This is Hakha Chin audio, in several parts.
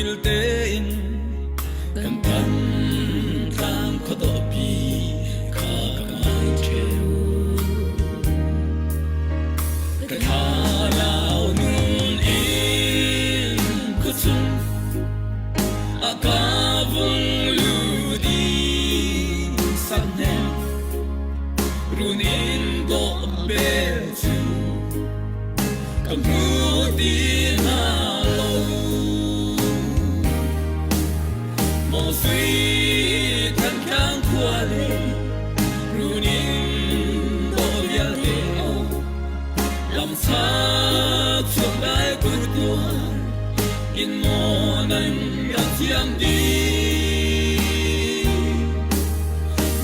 kil tein kan than tlang khuadawpi kha ka ngai ṭheo. Ka thlarau nun in khuachung a ka vung lut i sahnem run in dawh bel cu ka hmu ti hna lo. Maw sui Thantlang khua le run in dawh vialte lamsa chuak lai kut tuar in maw nan rak thiam dih.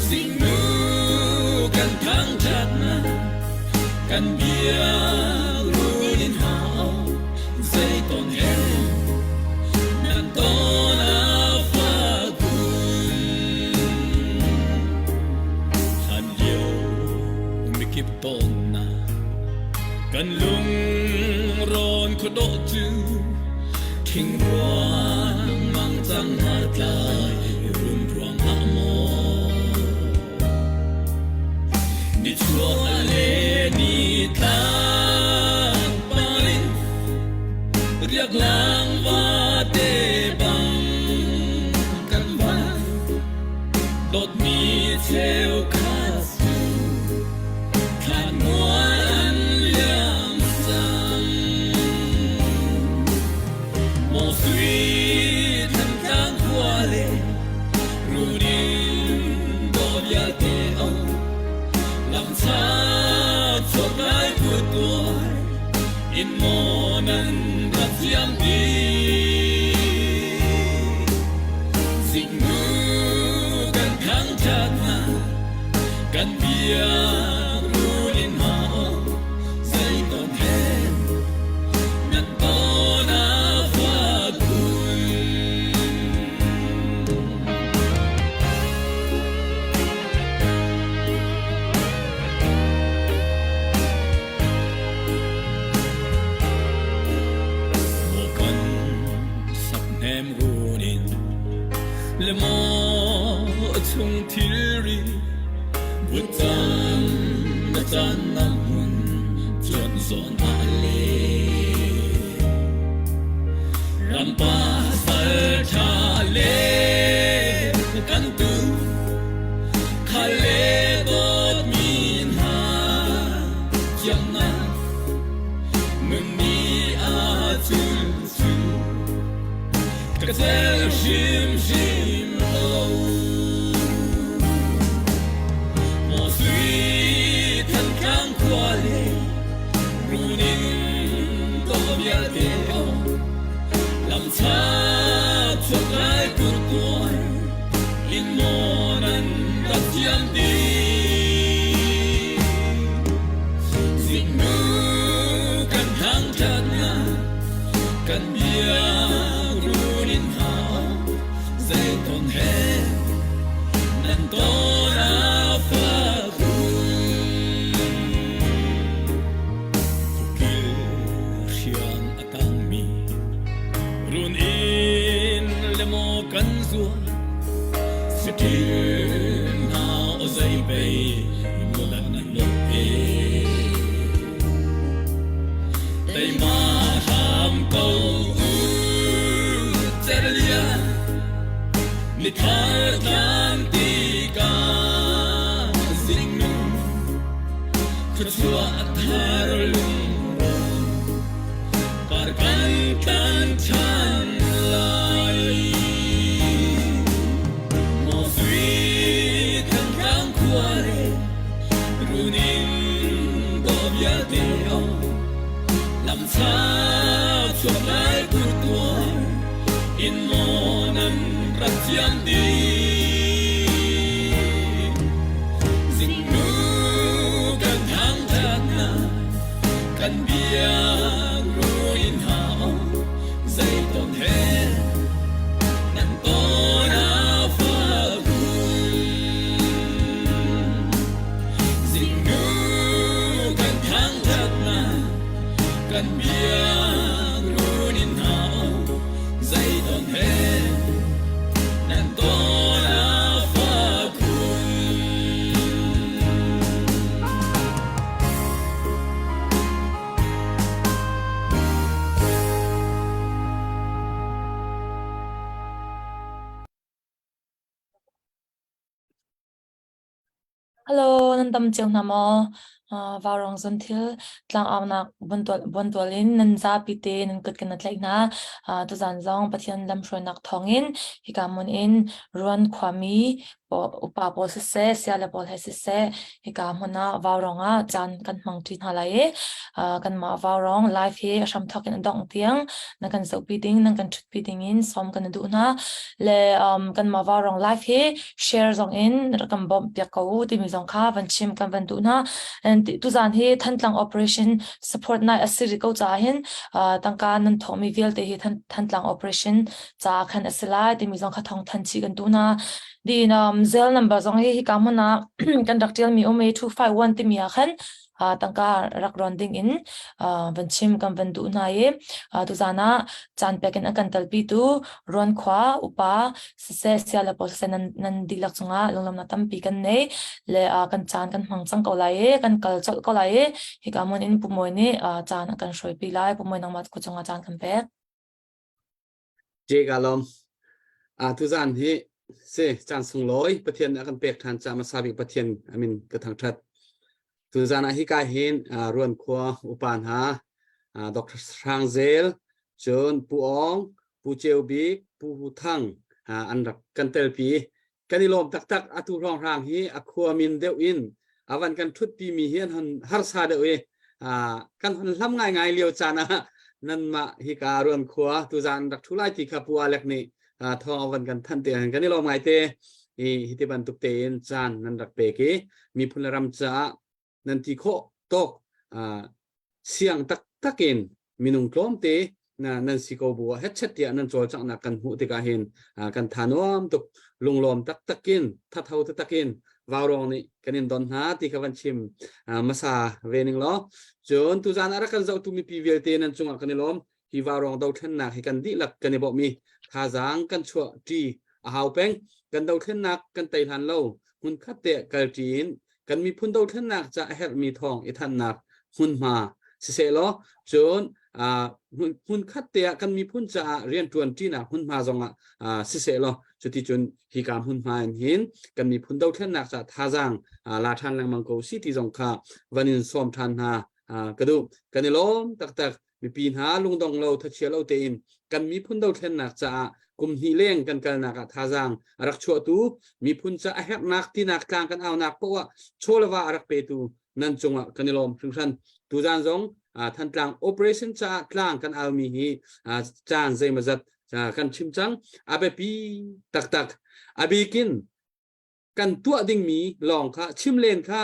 Zingnu kan thangṭhatnak kan bia run in hau zei tawn he nan tawn a fak khun. Hlan lio mikip tawnnak kan lungrawn khuadawh cu thing ruang mang cang hna tlai rum ruang ah maw nichuah le nitlak parin riak lang vate bang kan van dawtmi cheukhat cu thlan mual an liam cang. Maw sui Thantlang khua le Rudin dawh vialte ong lamcha chuak lai kut tuar in maw nan rak thiam dih. Zingnu kan thangṭhat hna kan bia run in hau zei tawn he nan tawn a fak khun. Maw kan sakhnem run in le maw chung thilri vutcam na caan na hmun cuan zawn ah le rampa sal ṭha le kan tu khale dawtmi hna kiangnak nunni a cul cu ka tel hrimhrim lo. Maw sui Thantlang khua le Runin dawh vialte lamcha chuak lai kurtuar in maw nan rak thiam dih. Zingnu kan thangṭhatnak kan bia run in hau zei tawn he nan tawn a fak khun. Kil hriang a tangmi run in le maw kan zual saṭil hna aw zei pei mulan nan lo e. Teima hram ko u cerlia mithar tlang ti ka zingnu khuachuah thar lungrual par kan tlan ṭhan lai. Maw sui Thantlang khua le runin dawh vialte lamcha chuak lai kurtuar in maw nan rak thiam dih. Zingnu kan thangṭhatnak kan bia ruin hau zei tawn he nan tawn a fak Zingnu kan thangṭhatnak kan bia run in hau zei tawn he. Hello, nan dam cio hna maw? Uh, Vaurawng zunthil tlangaunak bontual in nan zapi te nan kut kan tlaih hna. Uh, tuzan zong Pathian lamhruainak thawngin hika hmun in Ruan khuami upa pawl siseh, siale pawl he siseh, hika hmun ah Vaurawng ah caan kan hmang ṭi hna lai i uh, kanmah Vaurawng live hi a hramthawk in a dongh tiang nan kan zohpi ding, nan kan ṭhutpi ding in sawm kan duh hna. Le um, kanmah Vaurawng live hi share zong in rak kan bawmh piak ko u timi zong kha van chim kan van duh hna. And tuzan hi Thantlang Operation support night a si rih ko caah hin tangka nan thawhmi vialte hi Thantlang Operation caah khan a si lai timi zong kha thawng than chih kan duh hna. Din um, Zelle number zong hi hika hmun ah kan rak tialmi um i 251 timi ah khan tangka rak rawn ding in van chim kan van duh hna i tuzan ah caan pek in a kan talpitu Ruan khua upa siseh sia le pawl siseh nan nan dihlak cungah lunglawmhnak tampi kan nei le kan caan kan hmang cang ko lai i kan kal colh ko lai i hika hmun in Pu Mawi nih caan a kan hruaipi lai. Pu Mawi nangmah ku cungah caan kan pek. Je ka lawm. A tuzan hi si caan sunglawi Pathian nih a kan pek ṭhan caah hmasa bik Pathian amin ka thangṭhat. Tuzan ah hika hin Ruan khua upa hna Dr. Hrang Zel, cun Pu Awng, Pu Ceu Bik, Pu Hu Thang an rak kan telpi. Kan i lawm taktak. Atu hrawnghrang hi a khua min deuh in a van kan ṭhutpi mi hi an hon harsa deuh i kan hon hlam ngaingai lio caan ah nanmah hika Ruan khua tuzan rak ṭhu lai ti kha Pu Alek nih thawng a van kan thanh te kan i lawm ngai te. Hi hi ti bantuk tein caan nan rak pek i miphun le ram caah nan ti khawh tawk siang taktak in minung tlawmte na nan si ko bu ah hetchet tiah nan cawlcanghnak kan hmuh tikah hin kan tha nuam tuk lunglawm taktak in thatho taktak in vaurawng nih kan in don hna ti kha van chim hmasa ve ning law cun tuzan ah rak kan zohtu mipi vialte nan cungah kan i lawm hi vaurawng dothlennak hi kan dihlak kan i bawmh i thazaang kan chuah ṭi a hau peng kan dothlennak kan tei hlan lo hmun khat te kal ṭi in kan miphun dothlennak ca a herhmi thawng i thannak hmunhma siseh law cun hmun khat te ah kan miphun caah rianṭuan ṭinak hmunhma zongah siseh law cuticun hika hmunhma in hin kan miphun dothlennak ca thazaang la ṭhan lengmang ko si ti zong kha van in sawm ṭhan hna ka duh. Kan i lawm taktak. Mipi hna lungdong lo thachia lo tein kan miphun dothlennak caah kum hnih leng kan kalnak ah thazaang a rak chuahtu miphun ca a herhnak tinak tlang kan aunak poah ah chawleva a rak petu nan cungah kan i lawm hringhran. Tuzan zong Thantlang operation caah tlang kan aumi hi caan zeimazat kan chim cang. A biapi taktak. A bikin kan tuah dingmi lawng kha chim len kha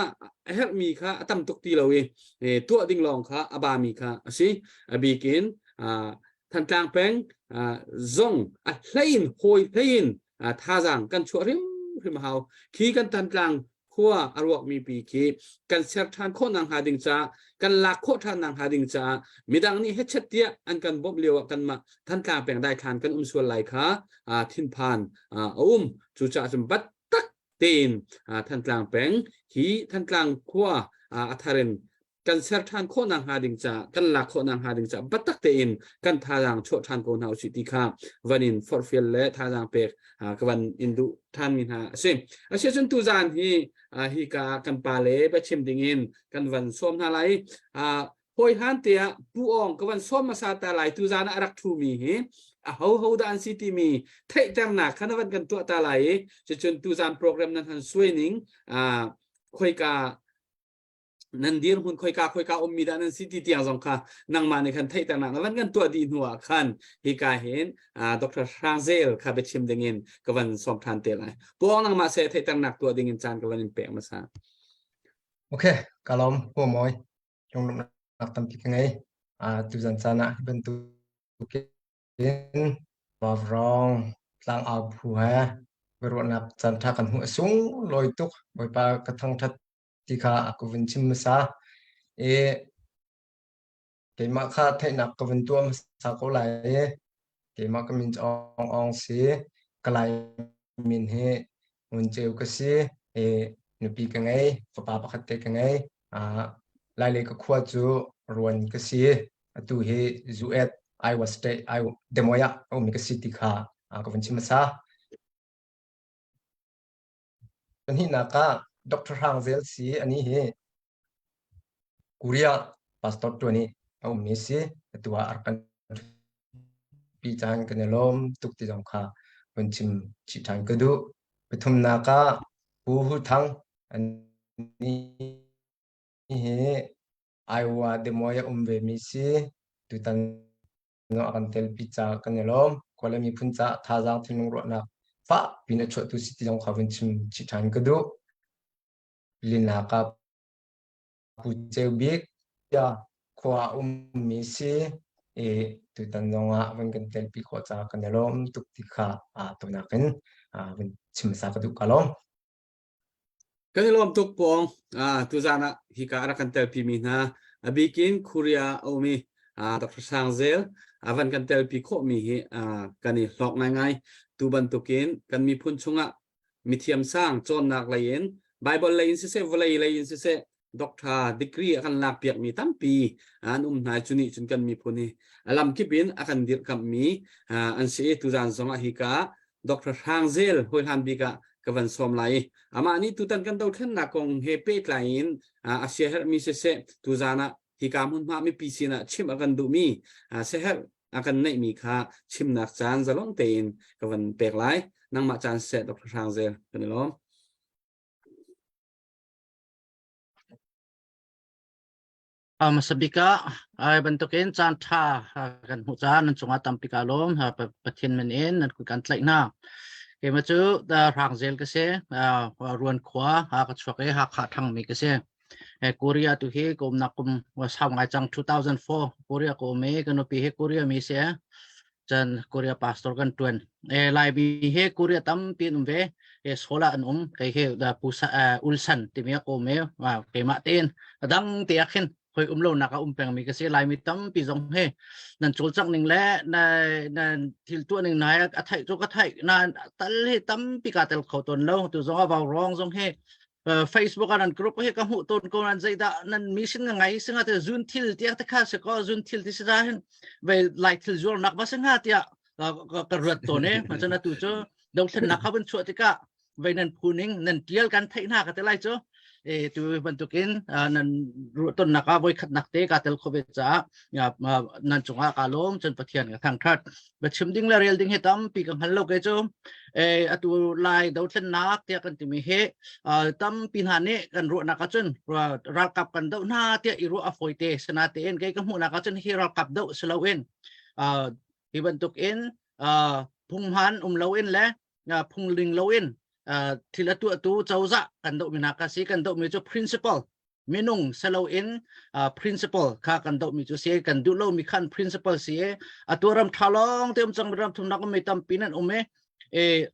a herhmi kha a tam tuk ti lo i tuah ding lawng kha a bami kha a si. A bikin Thantlang peng zong a hlein hawi hlein thazaang kan chuah hrimhrim a hau. Khi kan Thantlang khua a ruakmi pi khi kan ser ṭhan khawh nak hnga ding caah kan lak khawh ṭhan nak hnga ding caah midang nih hechet tiah an kan bawmh lio ah kanmah Thantlang peng daithlan kan um sual lai kha thinphan a um. Cucaah cun battak tein Thantlang peng hi Thantlang khua a thar in kan ser ṭhan khawh nak hnga ding caah kan lak khawh nak hnga ding caah battak tein kan thazaang chuah ṭhan ko hna usih ti kha van in forhfial le thazaang pek ka van in duh ṭhan mi hna a si. Asiahcun tuzaan hi hi ka kan pa le biachim ding in kan van sawm hna lai. Hawi hlan te ah Pu Awng ka van sawm hmasa ta lai tuzaan ah a rak ṭhumi hi a ho ho dah an si timi theihternak kha na van kan tuah ta lai i cucun tuzaan program nan han suai ning khoika nan dirhmun khoika khoika ummi dah nan si ti tiang zong kha nangmah nih khan theihternak na van kan tuah dih hnu ah khan hika hin Dr. Hrang Zel kha biachim ding in ka van sawm ṭhan te lai. Pu Awng nangmah se theihternak tuah ding in caan ka van in pek hmasa. Okay, ka lawm Pu Mawi. Lunglawmhnak tampi ka ngei. Tuzan caan ah hi bantukin Vaurawng tlangau phu he biaruahnak caanṭha kan hmuh. A sunglawi tuk. Bawipa ka thangṭhat ti kha a ka vun chim hmasa. I keimah kha theihnak ka vun tuah hmasa ko lai i keimah ka min cu Aung Aung si. Ka Lai min hi Ngun Ceu ka si. I nupi ka ngei, fapa pakhat te ka ngei. Lailei ka khua cu Ruan ka si. Atu hi US Iowa State Iowa Des Moines ah a ummi ka si ti kha ka vun chim hmasa. Pahnihnak ah. Dr. Hrang Zel si ani hi Korea pastor tuan i a ummi si. Atu ah a rak kan pi caan kan i lawm tuk ti zong kha hun chim chih ṭhan ka duh. Pathumnak ah Pu Hu Thang ani hi Iowa Des Moines a um vemi si. Tutan a kan telpi caah kan i lawm. Khua le miphun caah thazaang thinlung ruahnak fah pin a chuahtu si ti zong kha vun chim chih ṭhan ka duh. Linak ah Pu Ceu Bik tiah khua a ummi si i tutan zongah vun kan telpi khawh caah kan i lawm tuk ti kha tunak in vun chim hmasa ka duh. Ka lawm. Kan i lawm tuk pawng. Tuzaan ah hika a rak kan telpi mi hna a bikin Korea a um i Dr. Sang Zel a van kan telpi khawh mi hi kan i hlawk ngaingai. Tu bantukin kan miphun chungah mithiam sang cawnnak lei in Bible lei in siseh vawlei lei in siseh doctor degree a kan lak piak mi tampi an um hna cu nih cun kan miphun hi a lamkip in a kan dirhkamh mi an si i tuzaan zongah hika Dr. Hrang Zel hawihlan bik ah ka van sawm lai i amah nih tutan kan dothlennak kong he pehtlai in a siaherhmi siseh tuzaan ah hika hmunhma mipi sinah chimh a kan duhmi siaherh a kan neihmi kha chimnak caan zalong tein ka van pek lai. Nangmah caan seh Dr. Hrang Zel kan i lawm. Hmasa bik ah ai bantukin caan ṭha kan hmuh caah nan cungah tampi kaa lawm. Pathian min in nan kut kan tlaih hna. Keimah cu Hrangzel ka si. Ruan khua ka chuak i Hakha ṭhangmi ka si. Korea tu hi ka umnak kum sau ngai cang 2004 Korea ka um i ka nupi hi Korea mi si. Cun Korea pastor kan ṭuan. Laimi hi Korea tampi an um ve. Seoul ah an um. Kei hi Pusa Ulsan timi ah ka um i keimah tein a dang te ah khin hoi um lonak a um pengmi ka si. Laimi tampi zong hi nan cawlcangh ning le na nan thil tuah ning nai a theih cu ka theih na tal hi tampi ka tel kho tawn lo. Tu zong a vau rong zong hi Facebook ah nan group hi ka hmuh tawn ko nan zeidah nan mission nga ngai singa te zun thil tiah te kha se ko zun thil ti si hin ve lai thil zuar nak ba singa tiah ka ruat tawn e ma chan atu cu dothlen nak kha bun chuah tikah ve nan phuning nan tial kan theih hna ka te lai cu e tu bantukin nan ruah ton nak ah voi khat nak te ka tel kho ve caah nan cungah ka lawm cun pathian ka thangthat ba chim ding le rel ding hi tampi ka hngal lo ke cu e atu lai dothlennak tiah kan timi hi tampi hna nih kan ruahnak ahcun ralkap kan doh hna tiah i ruah a fawi te sinatein kei ka hmuhnak ahcun hi ralkap doh si loin hi bantuk in phunghman um loin le phungling loin thil a tuahtu cozah kan dohmi hna ka si kan dohmi cu principle minung selo in principle kha kan dohmi cu si kan duh lomi khan principle si atu ram tha lawng te um cang ram thumnak um mi tampi nan um e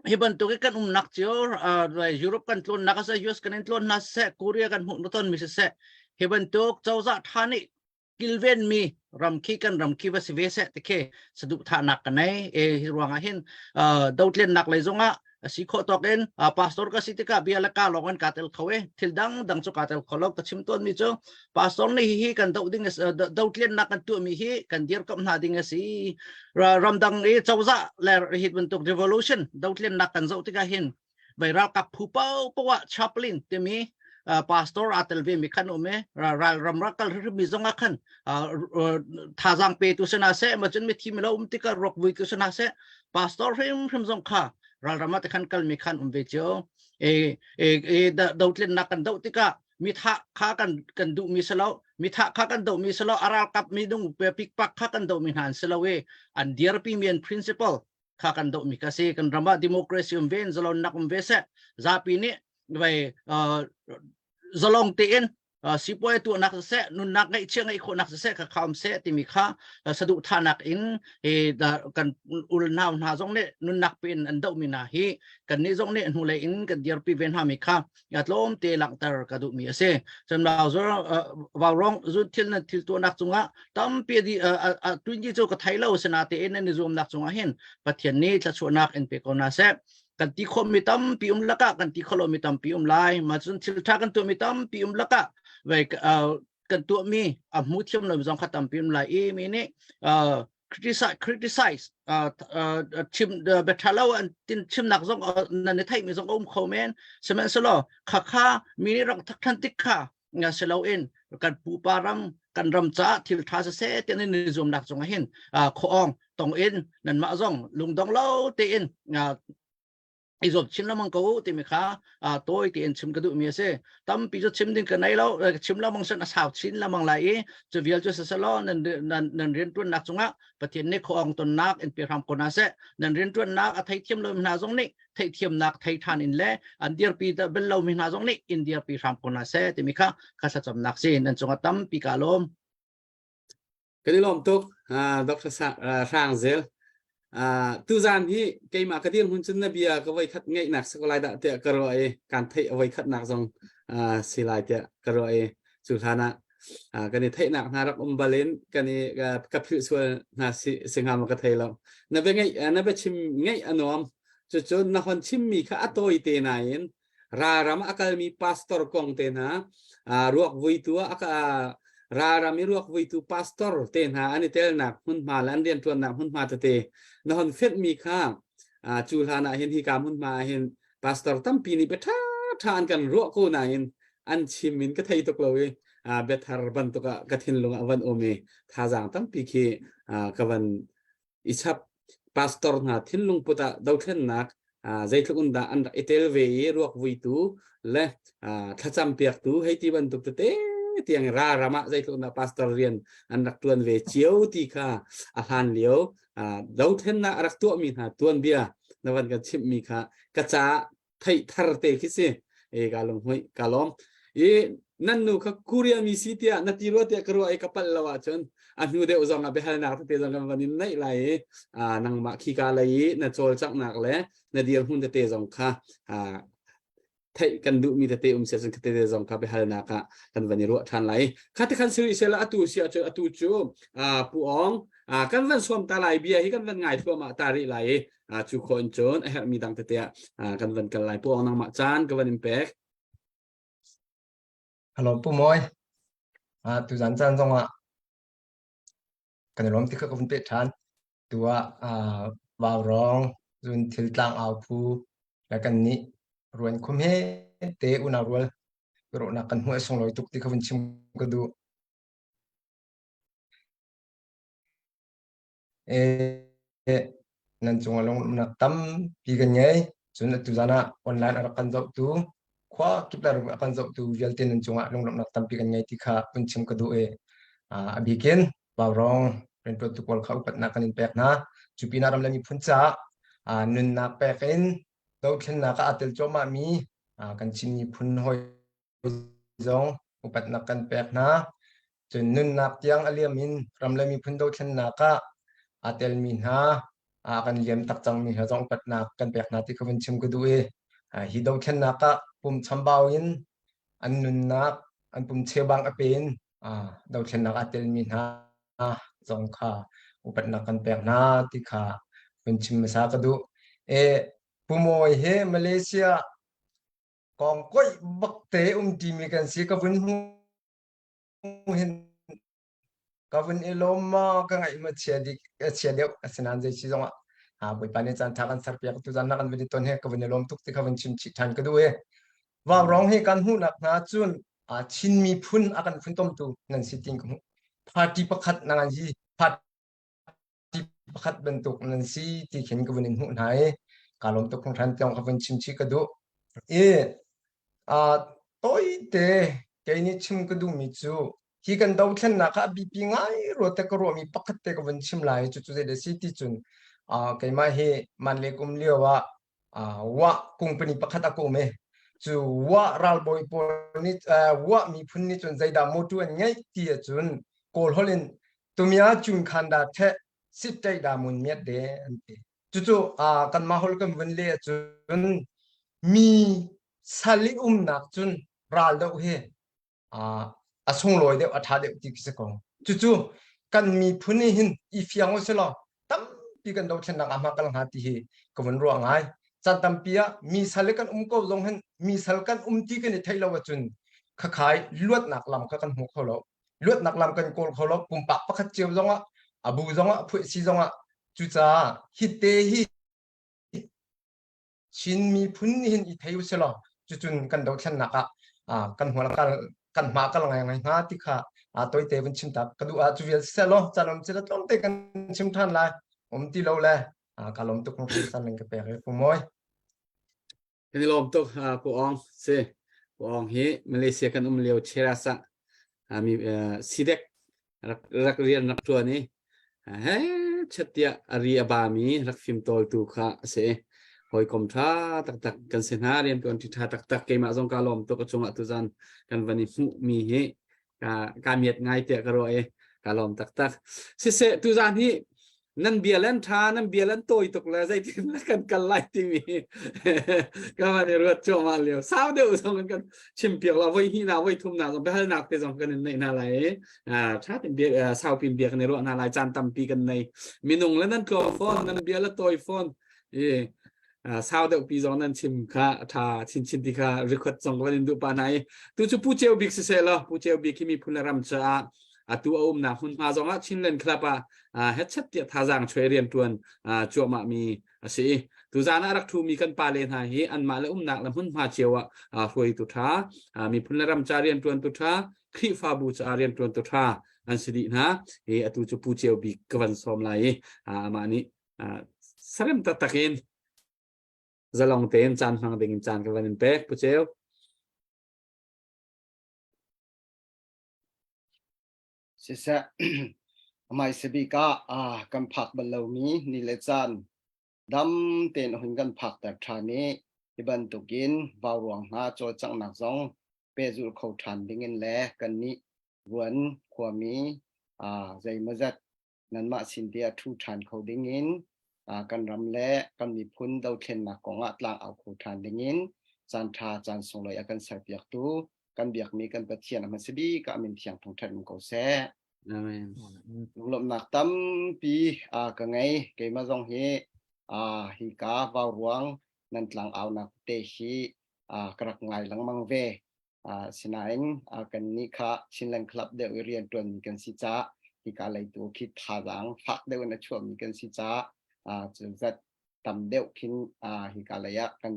hi bantuk i kan umnak cio Europe kan tlawnnak a US kan in tlawn hna seh Korea kan hmuh ton mi siseh hi bantuk cozah tha nih kilven mi ram khi kan ram khi va si ve seh ti khi saduhthahnak ka nei e hi ruangah hin dotlennak lei zongah a si khawh tawk in pastor ka si tikah bia le ka lawng in ka tel kho e thil dang dang cu ka tel kho lo ka chim tawn mi cu pastor nih hi kan do ding dotlennak kan tuah mi hi kan dirkamh hna ding a si ramdang i cozah le hi bantuk revolution dotlennak kan zoh tikah hin vai ralkap phu pau poah chaplain timi pastor aa tel ve mi khan um e ral ram rak kal mi zong ah khan thazaang pe tu sena se ma cun mi thi mi lo um tikah rok vui tu sena se pastor hrim hrim zong kha ral ram ah te khan kal mi khan um ve cio e e e dotlen nak kan do tikah mi tha kha kan kan duh mi selo mi tha kha kan do mi selo aral kap mi dung pe pik pak kha kan do mi hna selo e an dirpi mi an principle kha kan dohmi ka si kan ram ah democracy um ve in zalonnak um ve seh zapi nih vai zalong tein sipuai tuahnak siseh nunnak ngaihchia ngeih khawhnak siseh kha kha um seh timi kha saduhthahnak in kan ulnau hna zong nih nunnak pin an dohmi hna hi kan nih zong nih hnulei in kan dirpi ve hna mi kha ya tlawmte langhter ka duhmi a si cun vaurawng zun thil nan thil tuahnak cungah tampi di tuinji cu ka thei lo sinatein nan i zuamnak cungah hin Pathian nih thluachuahnak in pe ko hna seh kan ti khawhmi tampi um lakah kan ti khawh lomi tampi um lai ma cun thil ṭha kan tuahmi tampi um lakah vai kan tuahmi a hmu thiam lomi zong kha tampi um lai i mi nih. Criticize criticize chim bia lo an tin chimnak zong nan i theihmi zong a um kho men. Sihmanhsehlaw khakha mi nih rak thak than tik kha nga si loin kan pupa ram kan ram caah thil tha siseh tiah nan i zuamnak zong ah hin khuaawng tong in nanmah zong lungdong lo tein i zuam chin lengmang ko u timi kha tawi tein chim ka duhmi a si. Tampi cu chim ding ka nei lo, chim lengmang sin a sau chin lengmang lai i cu vial cu siselaw nan nan nan rianṭuannak cungah Pathian nih khuaawng tonnak in pe hram ko hna seh. Nan rianṭuannak a theithiam lo hna zong nih theihthiamnak thei ṭhan in le an dirpi bel lomi hna zong nih in dirpi hram ko hna seh timi kha kha thlacamnak si nan cungah tampi ka lawm. Kan i lawm tuk Dr. Hrang Zel. Tuzan hi keimah ka dirhmun cun na bia ka voi khat ngeihnak si ko lai dah tiah ka ruah i kan theih a voi khatnak zong si lai tiah ka ruah i cu hlan ah kan i theihnak hna rak um bal in kan i ka philh sual hna si si hnga maw ka thei lo. Na bia ngeih na bia chim ngeih a nuam. Cucun na hon chimmi kha a tawi te nain ralram a kalmi pastor kong te hna ruak vuitu ah ralram i ruak vuitu pastor te hna an i telnak hmunhma le an rianṭuannak hmunhma tete na hon fenhmi kha cu hlan ah hin hika hmunhma ah hin pastor tampi nih bia ṭha an kan ruah ko nain an chim in ka thei tuk lo i biathar bantuk ah ka thinlung ah van um i thazaang tampi khi ka van i chap pastor hna thinlung put ah dothlennak zeitluk in dah an rak i tel ve i ruak vuitu le thlacam piaktu hei ti bantuk tete tiang ra ram ah zeitluk in dah pastor rian an rak tuan ve cio ti kha a hlan lio dothlennak a rak tuahmi hna tuanbia na van kan chimhmi kha ka caah theih thar te khi si e ka lunghmuih ka lawm i nan nu kha Korea mi si tiah na ti rua tiah ka ruah i ka palh lo ahcun a hnu deuh zong ah biahalnak tete zong kan van in neih lai i nangmah khika lei i na cawlcanghnak le na dirhmun tete zong kha theih kan duhmi tete um sia cun tete zong kha biahalnak ah kan van i ruah ṭhan lai kha te khan siri sela atu si ahcun atu cu pu ong kan van suam ta lai bia hi kan van ngai thluahmah ta rih lai i cu khawh in cun a herhmi dang tete ah kan van kal lai. Pu Aung nangmah caan ka van in pek. Hello Pu Mawi. Tuzan caan zongah kan i lawm ti kha ka vun peh ṭhan. Tu ah Vaurawng zun thil tlang au phu le kan nih ruan khum he te unau rual rawhnak kan hmuh a sunglawi tuk ti kha vun chim ka duh. Nan cungah lunglawmhnak tampi kan ngei. Cun atu zan ah online a rak kan zohtu, khua kip le a kan zohtu vialte nan cungah lunglawmhnak tampi kan ngei ti kha vun chim ka duh i a bik in Vaurawng rianṭuantu pawl kha upatnak kan in pek hna. Cu pinah ram le miphun caah nunnak pek in dothlennak ah aa tel cuahmahmi kan Chin miphun hawi zong upatnak kan pek hna. Cun nunnak tiang a liam in ram le miphun dothlennak ah aa telmi hna, a kan liam tak cangmi hna zong upatnak kan pek hna ti kha vun chim ka duh i hi dothlennak ah pum chambau in an nunnak an pum cheubang a pe in dothlennak aa telmi hna zong kha upatnak kan pek hna ti kha vun chim hmasa ka duh. E, Pu Mawi hi Malaysia kong koih bak te um timi kan si ka vun hmu hin ka vun i lawm ma ka ngaih ma chia dik chia deuh asinain zei si zongah ha bawipa nih caan tha kan serpiak tu zan na kan vun i ton he ka vun i lawm tuk ti ka vun chim chih than ka duh i Vaurawng hi kan hmuhnak hna cun Chin miphun a kan funtomtu nan si tin ka hmuh party pakhat nangan hi party pakhat bantuk nan si ti khin ka vun in hmuh hna i kaa lawm tuk hringhran tiang ka vun chim chih ka duh. I uh, tawite kei nih chim ka duhmi cu hi kan dothlennak ah a biapi ngai rua te ka ruahmi pakhat te ka vun chim lai cu cu zei si ti cun uh, keimah hi man le kum lio ah uh, wah company pakhat a kum i cu wah ralbawi pawl nih uh, wah miphun nih cun zeidah motu an ngeih ti ahcun kawl holh in Tumia cun khan da the sit ṭei da mun miat de an ti. Cucu kanmah holh kan vun leh ahcun mi sal i umnak cun ral doh hi a sunglawi deuh a ṭha deuh ti khi si ko. Cucu kan miphun nih hin i fiang u silaw tampi kan dothlennak ah hma kal hnga ti hi ka vun ruah ngai. Caan tampi ah mi sal i kan um ko zong hin mi sal kan um ti kan i theih lo ahcun khakhai luatnak lam kha kan hmu kho lo. Luatnak lam kan kawl kho lo. Pumpak pakhat cio zongah A bu zongah phuah si zongah cucaah hi te hi Chin miphun nih hin i thei usilaw cucun kan dothlennak ah kan hmual kal kan hma kal ngai ngai hnga ti kha toite vun chim ta ka duh ah cu vial seh law caan um cila tlawmte kan chim than lai um ti lo le ka lawm tuk san nan ka pek i pu Mawi. Kan i lawm tuk Pu Aung si. Pu Aung hi Malaysia kan um lio Cheras ah mi sidek rak rak rian rak ṭuan i he chet tiah a ri a ba mi rak fim tawltu kha a si. Hawikom ṭha taktak kan si hna rian ṭuan ṭhi ṭha taktak keimah zong ka lawm tuk a cungah tuzan kan van i hmuh mi hi ka ka miat ngai tiah ka ruah i ka lawm taktak. Siseh tuzan hi nan bia lan tha nan bia lan tawi tuk le zeitin na kan kal lai timi ka van i ruat cuahmah lio sau deuh zong in kan chim piak la voi hnih na voi thum na zong biahalnak te zong kan in neih hna lai i tha ten bia saupi bia kan i ruah hna lai caan tampi kan nei minung le nan tlawm fawn nan bia la tawi fawn i sau deuh pi zong nan chim kha tha chinchin ti kha record zong kan in duh pa hna i tu cu pu ceu bik siseh law pu ceu bik hi miphun le ram caah atu a umnak hmunhma zongah Chinland Club ah hetchet tiah thazaang chuai rian ṭuan cuahmah mi a si. Tuzaan ah rak ṭhumi kan pale hna hi anmah le umnak le hmunhma cio ah hruaitu ṭha, miphun le ram ca rianṭuantu ṭha, Khrihfabu caah rianṭuantu ṭha an si dih hna. I atu cu Pu Ceu Bik ka van sawm lai i amah nih sarem taktak in zalong tein caan hmang ding in caan ka van in pek Pu Ceu. Siseh, hmaisa bik ah kan phak bal lomi ni le caan dam tein a hun kan phakter ṭhan i hi bantukin vauruang hna cawlcanghnak zong pehzulh kho ṭhan dingin le kannih Ruan khuami zeimawzat nanmah sin te ah ṭhu ṭhan kho dingin kan ram le kan miphun dothlennak kongah tlang au kho ṭhan dingin caan ṭha caan sunglawi a kan serpiaktu kan biakmi kan Pathian a hmasa bik ah a min thiang thangṭhat um ko seh. Amen. Lunglawmhnak tampi ka ngei. Keimah zong hi hi ka vauruang nan tlang aunak te hi ka rak ngai lengmang ve. Sinain kannih kha Chinland Club deuh i rianṭuanmi kan si caah hika lei tu khi thazaang fak deuh in a chuahmi kan si caah cu zat tam deuh khin hika lei ah kan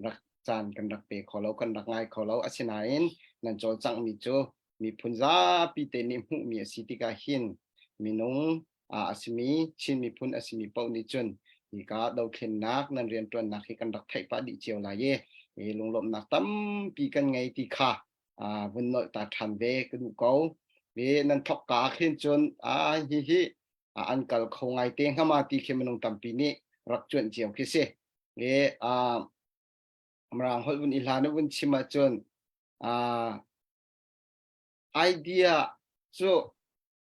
rak caan kan rak pe kho lo, kan rak ngai kho lo. Asinain nan cawlcanghmi cu miphun zapi te nih hmuhmi a si tikah hin minung a simi Chin miphun a simi paoh nih cun hika dothlennak nan rianṭuannak hi kan rak theih pah dih cio lai i hi lunglawmhnak tampi kan ngei ti kha vun nolh ta ṭhan ve ka duh ko. Ve nan thawkka khin cun a hi hi an kal kho ngai te hnga ma ti khi minung tampi nih rak cuanh cio khi si. Ve Mirang holh vun i hlan vun chim ahcun idea cu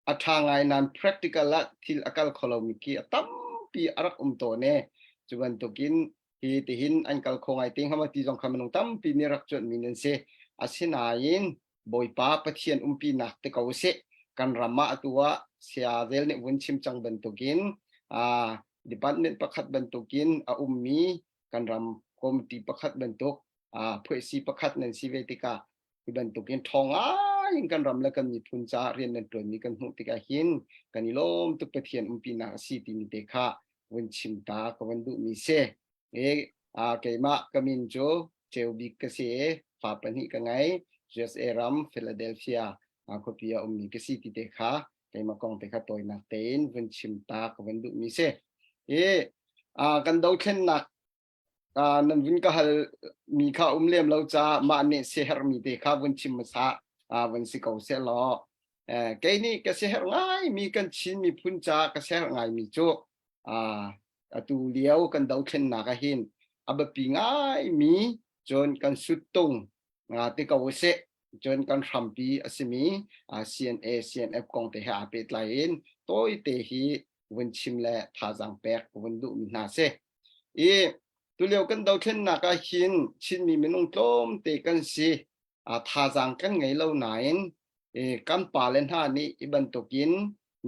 a ṭha ngai nain practical ah thil a kal kho lomi khi a tampi a rak um tawn e. Cu bantukin hi tihin an kal kho ngai te hnga maw ti zong kha minung tampi nih rak cuanhmi nan si. Asinain Bawipa Pathian umpinak te ko usih. Kan ram ah atu ah Saya Zel nih vun chim cang bantukin uh, department pakhat bantukin a ummi kan ram committee pakhat bantuk uh, phuaisi pakhat nan si ve tikah Hi bantukin ṭhawng ngai in kan ram le kan miphun caah rian nan ṭuanmi kan hmuh tikah hin kan i lawm tuk Pathian umpinak a si timi te kha vun chim ta ka van duhmi si. E, keimah ka min cu Ceu Bik ka si i fa pahnih ka ngei. USA ram Philadelphia khuapi ah ummi ka si ti te kha keimah kong te kha tawinak tein vun chim ta ka van duhmi si. I kan dothlennak nan vun ka hal mi kha um lem lo ca mah nih siaherh mi te kha vun chim hmasa vun si ko seh law kei nih ka siaherh ngai mi kan Chin miphun ca ka siaherh ngai mi cu atu lio kan dothlennak ah hin a biapi ngai mi cun kan suttung te ko usih cun kan hrampi a simi CNA CNF kong te he aa pehtlai in tawite hi vun chim le thazaang pek vun duhmi hna si. I tulio kan dothlennak ah hin Chinmi minung tlawmte kan si. Thazaang kan ngei lo nain kan pale hna nih i bantukin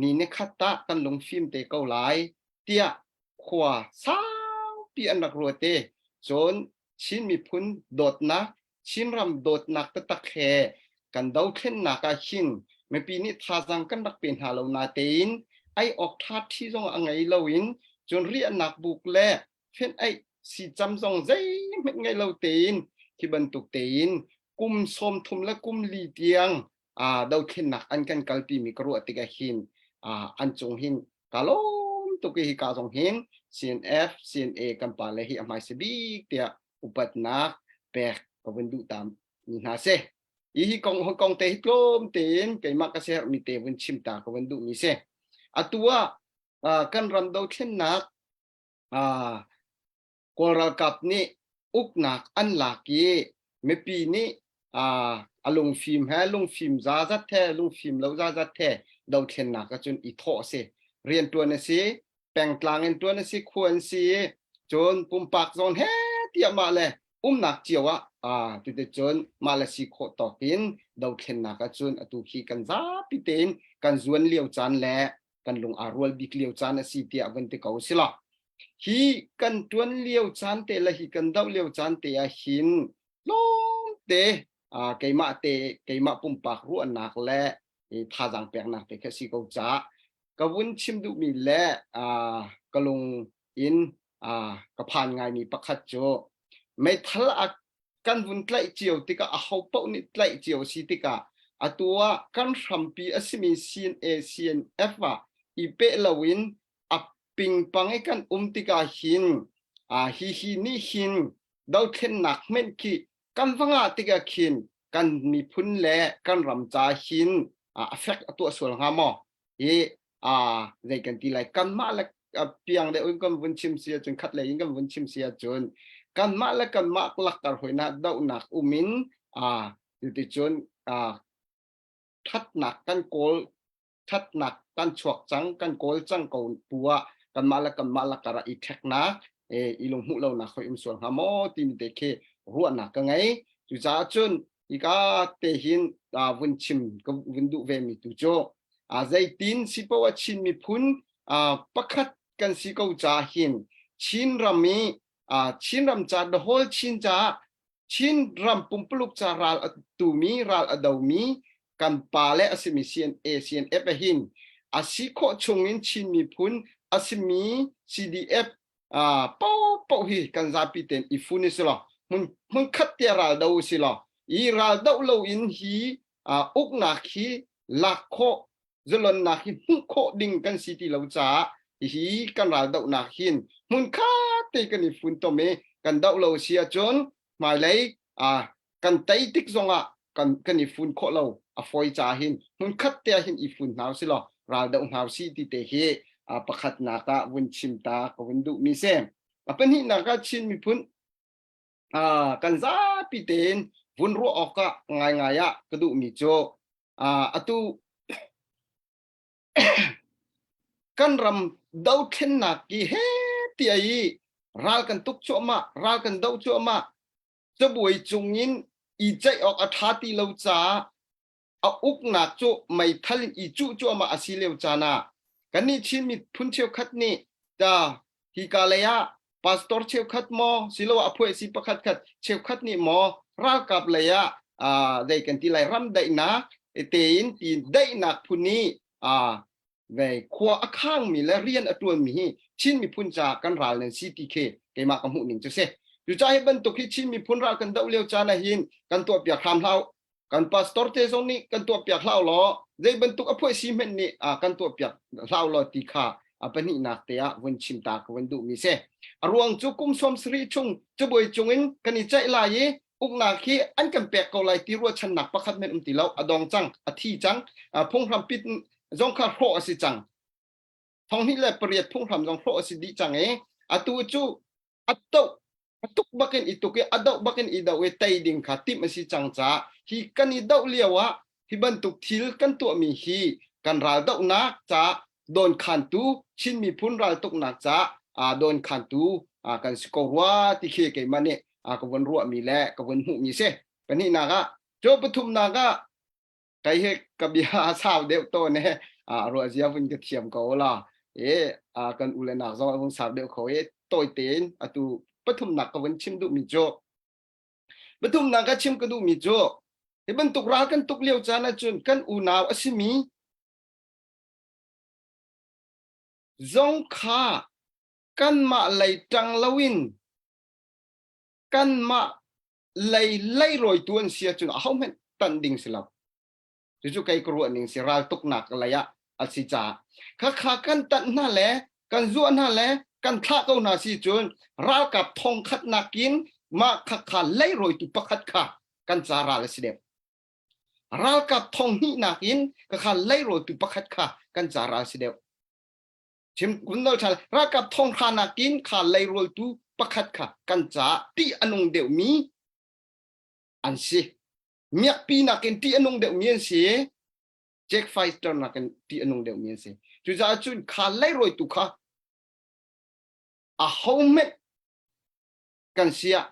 ni ni khat tah kan lungfim te ko lai tiah khua saupi an rak ruat i cun Chin miphun dawtnak, Chinram dawtnak taktak he kan dothlennak ah hin mipi nih thazaang kan rak pe hna lo natein Ai awk ṭha ṭhi zong a ngei lo in cun riahnak buk le fenh aih sicam zong zeihmanh ngei lo tein hi bantuk tein kum 30 le kum li tiang uh, dothlennak an kan kalpi mi ka ruah tikah hin uh, an cung hin ka lawm tuk i hi ka zong hin CNF CNA kan pa le hi a hmaisa bik tiah upatnak pek ka vun duh tam mi hna se hi hi kong kong te hi tlawm tein keimah ka ser mi te vun chim ta ka vun duh mi se atu ah uh, kan ram dothlennak uh, Kawl ralkap nih uknak an lak i mipi nih uh, a lungfim he lungfim zazat he lungfim lo zazat he dothlennak ahcun i thawh a si riantuan a si pengtlang in tuan a si khua an si i cun pumpak zawn he tiah mah le umnak cio ah uh, cuticun mah le si khawh tawk in dothlennak ahcun atu khi kan zapi tein kan zuan lio caan le kan lung aa rual bik lio caan a si tiah van ti ko si la hi kan tuan lio caan te le hi kan doh lio caan te ah hin tlawmte keimah te keimah pumpak ruahnak le thazaang peknak te kha si ko ca ka vun chim duhmi le ka lung in ka phan ngaimi pakhat cu meithal a kan vun tlaih cio tikah aho paoh nih tlaih cio si tikah atu ah kan hrampi a simi CNA CNF ah i peh loin a pingpang i kan um tikah hin hi hi nih hin dothlennak hmenh khi kan va ngah tikah khin kan miphun le kan ram ca hin a fek a tuah sual hnga maw hi zei kan ti lai kanmah le piang deuh in kan vun chim si ahcun khat lei in kan vun chim si ahcun kanmah le kanmah lakkar hoina dohnak um in cuticun thatnak kan kawl thatnak kan chuak cang kan kawl cang ko pu ah kanmah le kanmah lakar ah i ṭheknak i lunghmuh lonak hoi um sual hnga maw timi te khi ruahnak ka ngei cucaah cun hika te hin vun chim ka vun duh ve mi tu cu zeitin si poah Chin miphun pakhat kan si ko ca hin Chin ram i Chin ram ca the whole Chin ca Chin ram pumpuluk ca ral a tumi ral a domi kan pa le a simi CNA CNF a hin a si khawh chungin Chin miphun a simi CDF po po hi kan zapi ten i fun si law hmun hmun khat te ral do si law i ral do lo in hi uknak hi lak khawh zalonnak hi hmuh khawh ding kan si ti lo caah hi kan ral dohnak hin hmun khat te kan i fun tom i kan doh lo si ahcun hmailei kan tei tik zongah kan kan i fun khawh lo a fawi ca hin hmun khat te ah hin i fun hna si law ral doh hna si ti te hi pakhatnak ah vun chim ta ka vun duh mi si a pahnihnak ah Chin miphun kan zapi tein vun ruah awk ah ngaingai ah ka duh mi cu atu kan ram dothlennak ki he ti ai ral kan tuk cuahmah ral kan doh cuahmah cabuai cungin i ceih awk a ṭha ti lo caah a uknak cu meithal in i cuh cuahmah a si lio caan ah kannih Chin miphun cheukhat nih ta hika lei ah pastor cheukhat maw siloah a phuaisi pakhat khat cheukhat nih maw ralkap lei ah zei kan ti lai ram daihnak tein ti daihnak phun i ve khua a khangmi le rian a ṭuanmi hi Chin miphun caah kan ral nan si ti khi keimah ka hmuh ning cu si. Cucaah hi bantuk hi Chin miphun ral kan doh lio caan ah hin kan tuahpiak hram hlah kan pastor te zong nih kan tuahpiak hlah law zei bantuk a phuai si hmenh nih kan tuahpiak hlah law ti kha a pahnihnak te ah vun chim ta ka vun duhmi si. A ruang cu kum 70 chung cabuai cungin kan i ceih lai i uknak hi an kan pek ko lai ti ruahchannak pakhat men um ti lo a dong cang a thi cang phunghram pit zong kha hrawh a si cang 2008 phunghram zong hrawh a si dih cang i atu cu a to a tuk bakin i tuk i a doh bakin i doh i tei ding kha timh a si cang caah hi kan i doh lio ah hi bantuk thil kan tuahmi hi kan ral dohnak ca dawnkhantu Chin miphun raltuknak ca dawnkhantu kan si ko rua ti khi keimah nih ka vun ruahmi le ka vun hmuhmi si. Pahnihnak ah cu pathumnak ah kai he ka bia a sau deuh tawn he ruah zia vun ka thiam ko la e kan u le nak zong a vung sau deuh kho e tawi tein atu pathumnak ka vun chim duhmi cu Pathumnak ka chim ka duhmi cu hi bantuk ral kan tuk lio caan ahcun kan unau a simi. zong kha kanmah lei ṭang loin kanmah lei leirawitu an si ahcun ahohmanh tanh ding si lo. Cucu kei ka ruah ning si raltuknak lei ah a si caah khakha kan tanh hna le kan zuah hna le kan thlah ko hna si cun ralkap thong khat nakin mah khakha leirawitu pakhat kha kan ca ral a si deuh. Ralkap thong hnih nakin khakha leirawitu pakhat kha kan ca ral si deuh. Chim kun nol ṭhal ralkap thong hra nakin kha leirawitu pakhat kha kan caah ṭih a nung deuhmi an si. Miakpi nakin ṭih a nung deuhmi an si. Jack Fighter nakin ṭih a nung deuhmi an si. Cucaah cun kha leirawitu kha a hohmanh kan si ah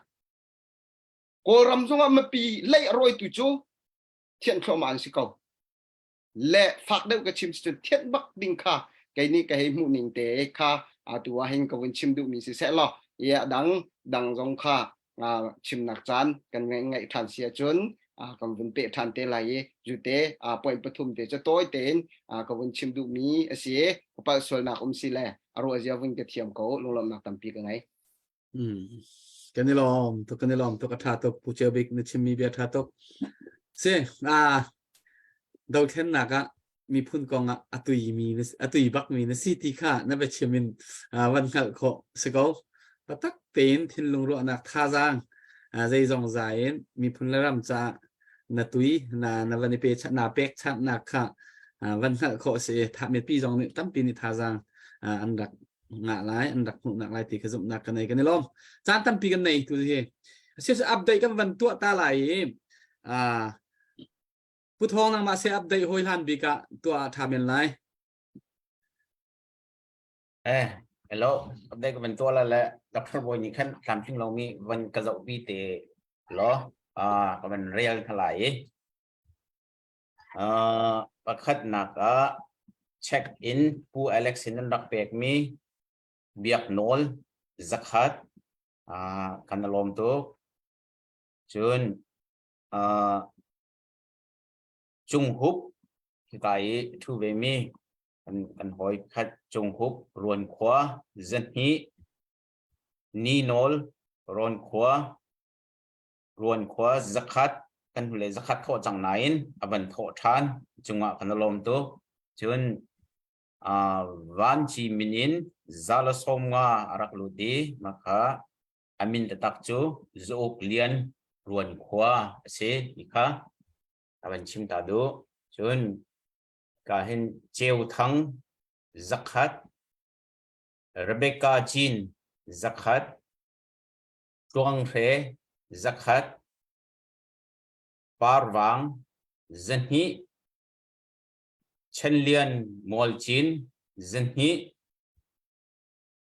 Kawlram zongah mipi lei a rawitu cu thianh thluahmah an si ko. Le fak deuh ka chim cun thianh bak ding kha kei nih ka hei hmuh ning te kha atu ah hin ka vun chim duhmi si seh law ia dang dang zong kha chimnak caan kan ngaih ṭhan si ahcun kan vun peh ṭhan te lai i jute point pathum te cu tawi tein ka vun chim duhmi a si ka palh sualnak um si le a ruah zia vun ka thiam ko lunglawmhnak tampi ka ngei. Kan i lawm tuk, kan i lawm tuk, a ṭha tuk. Pu Ceu Bik na chimmi bia ṭha tuk. Si, ah dothlennak ah miphun kong ah a tuimi a tui bakmi na si ti kha na biachim in van hngalh khawh si ko. Patak tein thinlung ruahnak thazaang zeizong za in miphun le ram caah na tui na na van i pe na pek chanhnak kha van hngalh khawh si. Tha mipi zong nih tampi nih thazaang an rak ngah lai an rak hmuhnak lai ti ka zumhnak ka nei kan i lawm caan tampi kan nei tu hi si update kan van tuah ta lai i Pu Thawng nangmah se update hoi hlan bik ah tuah tha men lai Eh hello update ka van tuah la le Dr. Boy nih khan tlamtling lomi van ka zoh pi te lo ka van rel kha lai i Pakhatnak ah check-in Pu Alex in an rak pekmi Biaknawl zakhat kan i lawm tuk. Cun Cunghup hika i ṭhu vemi kan hawi khat Cunghup Ruankhua zahnih Ninawl Rawnkhua Ruankhua zakhat kan hnulei zakhat thawh cang nain a van thawh ṭhan cungah kan i lawm tuk. Cun Vanci min in zala 50 a rak lut i mah a min taktak cu Zauk Lian Ruankhua a si ti kha a van chim ta duh. Cun ka hin Ceu Thang zakhat, Rebecca Cin zakhat, Tluanghre zakhat, Parvang zahnih, Chenlian Mualcin zahnih,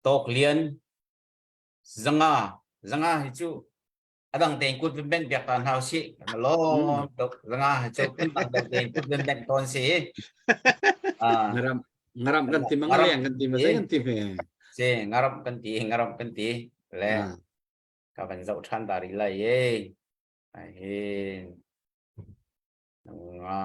Tawklian 500, 500 hi cu a dang tein kut vun bengh piak ta hna usih. Lawm tuk 500 hi cu phun dang tein kut vun bengh tawn si. Ngaram ngaram kan ti mangaleng kan ti ma zei kan ti ve. Si ngaram kan ti ngaram kan ti le ka van zoh ṭhan ta rih lai e. Hin nga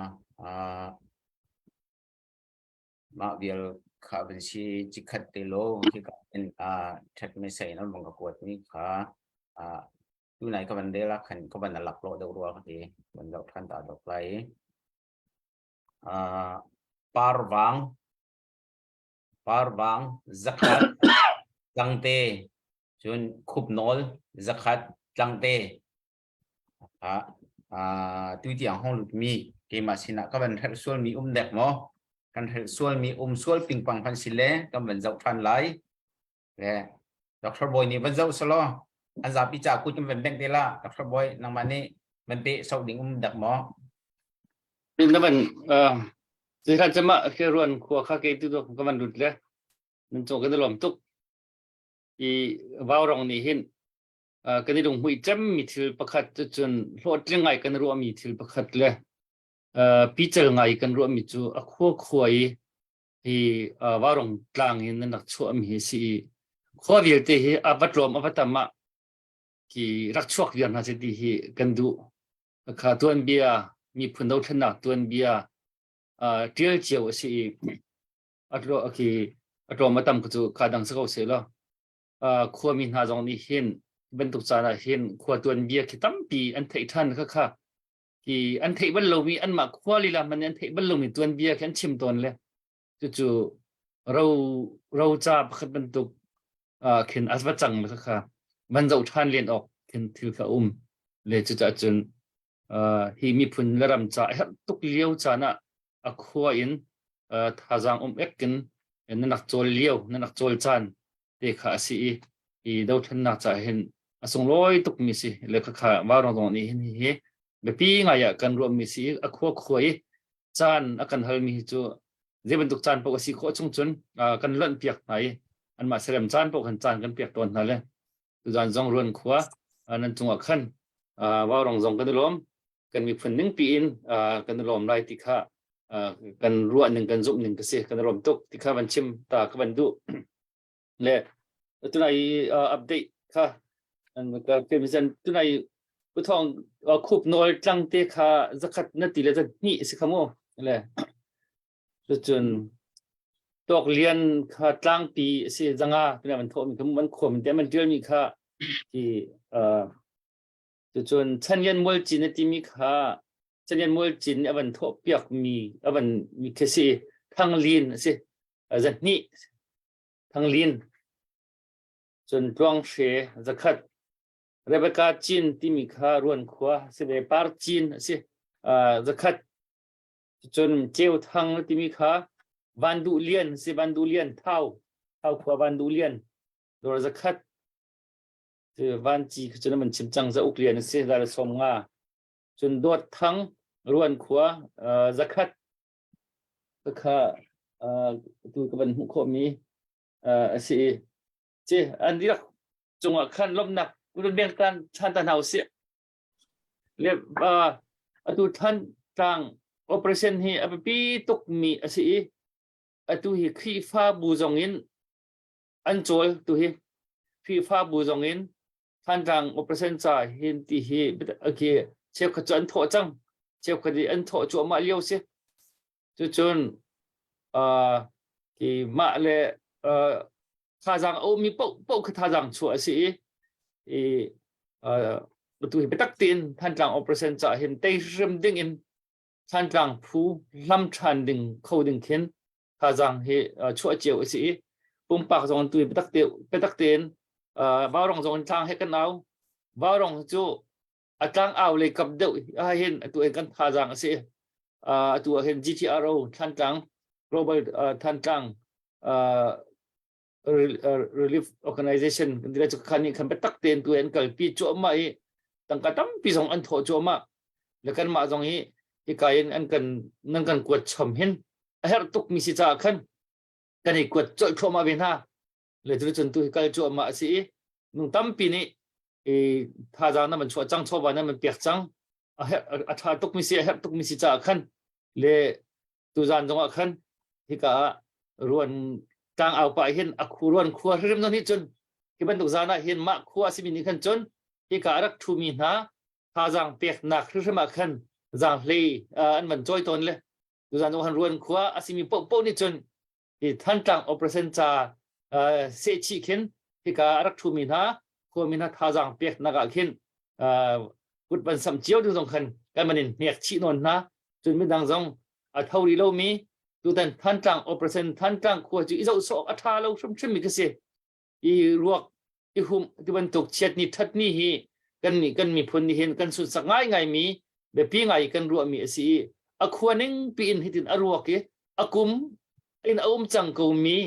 mah vial kha van si cikhat te lo khi ka in a ṭhet me sei nan bang ka kuat mi kha a tu nai ka van del ah khan ka van alak lo deuh rua ka ti van zoh ṭhan ta dok lai. Parvang parvang zakhat tlangte cun khupnawl zakhat tlangte tu tiang hong lutmi keimah sinah ka van hrelh sualmi um dek maw kan hrelh sualmi um sual pingpang hmanh si le kan van zoh ṭhan lai Le Dr. Bawi nih van zoh selaw an zapi ca kut kan van bengh te la Dr. Bawi nangmah nih van pe sok ding um dak maw? Na van zeikhan cema ke ruan khua kha ke tu ka van lut le nan cho kan lom tuk i vaurong nih hin kan i lung hmui cem mi thil pakhat cu cun hlawhtling ngai kan ruah mi thil pakhat le pical ngai kan ruah mi cu a khua khua i hi Vaurawng tlang in nan rak chuahmi hi a si i khua vialte hi a va tlawm a va tam ah ki rak chuak viar hna seh ti hi kan duh. Kha tuanbia miphun dothlennak tuanbia ṭial cio a si i a khi. A tlawm a tam cu kha dang si ko seh law khuami hna zong nih hin bantuk caan ah hin khua tuanbia khi tampi an theih ṭhan kha kha hi an theih bal lomi anmah khua lila hmanh an theih bal lomi tuanbia khi an chim tawn le cucu ro roca pakhat bantuk khin a va cang le kha kha van zoh ṭhan len awk khin thil kha um le cucaah cun hi miphun le ram ca a herh tuk lio caan ah a khua in thazaang um ek in na nak cawl lio na nak cawl caan te kha a si i hi dothlennak ca hin a sunglawi tuk mi si le kha kha vaurawng zong nih hin hi biapi ngai ah kan ruah mi si a khua khua i caan a kan hal mi hi cu zei bantuk caan paoh a si khawh chung cun kan lonh piak hna i anmah serem caan paoh khan caan kan piak tawn hna le tuzan zong ruan khua nan cungah khan vaurawng zong kan i lawm kan miphun ning piin kan i lawm lai ti kha kan ruah ning kan zumh ning ka si kan i lawm tuk ti kha van chim ta ka van duh le tunai update kha ka kemisen tunai uthong khup nawl tlang te kha zakhat na ti le zat hnih si kha mu le cun tawk lian kha tlangpi si zanga tina man thawh mi kha man khom te man tial mi kha ti Cucun Chanlian Mualcin a timi kha Chanlian Mualcin nih a van thawhpiak mi a van mi khi si Thanglin a si. Zahnih Thanglin. Cun Tluang Hre zakhat Rebecca Cin timi kha Ruan khua si ve Par Cin a si. Zakhat cun Ceu Thang timi kha Van Duh Lian si Van Duh Lian Thau Thau khua Van Duh Lian dawr zakhat Vanci cu nan chim cang za uk lian a si za le som nga cun Dawt Thang Ruan khua zakhat kha tu ka van hmuh khawhmi a si i ci an dihlak cungah khan lawmhnak run beng tan chan ta hna usih le atu than tlang operation hi a biapi tukmi a si i atu hi Khrihfabu zong in an cawl tu hi Khrihfabu zong in Thantlang operation ca hin ti hi okay cheukhat cu an thawh cang cheukhat i an thawh cuahmah lio si cucun uh, ki mah le uh, thazaang a ummi paoh paoh kha thazaang chuah a si i i uh, tu hi biatak tein Thantlang operation ca hin tei hrim ding in Thantlang phu hlam ṭhan ding kho ding khin thazaang hi chuah cio a si i pumpak zong tu biatak te biatak tein vaurong zong in tlang he kan au vaurong cu a tlang au lei kap deuh ah hin atu in kan thazaang a si atu ah hin GTRO Thantlang Global Thantlang Relief Organization kan ti lai cu khan nih khan biatak tein tu an kalpi cuahmah i tangka tampi zong an thawh cuahmah le kanmah zong hi hika in an kan nan kan kuat chom hin a herh tukmi si caah khan kan i kuat colh thluahmah ve hna le cu cun tu hi kal cuahmah a si i nung tampi nih i thazaang na man chuah cang chawva na man pek cang a herh a ṭha tukmi si a herh tukmi si caah khan le tuzan zongah khan hika ah ruan tlang au pah hin a khu ruan khua hrim non hi cun hi bantuk zan ah hin mah khua a simi nih khan cun hika a rak ṭhumi hna thazaang peknak hrimhrim ah khan zaanghlei an van cawi tawn le tuzan zong han ruan khua a simi paohpaoh nih cun hi Thantlang operation ca sehchih khin hika a rak ṭhumi hna khuami hna thazaang peknak ah khin kut van sam cio ding zong khan kan man in hnek chih nawn hna cun midang zong a tho rih lomi tutan Thantlang operation Thantlang khua cu i zoh sawh a ṭha lo hrimhrim mi ka si i ruak i hum ti bantuk chiatni thatni hi kan nih kan miphun nih hin kan sunsak ngaingai mi biapi ngai kan ruahmi a si i a khua ning piin hitin a ruak i a kum in a um cang ko mi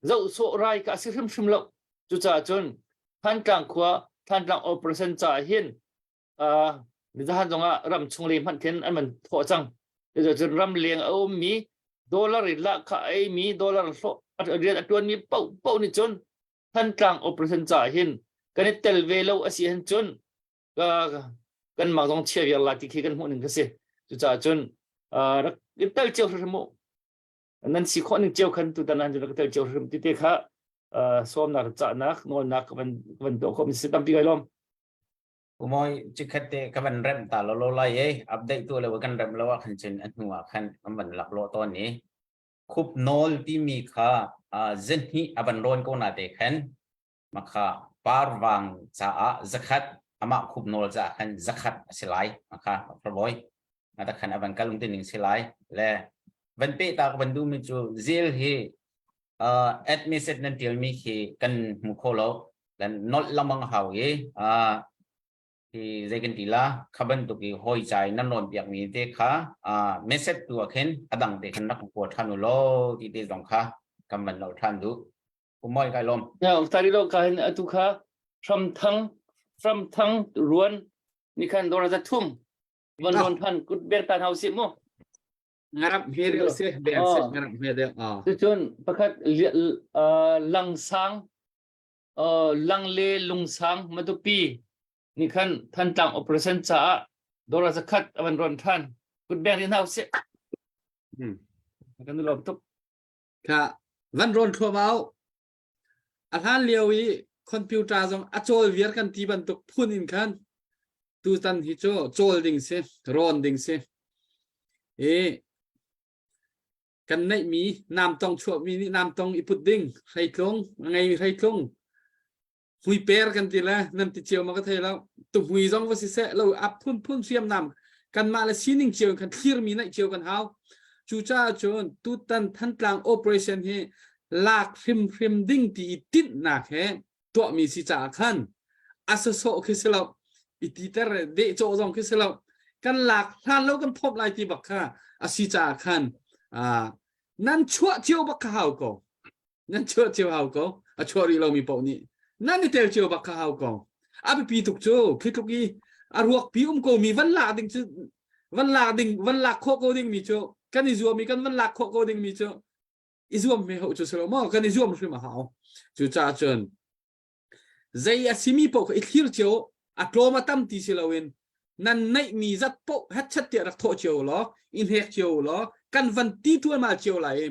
zoh sawh rai ka si hrimhrim lo cucaah cun Thantlang khua Thantlang operation caah hin zahan zongah ram chung lei hmanh khin an man thawh cang cun ram leng a ummi dollar in lahkhah a eimi dollar hlawh rian a tuanmi paoh paoh nih cun Thantlang operation caah hin kan i tel ve lo a si hin cun kan mak zong chia viar la ti khi kan hmuh ning ka si cucaah cun rak i tel cio hrim mu nan si khawh ning cio khan tutan ah rak tel cio hrim ti te kha sawmnak cahnak nawlnak van van tuah khawh mi si tampi kai lawm Umawi cikhat te ka van rem ta lo lo lai e update tu le kan rem lo ah khan cun a hnu ah khan kan van lak lo tawn i khup nawl timi kha. Zahnih a van rawn ko na te khan makha parvang caah zakhat amah khup nawl caah khan zakhat a si lai makha Dr. Boy khan a van kal um ning si lai le van pe ta van du mi cu zil hi uh, admitted nan tial mi khi kan hmu kho lo dan nolh lamang hau i uh, hi zei kan ti la kha bantuk i hoi chai nan rawn piak mi te kha uh, message tu ah khin adang te khan rak ko than u lo ti te zong kha kan van lo than du kumoi kai lom Ya tari lo ka hin atu kha from thang from thang ruan ni khan dora za thum van ron than kut ber tan hau si mu ngarap he deuh si beng si ngarap he deuh ah cucun pakhat langsang langle lungsang matupi ni khan Thantlang operation caah dora zakhat avan ron than kut beng din hau si kan lom tuk kha van ron thluamau a hlan lio i computer zong a cawl viar kan ti bantuk phun in khan tutan hi cu cawl ding si rawn ding si i kan neihmi namtong chuahmi nih namtong i put ding hreitlung a ngeimi hreitlung hmuiper kan ti le nan ti cio ma ka thei lo tuhmui zong va si seh lo a phunphun hriamnam kanmah le sining cio in kan thlirmi naih cio kan hau cucaah cun tutan Thantlang operation hi lak hrimhrim ding ti i tinhnak he tuahmi si caah khan a sasawh khi si lo i titer deh cawh zong khi si lo kan lak hlan lo kan phomh lai ti bak kha a si caah khan nan chuah cio bak kha hau ko nan chuah cio hau ko a chuah rih lomi paoh nih nan i tel cio bak kha hau ko a biapi tuk cu khi tluk i a ruak pi um ko mi van lak ding cu van lak ding van lak khawh ko ding mi cu kan i zuam i kan van lak khawh ko ding mi cu i zuam me ho cu si lo maw kan i zuam hrim a hau cu caah cun zei a simi paoh kha i thlir cio a tlawm a tam ti si loin nan neihmi zat paoh hetchet tiah rak thawh cio law i hnek cio law kan van ti tualmal cio lai i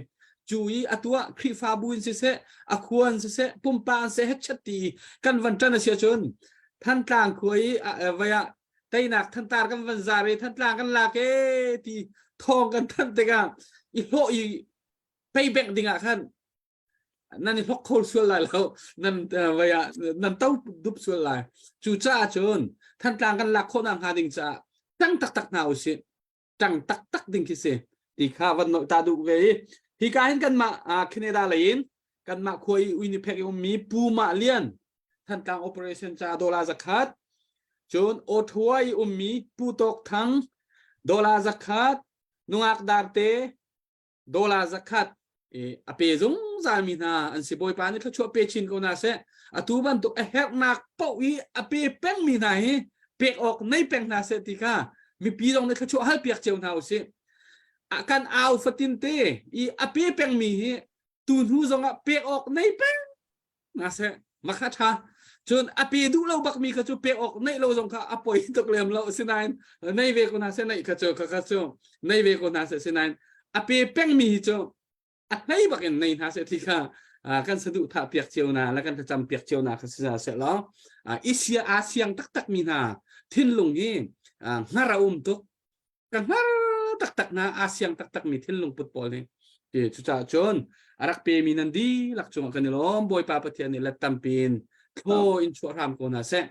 cu i atu ah Khrihfabu in siseh a khua in siseh pumpa in siseh hetchet ti i kan van ṭan a si ahcun Thantlang khua i vai ah teinak thantar kan van zar i Thantlang kan lak e ti thawng kan thanh tikah i hlawh i payback dingah khan nan i hlok kho sual lai lo nan vai ah nan to dup sual lai cu caah cun Thantlang kan lak khawh nak hnga ding caah tang taktak hna usih tang taktak ding khi si ti kha van nolh ta duh ve i hi ka hin kanmah Canada lei in kanmah khua i Winnipeg i ummi Pu Mah Lian Thantlang operation ca dollar zakhat cun Ottawa i ummi Pu Tawk Thang dollar zakhat nungak darte dollar zakhat a pe zungzal mi hna an si bawipa nih thluachuah pe chin ko hna seh atu bantuk a herhnak paoh i a pe peng mi hna hi pek awk nei peng hna seh ti kha mipi zong nih thluachuah hal piak cio hna usih kan au fatin te i a pe peng mi hi tu hnu zong ah pek awk nei peng na seh makha tha cun a pe duh lo bak mi kha cu pek awk neih lo zong kha a poi tuk lem lo sinain nei ve ko hna seh neih kha cu kha kha cu nei ve ko hna seh sinain a pe peng mi hi cu a hlei bak in nei hna seh thi kha kan saduh thah piak cio na le kan thlacam piak cio na kha si seh law isia a siang taktak mi hna thinlung hi hngar a um tuk ka hngar taktak na aa siang taktak mi thinlung put pawl nih ti cucaah cun a rak pe mi nan dihlak cungah kan i lawm Bawipa Pathian nih let tampin thlaw in chuah hram ko hna seh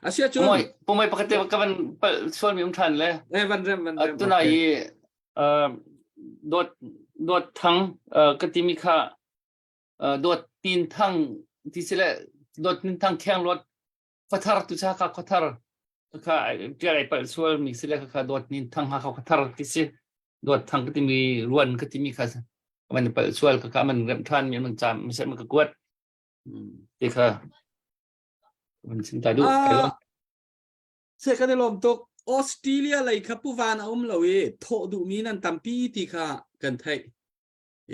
asia cun pumai pumai pakhat te ka van pal sual mi um than le eh van rem van rem tunai i dawt dawt thang ka ti mi kha dawt tin thang ti si le dawt tin thang kheng lot fathar tu cha ka khuathar kha tial ai palh sual mi si le kha dawt nin thang ha kha thar ti si dawt thang ka timi ruan ka timi kha man palh sual ka ka man rem than mi man cham mi se man ka kuat ti kha man sim ta du se kan i lom tuk Australia lei kha pu van a um lo i thawh duh mi nan tampi ti kha kan theih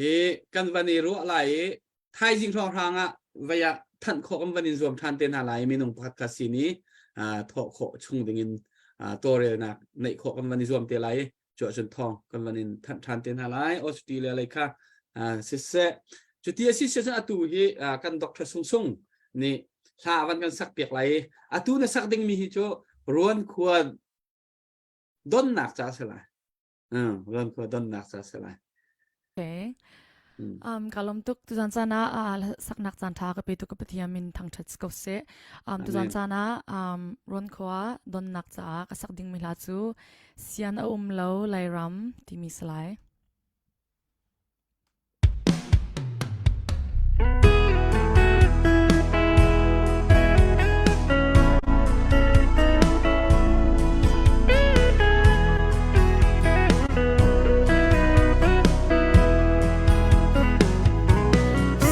i kan van i ruah lai i thaizing hrawnghrang ah vei ah thanh khawh kan van in zuam ṭhan te hna lai minung pakhat kha sin i thawh khawh chung dingin tawlrelnak neih khawh kan van i zuam te lai i cu ahcun thawng kan van in thanh ṭhan te hna lai Australia lei kha siseh cuti a si cun atu hi kan Dr. Sung Sung nih hla van kan sak piak lai i atu na sak dingmi hi cu ruan khua donnak ca a si lai Ruan khua donnak ca a si lai. Okay. Um, ka lawm tuk tuzan caan ah saknak caan tha ka pe tu ka Pathian min thangthat ko seh. Um, tuzan caan ah um, Ron khua donnak caah ka sak ding mi hla cu Sian a um lo Lairam timi salai.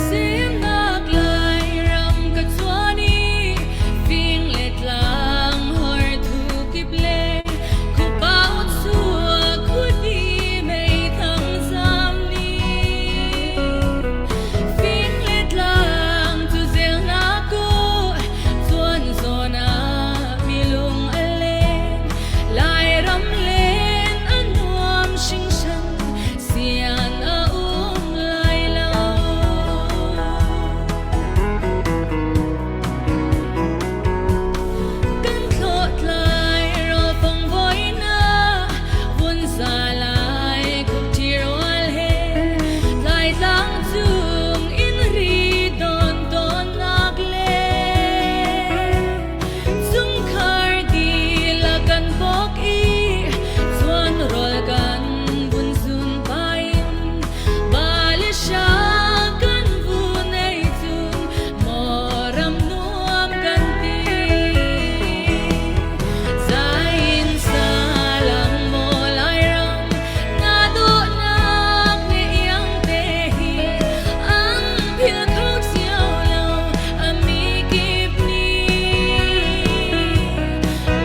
Semnak Lairam ka chuan i fing le tlang hor thu kip le khupa chuak khuadi meithang zam ni fing le tlang cu zel na ku chuan zawn ah mi lung a leng Lairam len a nuam hringhran sian a um lai lo. Kan thlawhtlai rawlfang voina vun za lai khupṭhi rual he tlaitlang cung in ri don tawnnak le Chungkhar dihlak kan bawk i chuan rawl kan vun zun pain balisha kan vun ei cun maw ram nuam kan ti. Zain salang maw Lairam na duhnak ne iang te hi an phil kho cio lo a mi kip nih.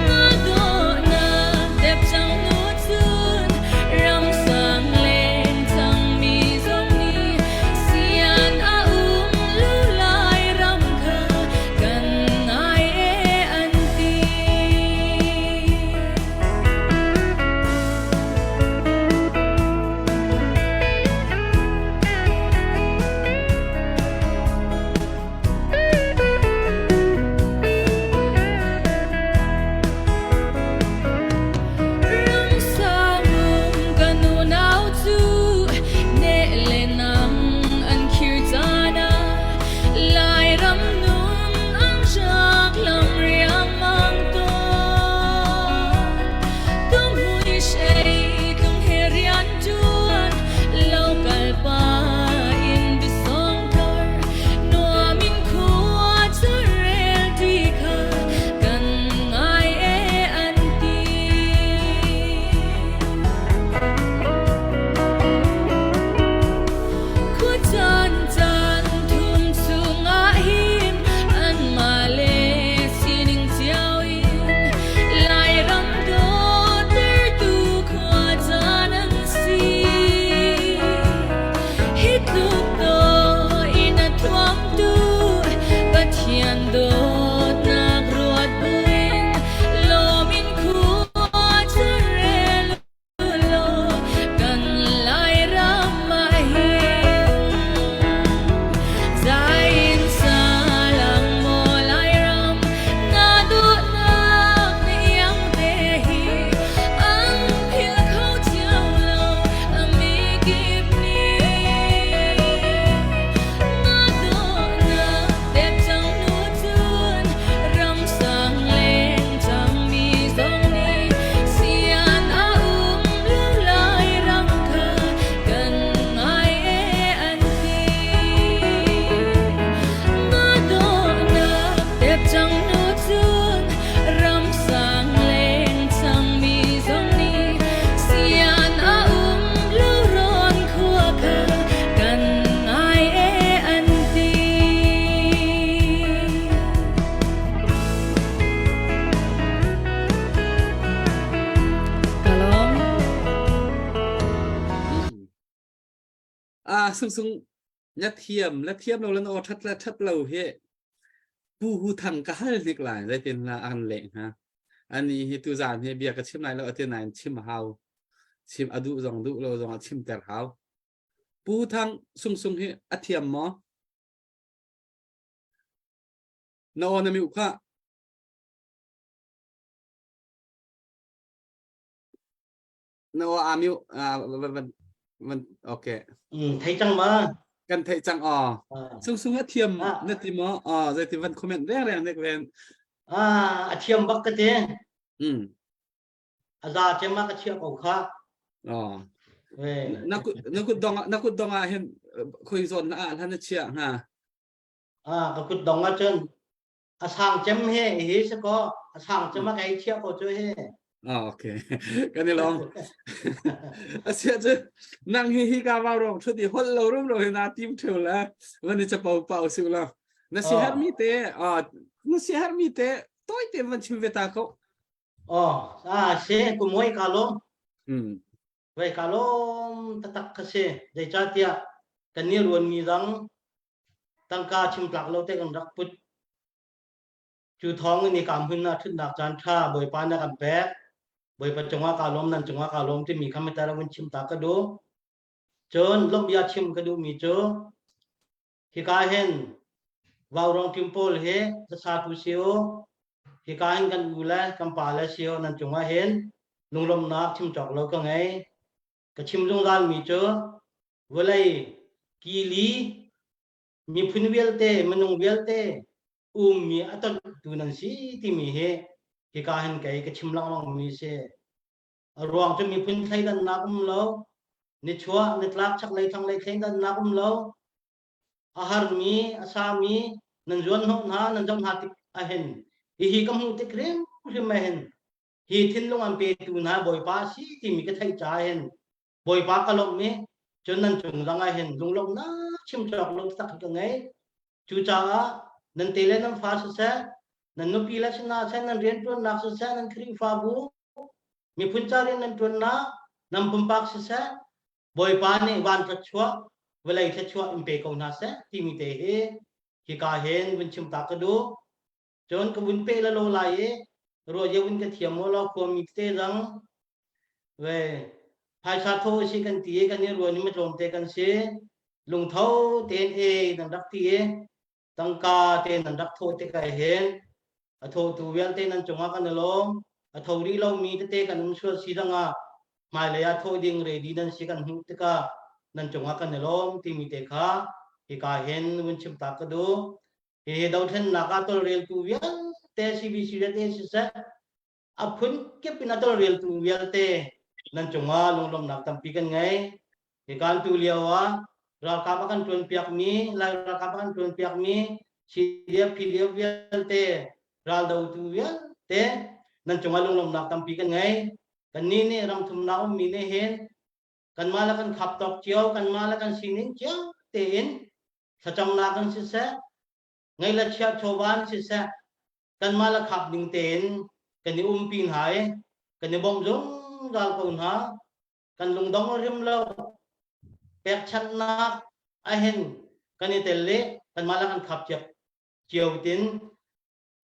Na dawhnak dep cang nu cun ramsang leng cangmi zong nih sian a um lo lai ram kha kan ngai e an ti. Ramsang um kan unau cu ne le nang an khir caan ah Lairam nun ang rak lam riangmang tawn. Tumui sei tlung he rian ṭuan lo kal pa in bisong thar nuam in khua carel ti kha kan ngai e an ti. Khuacaan caan thum chungah hin anmah le sining cio in Lairam dawtertu khuacaan an si. Hi tluk dawh in a thuamtu Pathian dawtnak ruat buin lawm in khua carel kan Lairam ah hin zain salang maw Lairam na duhnak na iang te hi an philh kho cio lo a mi kip nih na dawhnak dep cang nu cun ramsang leng cangmi zong nih sian a um lo lai ram kha kan ngai e an ti. Na dawhnak dep cang nu cun ramsang leng cangmi zong nih sian a um lo rawn khua kha kan ngai e an ti. Ka lawm. Ah sung sung na thiam la thiam lo lan aw that la that lo hi pu hu thang ka hal hnik lai zeitin la an le ha ani hi tu zan hi bia ka chim lai lo ati nain chim hau chim adu zong du lo zong a chim ter hau pu thang sung sung hi a thiam maw Na aw na mute kha. Na aw aa mute. Man okay. Thei cang ma? Kan theih cang aw. Sung sung a thiam na ti maw? Aw zeiti van comment reng reng nek ven. Ah, a thiam bak ka te. A za cem ah ka chiah ko kha. Aw. Na kut na kut dong na kut dong ah hin khoi zawn na ah hlan na chiah hnga. Ah, ka kut dong ah cun a sang cem he hi si ko a sang cem a kai chiah ko cu he. Ah, okay. Kan i lawm. Asia cu nang hi hi ka vau rong thut i hol lo rum lo hi na tim theu la van i chapo pau siu la. Na si har mi te ah na si har mi te toi te van chim ve ta ko. Oh, ah se kumoi ka lom. Vai ka lom tatak ka si. Zeicahtiah kan ni ruan mi dang tangka chim tlak lo te kan rak put. Cu thawng in ka hmun ah ṭhutnak caan ṭha Bawipa na kan pek. Bawipa cungah ka lawm, nan cungah ka lawm timi kha mita vun chim ta ka duh. Cun lawmhbia chim ka duhmi cu hika hin Vaurawng team pawl hi sasatu si u, hika hin kan u le kan pa le si u nan cungah hin lunglawmhnak chim cawk lo ka ngei. Ka chim zungzalmi cu vawlei kili miphun vialte minung vialte ummi a tontu nan si timi hi hika hin kei ka chim lengmang mi si. A ruang cu miphun thleidannak um lo, nichuah nitlak chaklei thlanglei thleidannak um lo, a harmi a sami nan zuan hnawh hna nan zoh hna tik ahhin hihi ka hmuh tik hrimhrim ahhin hi thinlung an petu hna Bawipa a si timi ka theih caah hin Bawipa ka lawmh i cun nan cung zong ah hin lunglawmhnak chim cawk lo tak ka ngei. Cucaah nan te le nan fa siseh, nan nupi le sinah seh, nan rianṭuannak siseh, nan Khrihfabu, miphun ca rian nan ṭuannak, nan pumpak siseh, Bawipa nih van thluachuah, vawlei thluachuah in pe ko hna seh timi te hi hika hin vun chim ta ka duh. Cun ka vun pe la lo lai i ruah vun ka thiam maw law khuami tete zang ve phaisa tho si kan ti i kan i ruan i matlawmte kan si lungtho tein e nan rak ti i tangka te nan rak thawh tikah hin a thawhtu vialte nan cungah kan i lawm a tho rih lomi tete kan um sual si dangah hmailei ah thawh ding ready nan si kan hmuh tikah nan cungah kan i lawm timi te kha hika hin vun chim ta ka duh. Hihi dothlennak ah tawlreltu vialte CBC vialte siseh a phun kip in a tawlreltu vialte nan cungah lunglawmhnak tampi kan ngei. Hi kan tu lio ah ralkap a kan ṭuanpiakmi, Lai ralkap a kan ṭuanpiakmi CDF, PDF vialte, raldotu vialte nan cungah lunglawmhnak tampi kan ngei. Kannih nih ramthumnak ummi nih hin kanmah le kan khap tawk cio, kanmah le kan sining cio tein thlacamnak in siseh, ngei le chiah chawva in siseh, kanmah le khap ning tein kan i umpi hna i kan i bawmh zungzal ko hna. Kan lungdong a rim lo. Pekchanhnak ahin kan i tel i kanmah le kan khap cio tin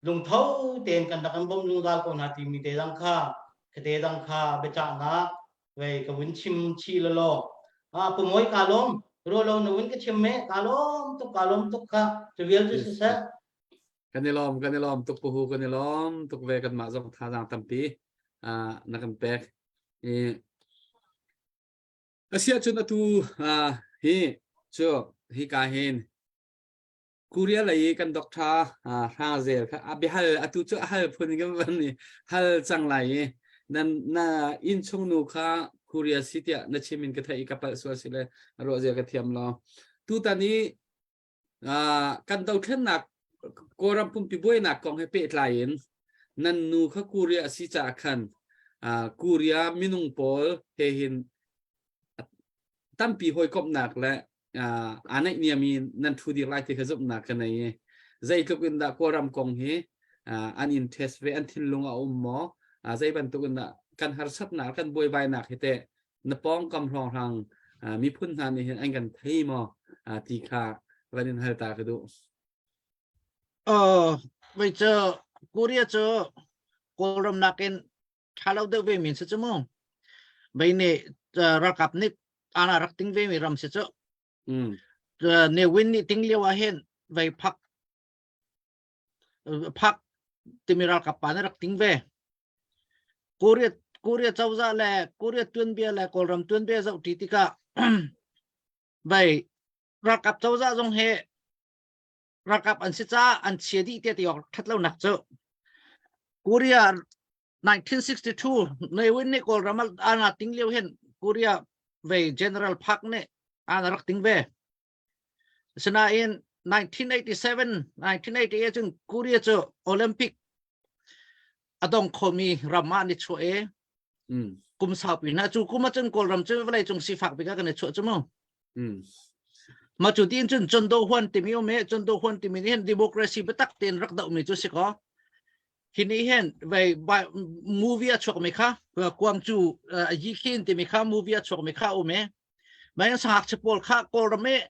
lungtho tein kan rak in bawmh zungzal ko hna timi te dang kha khate dang kha biacahnak vei ka vun chim chih lalaw ah pumawi ka lawm ro lo na vun ka chim me ka lawm tuk ka lawm tuk kha cu vial cu siseh Kan i lawm kan i lawm tuk puhu kan i lawm tuk ve kanmah zong thazaang tampi na kan pek i asiahcun atu hi cu hi ka hin Korea lei i kan doctor Hrang Zel kha a biahal atu cu a hal phun kan van i hal cang lai i nan na innchung nu kha Korea si tiah na chim in ka theih i ka palh sual si le ruah zia ka thiam lo tutan i kan dothlennak Kawlram pumpi buainak kong he pehtlai in nan nu kha Korea a si caah khan Korea minung pawl he hin tampi hawikomhnak le aa naihniam i nan ṭhu dir lai ti kha zumhnak ka nei i zeitluk in dah Kawlram kong hi an in test ve an thinlung a um maw zei bantuk in dah kan harsatnak kan buaibainak hi teh na pawngkam hrawnghrang miphun hna nih hin an kan thei maw ti kha van in hal ta ka duh. Uh, wei cu Korea cu Kawlram nakin ṭha lo deuh ve mi si cu mu. Vei nih ralkap nih ana rak ting ve mi ram si cu. Ne Win nih ting lio ah hin vei phak phak timi ralkap pa nih rak ting ve. Korea Korea cozah le Korea tuanbia le Kawlram tuanbia zoh ṭi tikah Vai ralkap cozah zong he ralkap an si caah an chia dih tiah ti awk that lo nak cu Korea 1962 Ne Win nih Kawlram ah ting lio hin Korea ve General Park nih an rak ting ve. Asinain 1987 1988 cun Korea cu Olympic a dong khomi ram ah ni chuah i kum saupi hna cu kum ahcun Kawlram cu vawlei cung sifak bik ah kan i chuah cu mu. Ma cu tiin cun Chondo Huan timi um i Chondo Huan timi nih hin democracy biatak tein rak dohmi cu si kaw hi nih hin vei movie a chuakmi kha Guangzhou Yikhin timi kha movie a chuakmi kha um i mai sangakchia pawl kha Kawlram i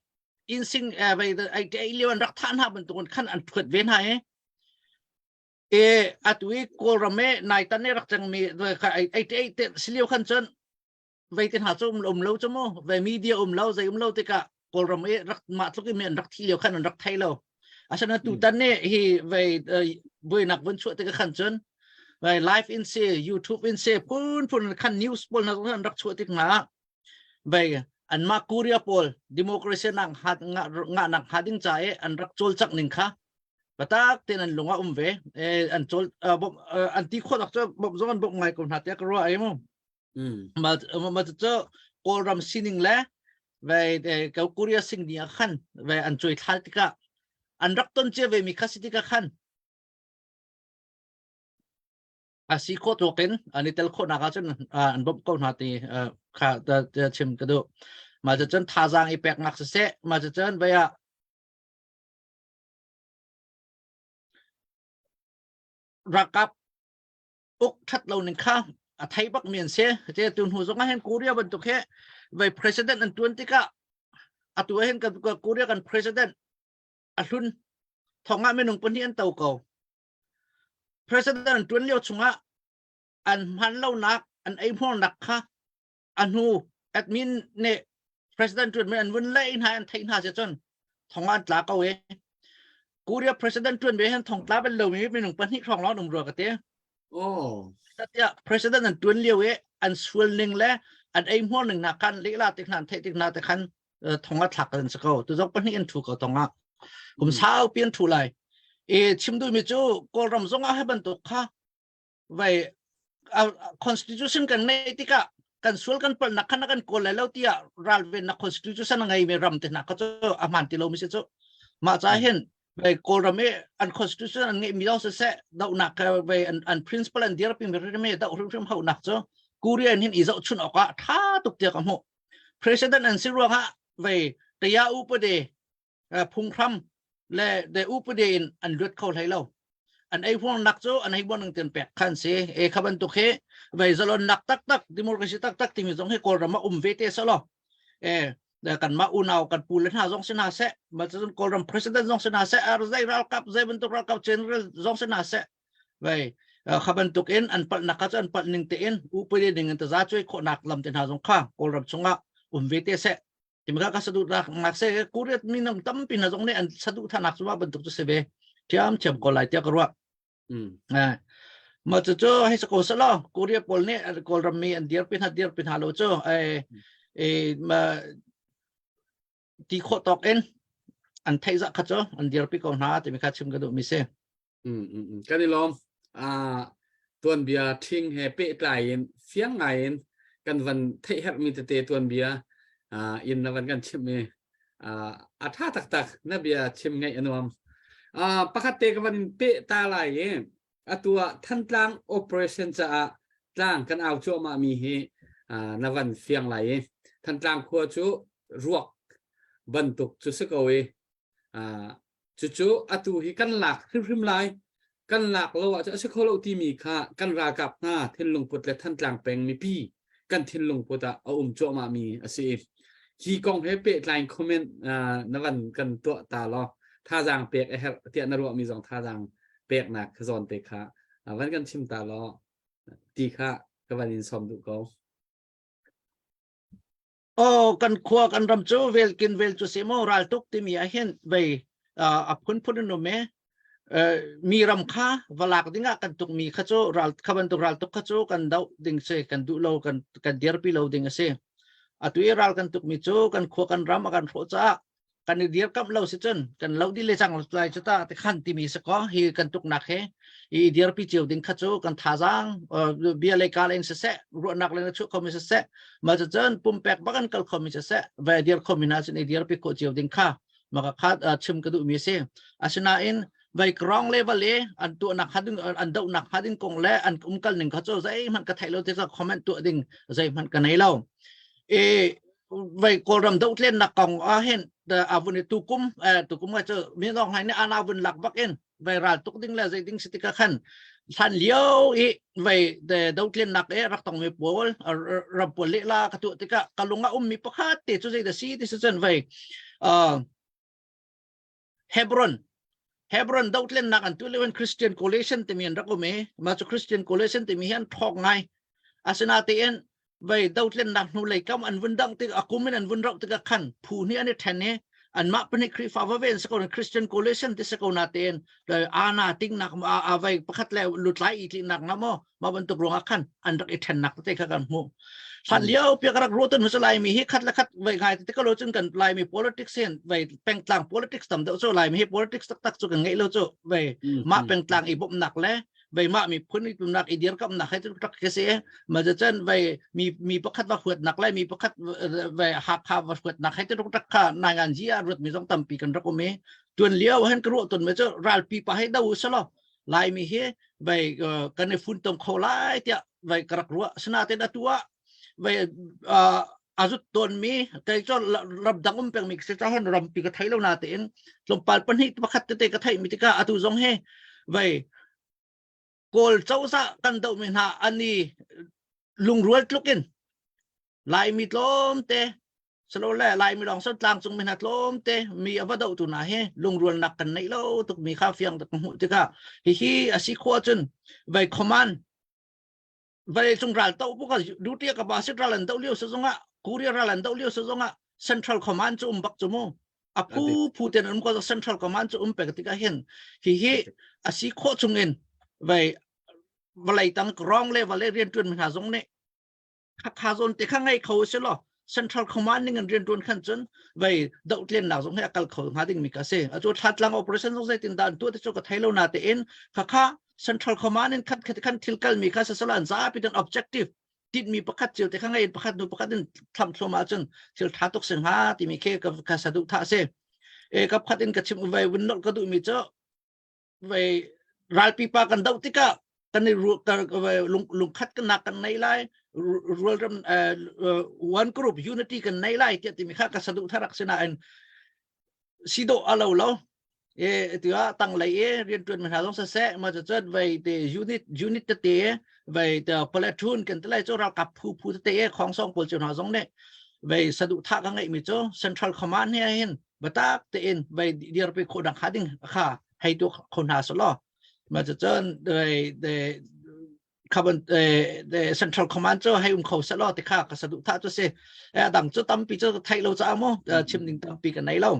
insing vei ai lio an rak thah hna bantukin khan an thuat ve hna i e atu i Kawlram i naitan i rak cangmi ai te silio khan cun vei te hna cu um um lo cu mu ve media um lo zei um lo tikah Kawlram i rak mah tluk in an rak thi lio khan an rak thei lo asana tutan ne hi vei buainak vun chuah tikah khan cun vei live in se YouTube in se phun phun khan news pawl na an rak chuah tik nga vei anmah Korea pawl democracy nak nga nga nak ha ding cha e an rak chol chak ning kha patak ten an lunga um ve an chol an ti khot ak chu bom zong an bom ngai ko hna te ka ruwa ai mu Ma ma cu Kawlram sining le ve ko Korea sing ni ah khan ve an cuai thlal tikah an rak ton cia ve mi kha si tikah khan a si khawh tawk in an i tel khawhnak ahcun an bawmh ko hna ti kha chim ka duh. Mah cucun thazaang i peknak siseh, mah cucun vei ah ralkap uk ṭhat lo ning kha a thei bak mi an si. Te tu hnu zong ah hin Korea bantuk hi vai president an tuan tikah atu ah hin kan Korea kan president a hlun thong ah minung pahnih an to ko. President an tuan lio chungah an hman lonak an ei hmuarnak kha a hnu admin nih president tuan an vun lei hna an theih hna si cun thong an tla ko e Korea president tuan ve hin thong tla bal lo mi minung pahnih hrawng lawng um rua ka te oh tiah president an tuan lio i an sual ning le an ei hmuar ning na khan lehla tik hna an theih tik hna te khan thong a thlak kan si ko tu zong pahnih an thu ko tong ah kum sau pi an thu lai e chim duh mi cu kawlram zong ah he bantuk kha vai constitution kan nei tikah kan sual kan palnak khan kan kawl lai lo tiah ralvennak constitution a ngei mi ram te hna kha cu a hmaan ti lo mi si cu mah ca hin vai kawlram i an constitution an ngeih mi lo siseh dohnak vai an, an principle an dirpi mi hrim doh hrimhrim haunak cu Korea hin i zohchun awk ah tha tuk tiah ka hmuh president an si ruangah vai taya upade phunghram le de upade in an luat kho hlei lo an ei huangnak cu an hei buang ten pek khan si e kha bantuk hi vei zalon nak tak tak democracy tak tak timi zong hi kawlram ah um ve te salo e kan ma unau kan pu le hna zong si hna seh ma cun kawlram president zong si hna seh ar zai ralkap zai bantuk ralkap general zong si hna seh vei kha bantuk in an palh nak kha cu an palh ning tein upade ning in taza cuai khawhnak lam te hna zong kha kawlram chungah um ve te seh Timka ka saduh nak se Korea minung tampi hna zong nih an saduh thanak cu bantuk cu si ve thiam thiam ko lai tiah ka ruah. Eh ma cu cu hei sako salo Korea pawl nih Kawlram mi an dirpi hna dirpi hna lo cu eh eh ma ti khawh tawk in an theih zah kha cu an dirpi ko hna timi kha chim ka duh mi si. Kan i lawm. Tuanbia ṭhing he pehtlai in fiang ngai in kan van theih herhmi tete tuanbia in na van kan chimh i a ṭha taktak na bia chim ngaih a nuam. Pakhat te ka van in peh ta lai i atu ah Thantlang operation caah tlang kan au cuahmah mi hi na van fiang lai i Thantlang khua cu ruak bantuk cu si ko i Cucu atu hi kan lak hrimhrim lai. Kan lak lo ahcun a si kho lo timi kha kan ralkap hna thinlung put le Thantlang peng mipi kan thinlung put ah a um cuahmah mi a si. Hi kong he pehtlai comment na van kan tuah ta law thazaang pek a herh tiah na ruahmi zong thazaang peknak zawn te kha van kan chim ta law ti kha ka van in sawm duh ko. Oh, kan khua kan ram cu vel kin vel cu si maw raltuk timi ah hin vei a phunphun an um e mi ram kha va lak dingah kan tuk mi kha cu ral kha bantuk raltuk kha cu kan doh ding si kan duh lo kan kan dirpi lo ding a si. Atu i ral kan tukmi cu kan khua kan ram a kan hrawh caah kan i dirkamh lo si cun kan lo dih le cang lai cu ta ti khan timi si ko hi kan tuknak he i dirpi cio ding kha cu kan thazaang bia le ka in siseh ruahnak le na chuah khomi siseh ma cu cun pumpek bak an kal khomi siseh ve dir khomi hna cun i dirpi khawh cio ding kha maka kha chim ka duhmi si asinain vai ground level i an tuahnak hnga ding an dohnak hnga ding kong le an umkal ning kha cu zeihmanh ka theih lo ti comment tuah ding zeihmanh ka nei lo e vai kawlram dohtlennak kong ah hin avun i tukum tukum cu mi nong hai nih ana vun lak bak in vai ral tuk ding le zei ding si tikah khan hlan lio i vai dohtlennak e rak tong mi pawl ram pawl lehla ka tuah tikah ka lung a um mi pakhat te cu zei da si ti si cun vai Hebron Hebron dohtlennak an tu lio in Christian coalition timi an rak um i mah cu Christian coalition timi hi an ṭhawk ngai. Asinain vei dohtlennak hnu lei kam an vun dangh tik a kum in an vun rauh tikah khan phu nih an i ṭhen i anmah pahnih Khrihfa va ve an si ko Christian coalition ti si ko na tein ana tingnak a vei pakhat le lutlai i tlinak nga maw mah bantuk ruangah khan an rak i ṭhennak tete kha kan hmuh. Hlan lio pia ka rak ruah hmasa Laimi hi khat le khat vei ngai te ka lo cun kan Laimi politics hin vei pengtlang politics tam deuh cu Laimi hi politics taktak cu kan ngeih lo cu vei mah pengtlang i bawmhnak le vei mah miphun i tumnak i dirkamnak he cu rak ka si ma cun vei mi mi pakhat va huatnak le mi pakhat vei Hakha va huatnak he cu rak kha nai ngan ji a ruat mi zong tampi kan rak um i tuan lio hen ka ruah ton me cu ralpi pa he do selo Laimi hi vei kan i funtom kho lai tiah vei ka rak ruah. Asinain atu ah vei a zut tawnmi kei cu ramdang um pengmi ka si caah rampi ka thei lo natein tlawmpal pahnih pakhat tete ka theihmi tikah atu zong hi vei Kawl cozah kan dohmi hna an i lungrual tluk in Laimi tlawmte Salole Laimi lawng so tlangcung mi hna tlawmte mi a va doh tu hna hi lungrualnak kan neih lo tuk mi kha fiang tak hmuh tikah hihi a si khawh ahcun vai command vawleicung ral to bu ka duty ka ba sit ral an do lio sa zongah Korea ral an do lio sa zongah Central Command cu um bak cu mu a phu phu ten um ko Central Command cu um pek tikah hin hihi a si khawh chungin vai vawlei tang ground level le riantuan mi hna zong nih kha zawn te kha ngei kho si law central command ning an rian tuan khan cun vei dohtlennak zong he a kal kho hnga ding mi ka si atu thlatlang operation zong zeitin dah an tuah te cu ka thei lo na te in kha kha central command in khat khat khan thil kal mi kha sasala an zapi den objective tinhmi pakhat cio te kha ngei pakhat nu pakhat in thlam thlum ahcun thil tha tuk si hnga timi khi ka ka sadu tha si e ka phat in ka chim vei vun nolh ka duh mi cu vei ralpi pa kan doh tikah kan i lungkhat kan nak kan nei lai rualram one group unity kan nei lai tiah timi kha ka saduh tharak sinain sido alo lo e tiah tanglei e riantuan mi hna zong siseh ma cu cun vei te unit unit tete vei te platoon kan ti lai cu ralkap phu phu tete e khongsong pawl cu hna zong nih vei saduh thah ka ngeih mi cu central command he hin batak tein vei dirpi khawh nak hnga ding kha hei tu kho hna selaw ma cu cun de khaban de central command cu hei um kho selaw ti kha ka saduh thah cu si e dang cu tampi cu theih lo ca mu chim ding tampi ka nei lo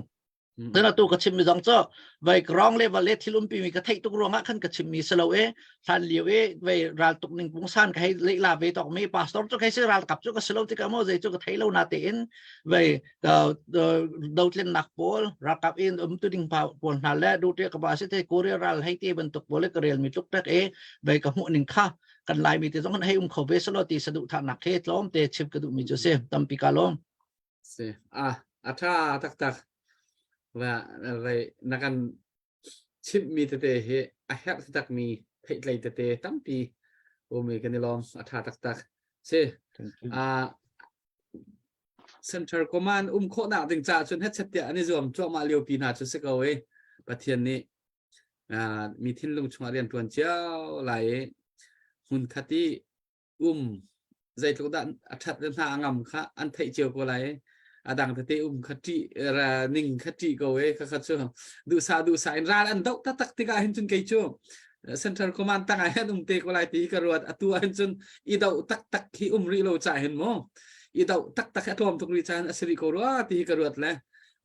Tun atu ka chim mi zong cu vai ground level le thil umpi mi ka theih tuk ruangah khan ka chim mi si lo e hlan lio e vai ral tuk ning pungsan ka hei leila ve tok mi pastor cu kai si ral kap cu ka si lo tikah mo zei cu ka thei lo na te in vai dotlennak pawl ralkap in um tu ding pawl hna le duty ka ba si te Korea ral hei te bantuk pawl ka rel mi tluk pek e vai ka hmuh ning kha kan lai mi te zong hei um kho ve selo ti sadu tha nak he tlawm te chim ka duh mi chu si tampi ka lawm si a a tha taktak va vai na kan chimhmi tete hi a herh takmi theihtlei tete tampi umi kan i lawm a tha taktak si a Central Command um khawhnak ding caah cun hetchet tiah an i zuam cuahmah lio pi hna cu si ko i Pathian nih mi thinlung chungah rian ṭuan cio lai i hmun khat i um zeitluk dah a ṭhat le hna a ngam kha an theih cio ko lai a dang tete um kha ṭih ning kha ṭih ko e kha kha cu duhsah duhsah in ral an doh taktak tikah hin cun kei cu Central Command tangah hin um te ko lai ti ka ruat atu ah hin cun i doh taktak hi um rih lo ca hin mu i doh taktak hi a tlawm tuk rih caan a si rih ko rua ti hi ka ruat le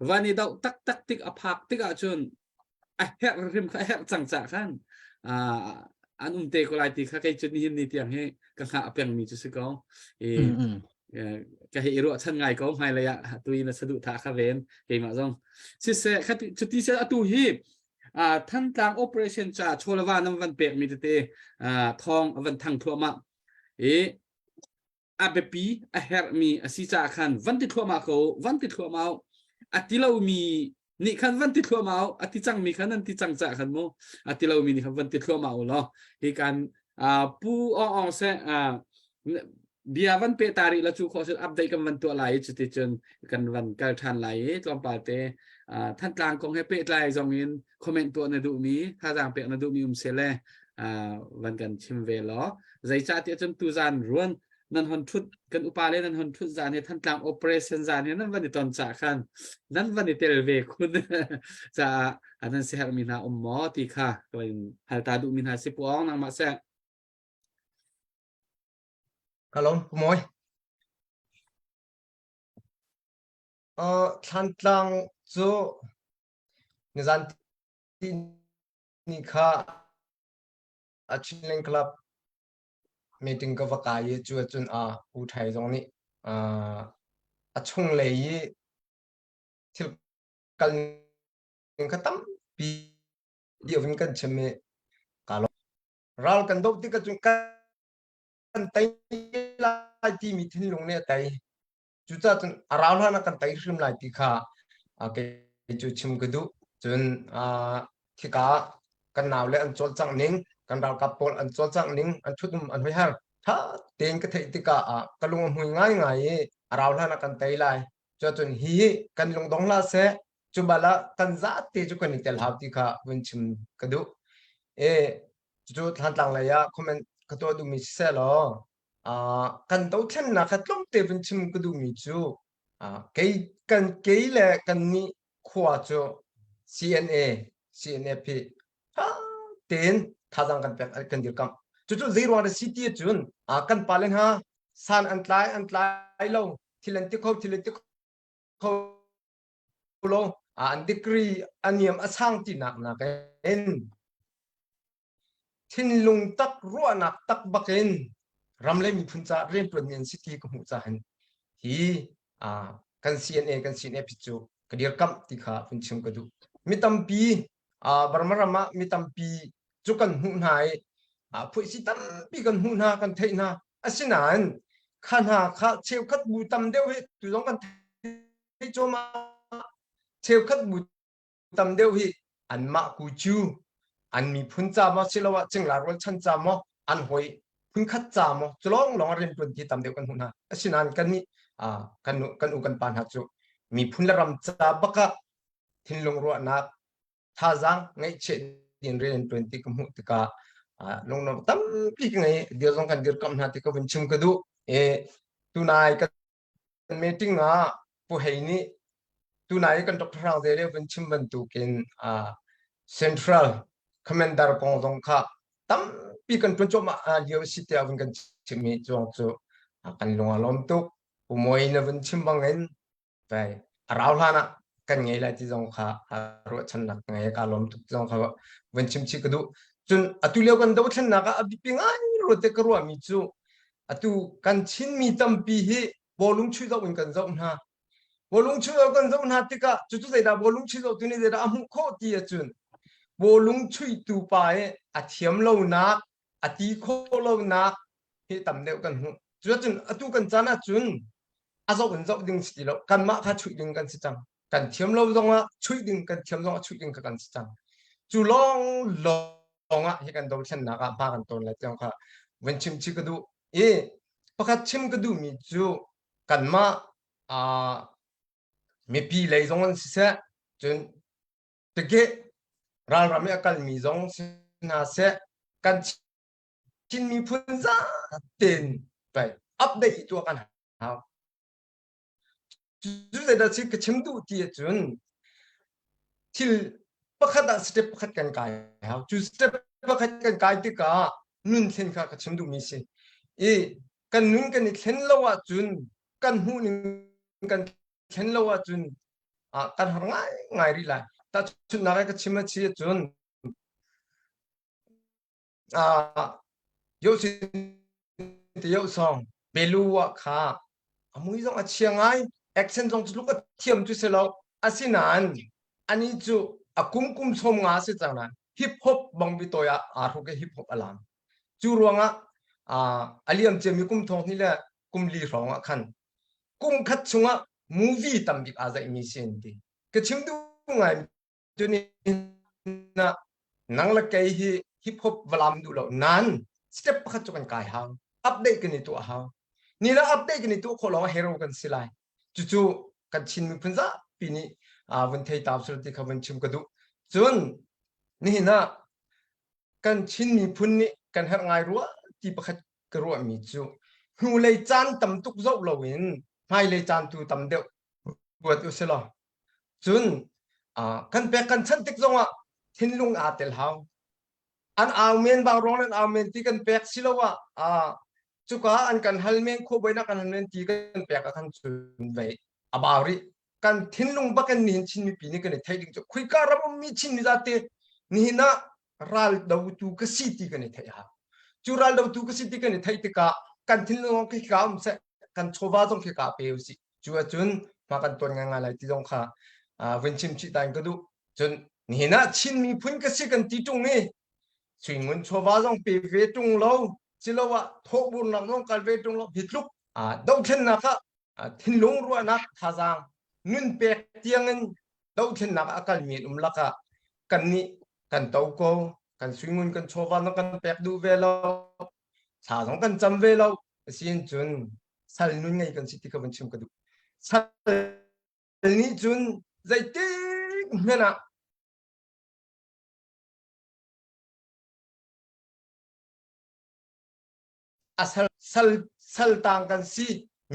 van i doh taktak tik a phak tikah cun a herh hrim kha a herh cang ca khan an um te ko lai ti kha kei cu nihin ni tiang hi ka hngah pengmi cu si ko i Ka hei i ruahchan ngai ko hmailei ah tu i na saduhthah kha ven keimah zong. Siseh khati cuti seh atu hi Thantlang operation ca chawlava nan van pekmi tete thawng a van thang thluahmah i a biapi a herhmi a si caah khan van ti thluahmah ko van ti thluahmah a ti lomi nih khan van ti thluahmah a ti cangmi khan nan ti cang caah khan mu a ti lomi nih khan van ti thluahmah u law hi kan pu ong ong seh bia van pe ta rih la cu khawh cun update kan van tuah lai i cuti cun kan van kal ṭhan lai i tlawmpal te Thantlang kong he pehtlai zong in comment tuah na duhmi thazaang pek na duhmi um se le van kan chim ve law zeicah tiah cun tuzan ruan nan hon thut kan upa le nan hon thut zan he Thantlang operation zan he nan van i ton ca khan nan van i tel ve khun caah nan siherhmi hna um maw ti kha ka hal ta duhmi hna si puang nangmah seh Ka lawm Pu Mawi. Uh, Thlantlang cu nizan ti ni kha a Chinland Club meeting ka va kai i cu ahcun uh, U Thai zong nih uh, a chunglei i thil kal ning kha tampi deuh in kan chim i ka lawm. Ral kan doh tik ahcun kan tei lai timi thinlung nih a tei. Cucaah cun a rau hlan ah kan tei hrim lai ti kha kei cu chim ka duh. Cun khika kan naule an cawlcangh ning, kan ralkap pawl an cawlcangh ning, an ṭhutum an hoiher ṭha tein ka theih tikah ka lung a hmui ngaingai i a rau hlan ah kan tei lai. Cuacun hi hi kan lungdong hlah seh, cu bal ah kan zate cu kan i tel hau ti kha vun chim ka duh. E cucu Thlantlang lei ah comment ka tuah duhmi siseh law kan dothlennak kha tlawmte vun chim ka duhmi cu kei kan kei le kan nih khua cu CNA CNF hi ṭha tein thazaang kan pek kan dirkamh. Cucu zei ruang dah si ti ahcun kan pale hna san an tlai an tlai lo thil an ti kho thil an ti kho lo an degree a niam a sang tinak nakin thinlung tak ruahnak tak bakin ram le miphun ca rianṭuanmi an si ti ka hmuh ca hin hi kan CNA kan CNF cu ka dirkamh ti kha hun chim ka duh. Mi tampi Burma ram ah mi tampi cu kan hmuh hna i phuihsi tampi kan hmuh hna kan theih hna asinain kha hna kha cheukhat bu tam deuh hi tu zong kan theih cuahmah cheukhat bu tam deuh hi anmah ku cu an miphun ca maw siloah cingla rualchan ca maw an hawi phunkhat ca maw cu lawng lawng a rianṭuan ti tam deuh kan hmuh hna asinain kan nih kan kan u kan pa hna cu miphun le ram ca bak ah thinlung ruahnak thazaang ngaihchiah din rian an ṭuan ti ka hmuh tikah lungnuam tampi ka ngei dir zong kan dirkamh hna ti ka vun chim ka duh e tunai kan meeting ah Pu Hei nih tunai kan Dr. Hrang Zele vun chim bantukin Central Commander kong zong kha tampi kan ṭuan cuahmah lio si tiah vun kan chimmi cuang cu kan lung a lawm tuk. Pu Mawi na vun chim bangin vai a rau hlan ah kan ngei lai ti zong kha ruahchannak ngei ka lawm tuk zong kha vun chim chih ka duh. Cun atu lio kan dothlennak ah a biapi ngai ruate ka ruahmi cu atu kan Chinmi tampi hi bawlung chuih zoh in kan zoh hna. Bawlung chuih zoh kan zoh hna tikah cucu zeidah bawlung chuih zoh tu nih zeidah a hmuh khawh ti ahcun bawlung chuihtu pa i a thiam lonak a ti khawh lonak hi tam deuh kan hmuh. Cuacun atu kan caan ahcun a zoh in zoh ding si ti lo. Kanmah kha chuih ding kan si cang. Kan thiam lo zongah chuih ding kan thiam zongah chuih ding kha kan si cang. Cu lawng lawng ah hi kan dothlennak ah hma kan tawn lai tiang kha vun chim chih ka duh. I pakhat chim ka duhmi cu kanmah uh, mipi lei zong an siseh cun tike ralram i a kalmi zong si hna seh kan Chin miphun zaten pei update tuah kan hau. Cu zeidah si ka chim duh ti ahcun thil pakhat ah step pakhat kan kai hau. Cu step pakhat kan kai tikah nun thlen kha ka chim duhmi si. I kan nun kan i thlen lo ahcun kan hmuh ning kan thlen lo ahcun ah kan har ngai ngai rih lai. Tahchunhnak ah ka chim a si ahcun ah yo sin te yo song belu wa kha. A mui zong a chia ngai. Accent zong cu tluk a thiam cu si lo. Asinain ani cu a kum kum som nga si cang nain hip hop bangbi tawi ah aa hruk i hip hop a lam. Cu ruangah a liam ciami kum thong hnih le kum li hrawng ah khan kum khat chungah movie tam bik aa zaihmi si an ti. Ka chim duh ngai cu ni na nang le kei hi hip hop valam duh lo nan step pakhat cu kan kai hau. Update kan i tuah hau. Ni la update kan i tuah khawh lawng hero kan si lai. Cucu kan Chin miphun zapi nih vun thei ta usih ti kha vun chim ka duh. Cun nihin ah kan Chin miphun nih kan herh ngai rua ti pakhat ka ruahmi cu hnulei caan tam tuk zoh loin hmailei caan tu tam deuh ruat usih law cun kan pek kan chanh tik zongah thinlung aa tel hau. An au men bang ruang an au men ti kan pek si lo ah cuka an kan hal men khuabawinak kan hal men ti kan pek ah khan cun vei a bau rih kan thinlung bak in nihin Chin mipi nih kan i theih ding cu khuika ram ummi Chin mi zate nihin ah ral dotu ka si ti kan i theih hau cu ral dotu ka si ti kan i theih tikah kan thinlung khi ka um seh kan chawva zong khi ka pe usih cu ahcun hma kan tuan ngai ngai lai ti zong kha vun chim chih ta in ka duh cun nihin ah Chin miphun ka si kan ti ṭung i suingun chawva zong pe ve ṭung lo siloah thawhburnak zong kal ve ṭung lo hi tluk dothlennak ah thinlung ruahnak thazaang nun pek tiangin dothlennak a kalmi an um lakah kannih kan to ko kan suingun kan chawva zong kan pek duh ve lo thla zong kan cam ve lo asin cun sal nun ngei kan si ti ka vun chim ka duh sal nih cun zeitik hmanh ah a sal sal saltang kan si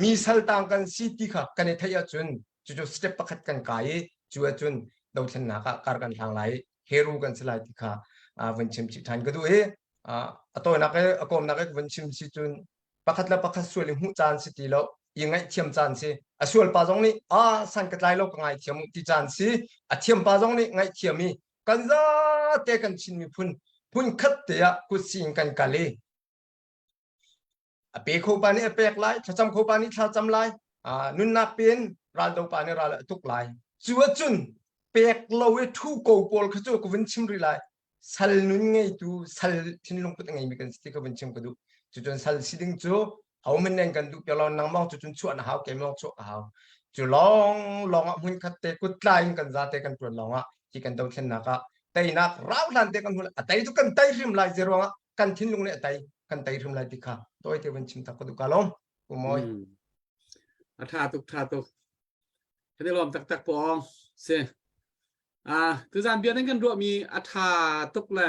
mi saltang kan si ti kha kan i theih ahcun cucu step pakhat kan kai i cu ahcun dothlennak ah kar kan hlang lai hero kan si lai ti kha vun chim chih ṭhan ka duh i a tawinak i a kawmnak i vun chim si cun pakhat le pakhat sual i hmuh caan si ti lo i ngaihthiam caan si a sual pa zong nih a san ka tlai lo ka ngaithiam ti caan si a thiam pa zong nih ngaihthiam i kan zate kan Chin miphun phun khat te ah kut si in kan kal i a pe kho pa nih a pek lai thlacam kho pa nih thlacam lai nunnak pen raldo pa nih ral a tuk lai cu ahcun pek lo i thu ko pawl kha cu ka vun chim rih lai sal nun ngeitu sal thinlung put a ngeimi kan si ti ka vun chim ka duh cucun sal si ding cu hohmanh nih an kan duh piak lo nangmah cucun chuah na hau keimah chuah ka hau cu lawng lawng ah hmun khat te kut tlai in kan zate kan tuan lawng ah hi kan dothlennak ah teinak rau hlan te kan hmu a tei cu kan tei hrim lai ze ruangah kan thinlung nih a tei kan tei hrim lai ti kha tawi te vun chim tak ka duh ka lawm umawi a tha tuk tha tuk Kan i lawm taktak pawng si. Ah, tuzan bia nan kan ruahmi a tha tuk le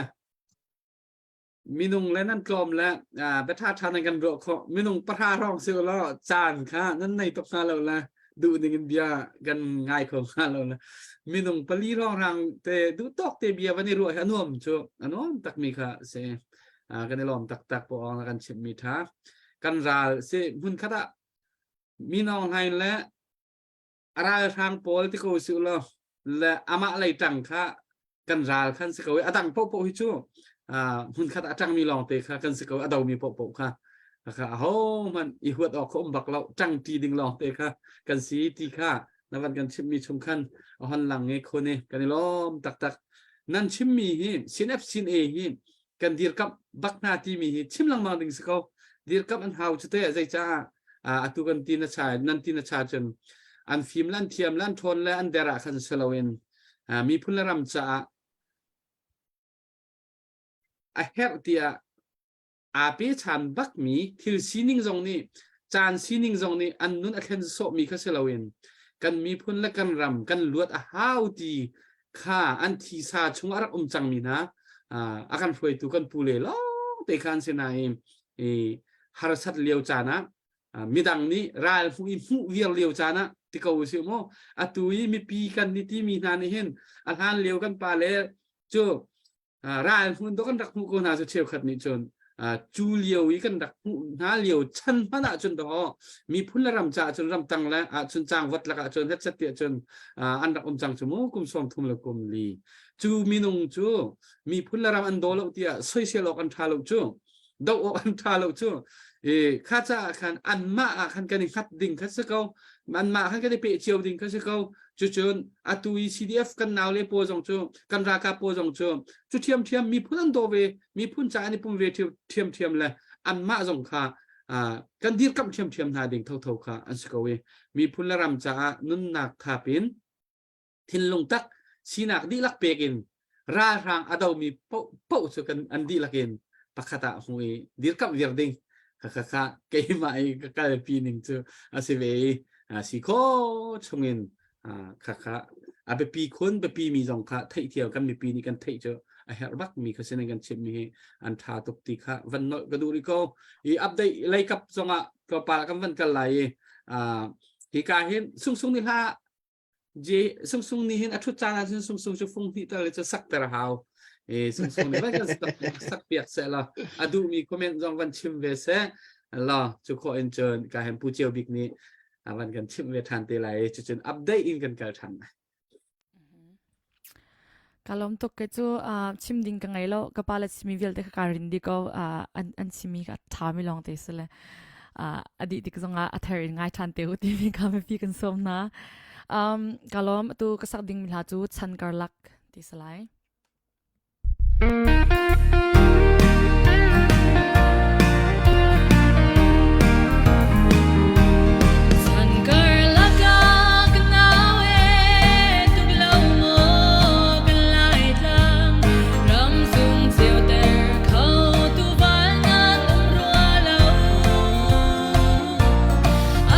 minung le nan tlawm le ah, bia tha tha nan kan ruah khawh. Minung pahra hrawng si law caan kha nan nei tuk hnga lo le duh ning in bia kan ngai kho hnga lo le minung pali hrawng rang te duh tawk te bia van i ruah hi a nuam cu a nuam takmi kha si. Ah, kan i lawm taktak pawng na kan chimhmi tha. Kan ral si hmun khat ah Minawng Hlaing le a ralhrang pawl ti ko usih law le amah lei ṭang kha kan ral khan si ko i a dang paohpaoh hi cu hmunkhat a ṭangmi lawngte kha kan si ko a domi paohpaoh kha kha ahohmanh i huat awk kha um bak lo ṭangṭi ding lawngte kha kan si ti kha na van kan chimmi chung khan a hon lang i khun i kan i lawm taktak nan chimmi hi CNF CNA hi kan dirkamh bak hna timi hi chim lengmang ding si ko dirkamh an hau cu te zeicaah atu kan ti na cha nan ti na cha cun an fim le an thiam le an ṭhawn le an der ah khan si loin miphun le ram caah a herh tiah aa pechan bakmi thil sining zong nih caan sining zong nih an nun a thlen sawhmi kha si loin kan miphun le kan ram kan luat a hau ti kha an thisa chung a rak um cangmi hna a kan hruaitu kan pu le lawng te khan si nain i harsat lio caan ah midang nih ral hmuh i hmuh viar lio caan ah ti ko usih mu atu i mipi kan ni timi hna nih hin a hlan lio kan pa le cu ral hmun to kan rak hmuh ko hna cu cheukhat nih cun cu lio i kan rak hmuh hna lio chan hmanh ah cun dawh miphun le ram caah cun ramtang le ahcun cangvat lakah cun hetchet tiah cun an rak um cang cu mu kum sawm thum le kum li cu minung cu miphun le ram an daw lo tiah soisel awk an ṭha lo cu. Do awk an ṭha lo cu. I kha caah khan anmah ah khan kan i hngat ding kha si ko. Anmah khan kan i peh cio ding kha si ko. Cucun atu i CDF kan naule pawl zong cu kan ralkap pawl zong cu cu ṭhiamṭhiam miphun an daw ve miphun ca an i pum ve ṭhiamṭhiam le anmah zong kha kan dirkamh ṭhiamṭhiam hna ding thotho kha an si ko i miphun le ram caah nunnak thap in thinlung tak sinak dihlak pek in ralhrang a domi paoh cu kan an dihlak in pakhat ah hmu i dirkamh viar ding kha kha kha keimah i ka kalpi ning cu a si ve i si kho chungin kha kha a biapi khun biapi mi zong kha theihthiam kan mipi nih kan theih cu a herh bak mi kha sin kan chim mi hi an tha tuk ti kha van nolh ka duh rih ko i update lei kap zongah tlawmpal kan van kal lai i hi ka hin sung sung ni hla je sung sung ni hin a thut caan ahcun sung sung cu fung hnih tal cu sak ter hau e sung sung nih van kan sak piak seh la a duh mi comment zong van chim ve seh la cu khawh in cun ka hen pu cio bik nih van kan chimh ve ṭhan te lai cucun update in kan kal ṭhan lai. Ka lawm tuk ke cu chim ding ka ngei lo ka pa le chimi vialte ka ka rin di ko an an chimi ka tha mi lawng te sile a dih tik zongah a thar in ngai ṭhan te u timi ka mipi kan sawm hna um ka lawm atu ka sak ding mi hla cu chan karlak ti salai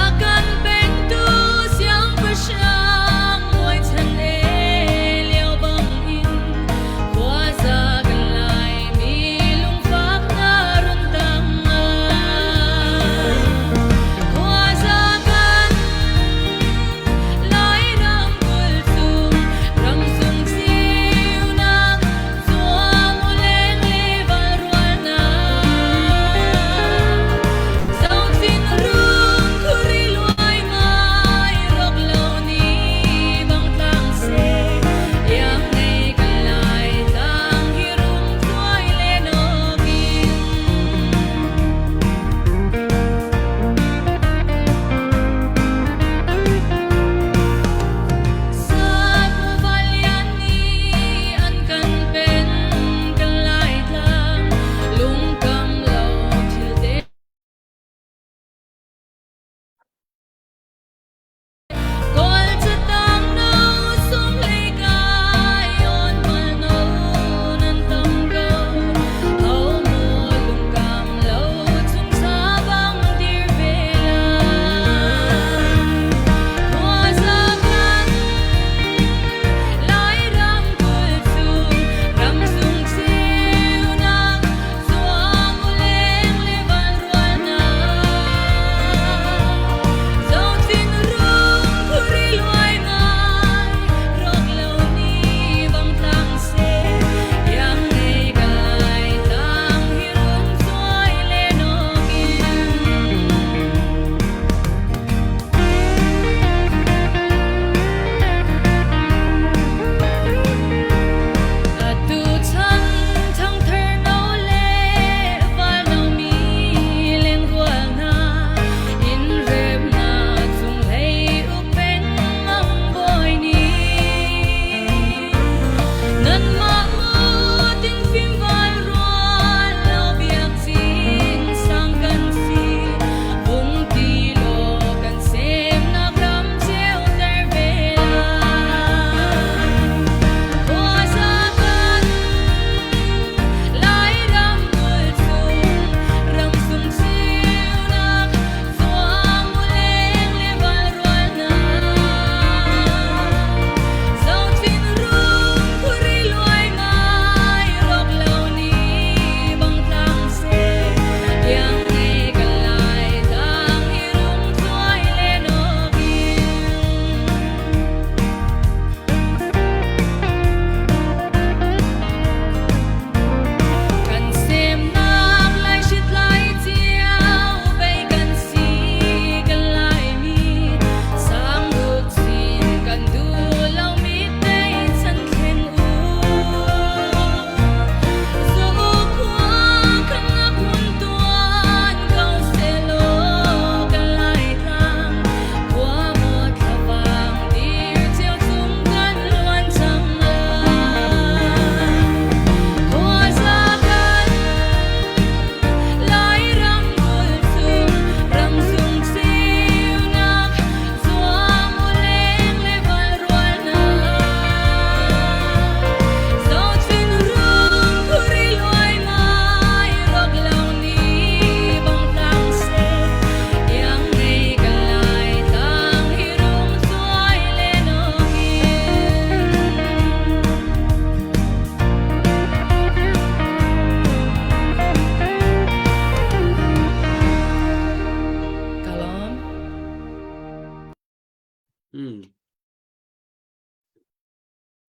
A kan pengtu siangpahrang muai chan e lio bangin.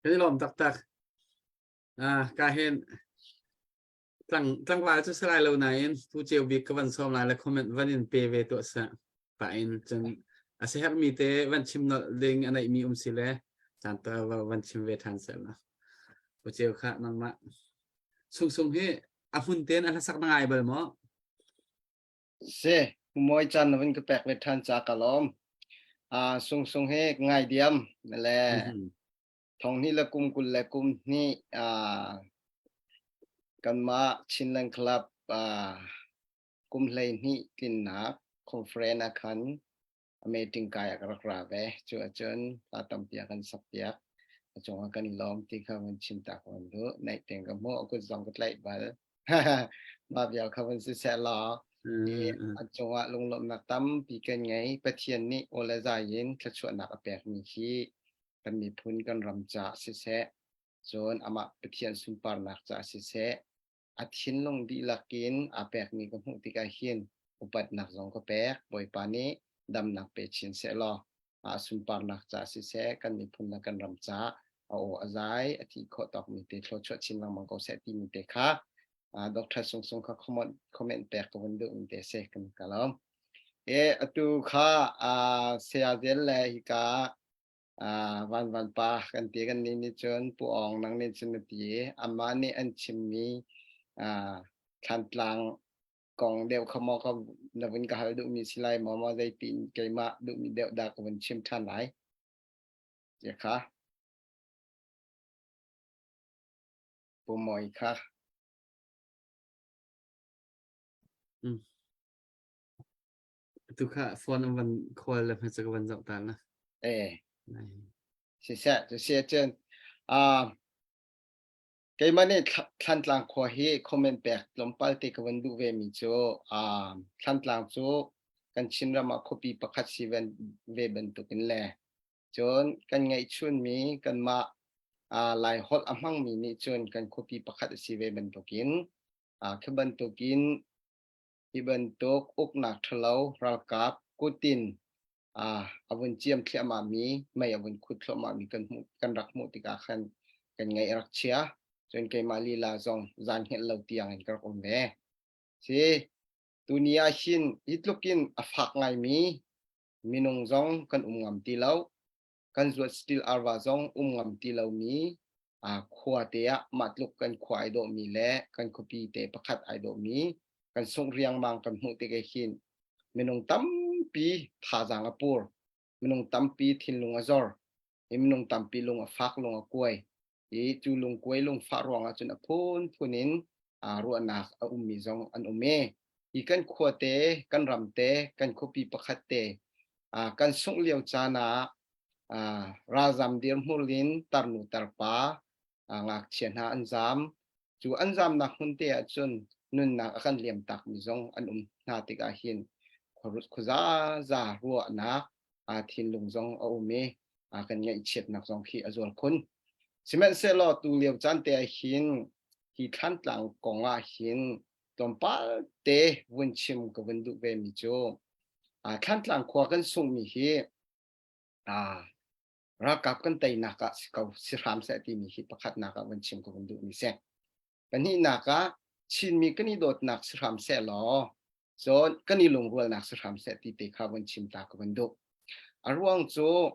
Kan i lawm taktak. Ah, ka hin tlang tlangval cu salai lo nain tu ceu bik ka van sawm lai le comment van in pe ve tuah seh. Pa in cun a si herhmi te van chim nolh ding a neihmi um si le caan ta van chim ve ṭhan seh la. Pu ceu kha nangmah sung sung hi a hmun ten a hlasak na ngai bal maw? Si, mawi caan na vun ka pek ve ṭhan ca ka lawm. Ah, sung sung hi ngai diam le thong hnih le kum 20 le kum hnih ah kanmah Chinland Club ah kum 12 tlinnak conference ah khan a meeting kai ah ka rak ra ve. Cu ahcun hla tampi a kan sak piak. A cungah kan i lawm ti kha van chim ta ka van duh. Naih tein ka hmuh, a kut zong ka tlaih bal. Mah vial kha van siseh law a cungah lunglawmhnak tampi kan ngei. Pathian nih aw le zai in thluachuahnak a pekmi hi kan miphun kan ram caah siseh, cun amah Pathian sunparnak caah siseh, a thinlung dihlak in aa pekmi ka hmuh tikah hin upatnak zong ka pek. Bawipa nih damnak pe chin sehlaw a sunparnak caah siseh, kan miphun le kan ram caah a aw a zai, a thi khawh tawkmi te thluachuah chin lengmang ko seh timi te kha Dr. Sung Sung kha comment, comment pek ka vun duhmi te si kan ka lawm. E atu kha saya zel le hika van van pa kan ti kan nih nih cun Pu Awng nang nih cun na ti i amah nih an chimmi Thlantlang kong deuh kha maw ka na vun ka hal duhmi si lai maw maw zeitin keimah duhmi deuh dah ka vun chim ṭhan lai. Tia kha. Pu Mawi kha. Mm. Tu kha phone an van call le hmasa ka van zoh ta na. Eh. Siseh, cu si ahcun uh, keimah nih Thlantlang khua hi comment pek tlawmpal te ka van duh ve mi cu uh, Thlantlang cu kan Chinram ah khuapi pakhat si ve bantukin le cun kan ngeihchunmi kanmah uh, Lai holh a hmangmi nih cun kan khuapi pakhat a si ve bantukin uh, khi bantukin Hi bantuk uknak ṭhalo ralkap kutin a vun ciam thliahmahmi, mei a vun khut thluahmahmi kan hmuh, kan rak hmuh tikah khan kan ngaih a rak chia. Cun keimah lila zong zan hngilh lo tiang in ka rak um ve. Si, tuni ah hin hi tluk in a fak ngaimi minung zong kan um ngam ti lo. Kan zuat stil arva zong um ngam ti lomi khua te ah mah tluk kan khua ai dawhmi le kan khuapi te pakhat ai dawhmi kan sungh riangmang kan hmuh tik hin minung tampi thazaang a pur minung tampi thinlung a zor i minung tampi lung a fak lung a kuai i cu lungkuai lungfah ruangah cun a phunphun in ruahnak a ummi zong an um i hi kan khua te kan ram te kan khuapi pakhat te kan sungh lio caan ah ralzam dirhmun in tarnu tarpa ngakchia hna an zam. Cu an zamnak hmun te ahcun nunnak a kan liamtakmi zong an um hna tikah hin khuazaza ruahnak thinlung zong a um i kan ngaihchiatnak zong khi a zual khun. Sihmanhsehlaw tu lio caan te ah hin hi Thlantlang kong ah hin tlawmpal te vun chim ka vun duh ve mi cu Thlantlang khua kan sunghmi hi ralkap kan teinak ah si ko si hram seh timi hi pakhatnak ah van chim ka vun duhmi si. Pahnihnak ah Chinmi kan i dawtnak si hram seh law cun kan i lungrualnak si hram seh ti te kha van chim ta ka van duh. A ruang cu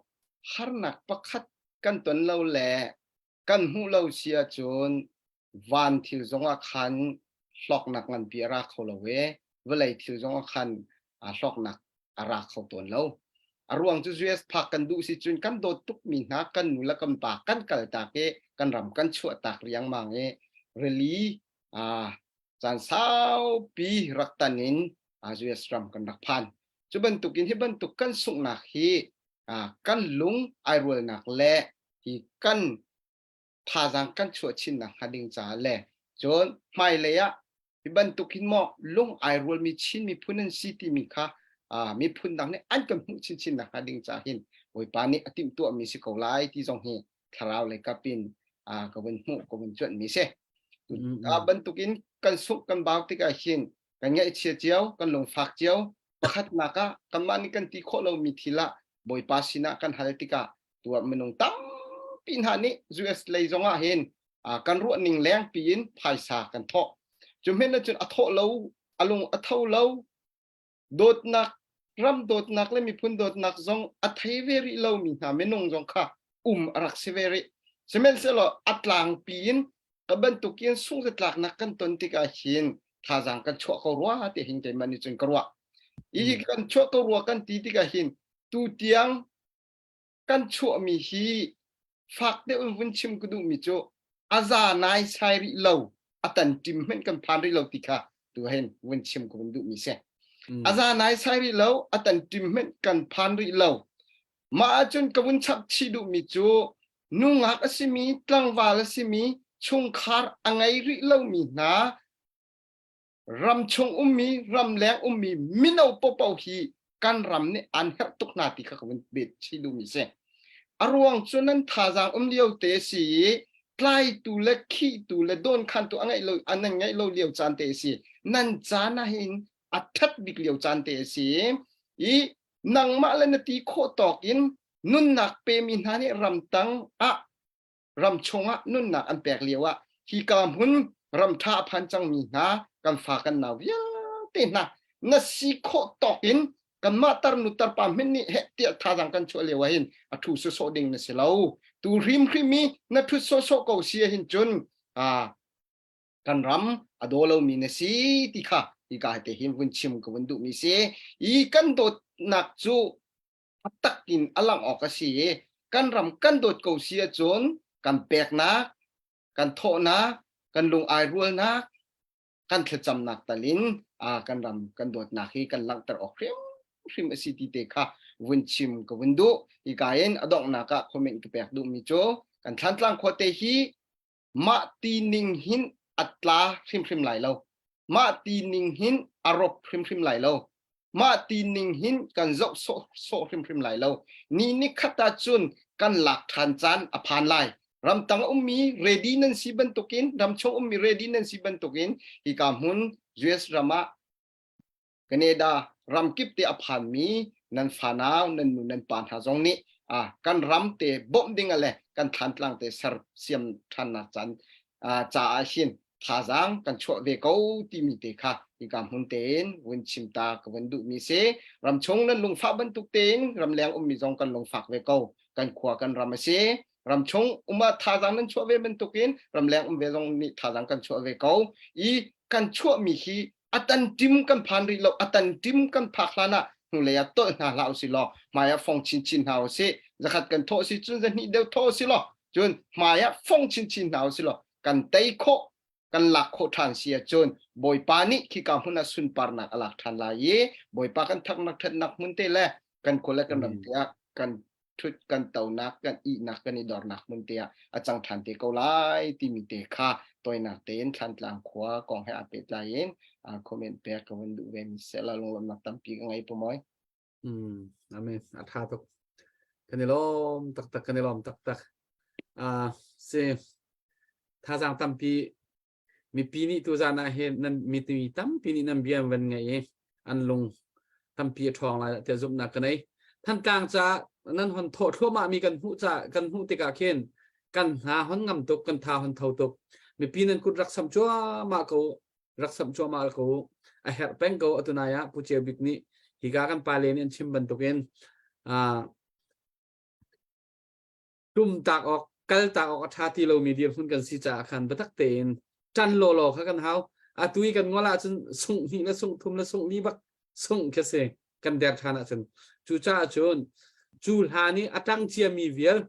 harnak pakhat kan ton lo le kan hmuh lo si ahcun van thil zongah khan hlawknak nganpi a ra kho lo i vawlei thil zongah khan hlawknak a ra kho tawn lo. A ruang cu US phak kan duh si cun kan dawt tukmi hna kan nu le kan pa kan kal tak i kan ram kan chuah tak riangmang i rili caan saupi rak tan in US ram kan rak phan. Cu bantukin hi bantuk kan sunghnak hi kan lung ai rualnak le hi kan thazaang kan chuah chinnak hnga ding caah le cun hmailei ah hi bantuk hin maw lung ai rualmi Chin miphun an si timi kha miphun dang nih an kan hmuh chinchin nak hnga ding caah hin Bawipa nih a timhtuahmi si ko lai ti zong hi thlarau lei kap in ka vun hmuh ka vun cuanhmi si. Bantukin kan sungh kan bau tikah hin kan ngaihchia cio kan lungfak cio pakhatnak ah kanmah nih kan ti khawh lomi thil ah Bawipa sinah kan hal tikah tuah minung tampi. tampi hna nih US lei zong ah hin kan ruah ning leng piin phaisa kan thawh. Cu hmenh cun a thawh lo, a lung a tho lo, dawtnak ram dawtnak le miphun dawtnak zong a thei ve rih lomi hna minung zong kha um a rak si ve rih. Sihmanhsehlaw a tlangpi in ka bantukin sungzatlaknak kan ton tikah hin thazaang kan chuah ko rua ti hin keimah nih cun ka ruah. Hi kan chuah ko rua kan ti tikah hin tu tiang kan chuahmi hi fak deuh in vun chim ka duhmi cu a za nai sai rih lo a tan ṭim hmanh kan phan rih lo ti kha tu hin vun chim ka vun duhmi si. A za nai sai rih lo a tan ṭim hmanh kan phan rih lo. Mah ahcun ka vun chap chih duhmi cu nungak a simi tlangval a simi chungkhar a ngei rih lomi hna ramchung ummi ramleng ummi mino popo hi kan ram nih an herh tuk hna ti kha ka vun bet chih duhmi si. A ruang cu nan thazaang um lio te si i tlaitu le khihtu le dawnkhantu a ngeih lo an nan ngeih lo lio caan te si. Nan caan ah hin a ṭhat bik lio caan te si i nangmah le na ti khawh tawk in nunnak pemi hna nih ramtang ah ram chungah nunnak an pek lio ah hika hmun ram ṭha a phan cangmi hna kan fa kan nau vialte hna na si khawh tawk in kanmah tarnu tarpa hmanh nih heh tiah thazaang kan chuah lio ah hin a thu sawsawh ding na si lo tu hrimhrim i na thut sawsawh ko si ahhin cun kan ram a daw lomi na si ti kha hika te hin vun chim ka vun duhmi si i kan dawtnak cu a tak in a langh awk a si i kan ram kan dawt ko si ahcun kan peknak, kan thawhnak, kan lung ai rualnak, kan thlacamnak tal in kan ram kan dawtnak hi kan langhter awk hrimhrim a si ti te kha vun chim ka vun duh. Hika in a donghnak ah comment ka pek duhmi cu kan Thlantlang khuate hi mah ti ning hin a tla hrimhrim lai lo. Mah ti ning hin a rop hrimhrim lai lo. Mah ti ning hin kan zoh sawh sawh hrimhrim lai lo. Ni ni khat ahcun kan lak ṭhan caan a phan lai. Ramtang ummi ready nan si bantukin, ramchung ummi ready nan si bantukin hika hmun US ram ah Canada ramkip te a phanmi nan fanau nan nu nan pa hna zong nih kan ram te bawmh ding le kan thlantlang te sersiam ṭhannak caan caah hin thazaang kan chuah ve ko timi te kha hika hmun tein vun chim ta ka vun duhmi si ramchung nan lungfah bantuk tein ramleng ummi zong kan lungfak ve ko kan khua kan ram a si ramchung um ah thazaang nan chuah ve bantukin ramleng um ve zong nih thazaang kan chuah ve ko i kan chuahmi hi a tan tim kan phan rih lo a tan tim kan phak hlan ah hnulei ah tolh hna hlah usih law hmai ah fong chinchin hna usih zakhat kan thawh si cun zahnih deuh thawh usih law cun hmai ah fong chinchin hna usih law kan tei khawh kan lak khawh ṭhan si ahcun Bawipa nih khika hmun ah sunparnak a lak ṭhan lai i Bawipa kan thaknak ṭhatnak hmun te le kan khua le kan ram te ah kan ṭhut kan tonak kan ihnak kan i dornak hmun te ah a cang ṭhan te ko lai timi te kha toinak tein Thlantlang khua kong he aa pehtlai in comment pek ka vun duh ve mi seh la lunglawmhnak tampi ka ngei pumawi. Mm, amen. A tha tuk. Kan i lawm taktak, kan i lawm taktak. Uh, si thazaang tampi mipi nih tuzan ah hin nan mipi tampi nih nan bia van ngei i an lung tampi a ṭhawng lai tiah zumhnak ka nei. Thantlang ca nan hon thawh thluahmah mi kan hmuh ca kan hmuh tikah khin kan hna hon ngam tuk kan tha hon tho tuk mipi nan kut rak sam cuahmah ko rak sam cuahmah ko a herh peng ko atunai ah Pu Ceu Bik nih hika kan pale nih an chim bantukin tum tak awk kal tak awk a ṭha ti lomi dirhmun kan si caah khan biatak tein ṭan lawlaw kha kan hau atu i kan ngol ahcun sungh hnih le sungh thum le sungh li bak sungh khi si kan der ṭhan ahcun cucaah cun cu hlan i a ṭang ciami vial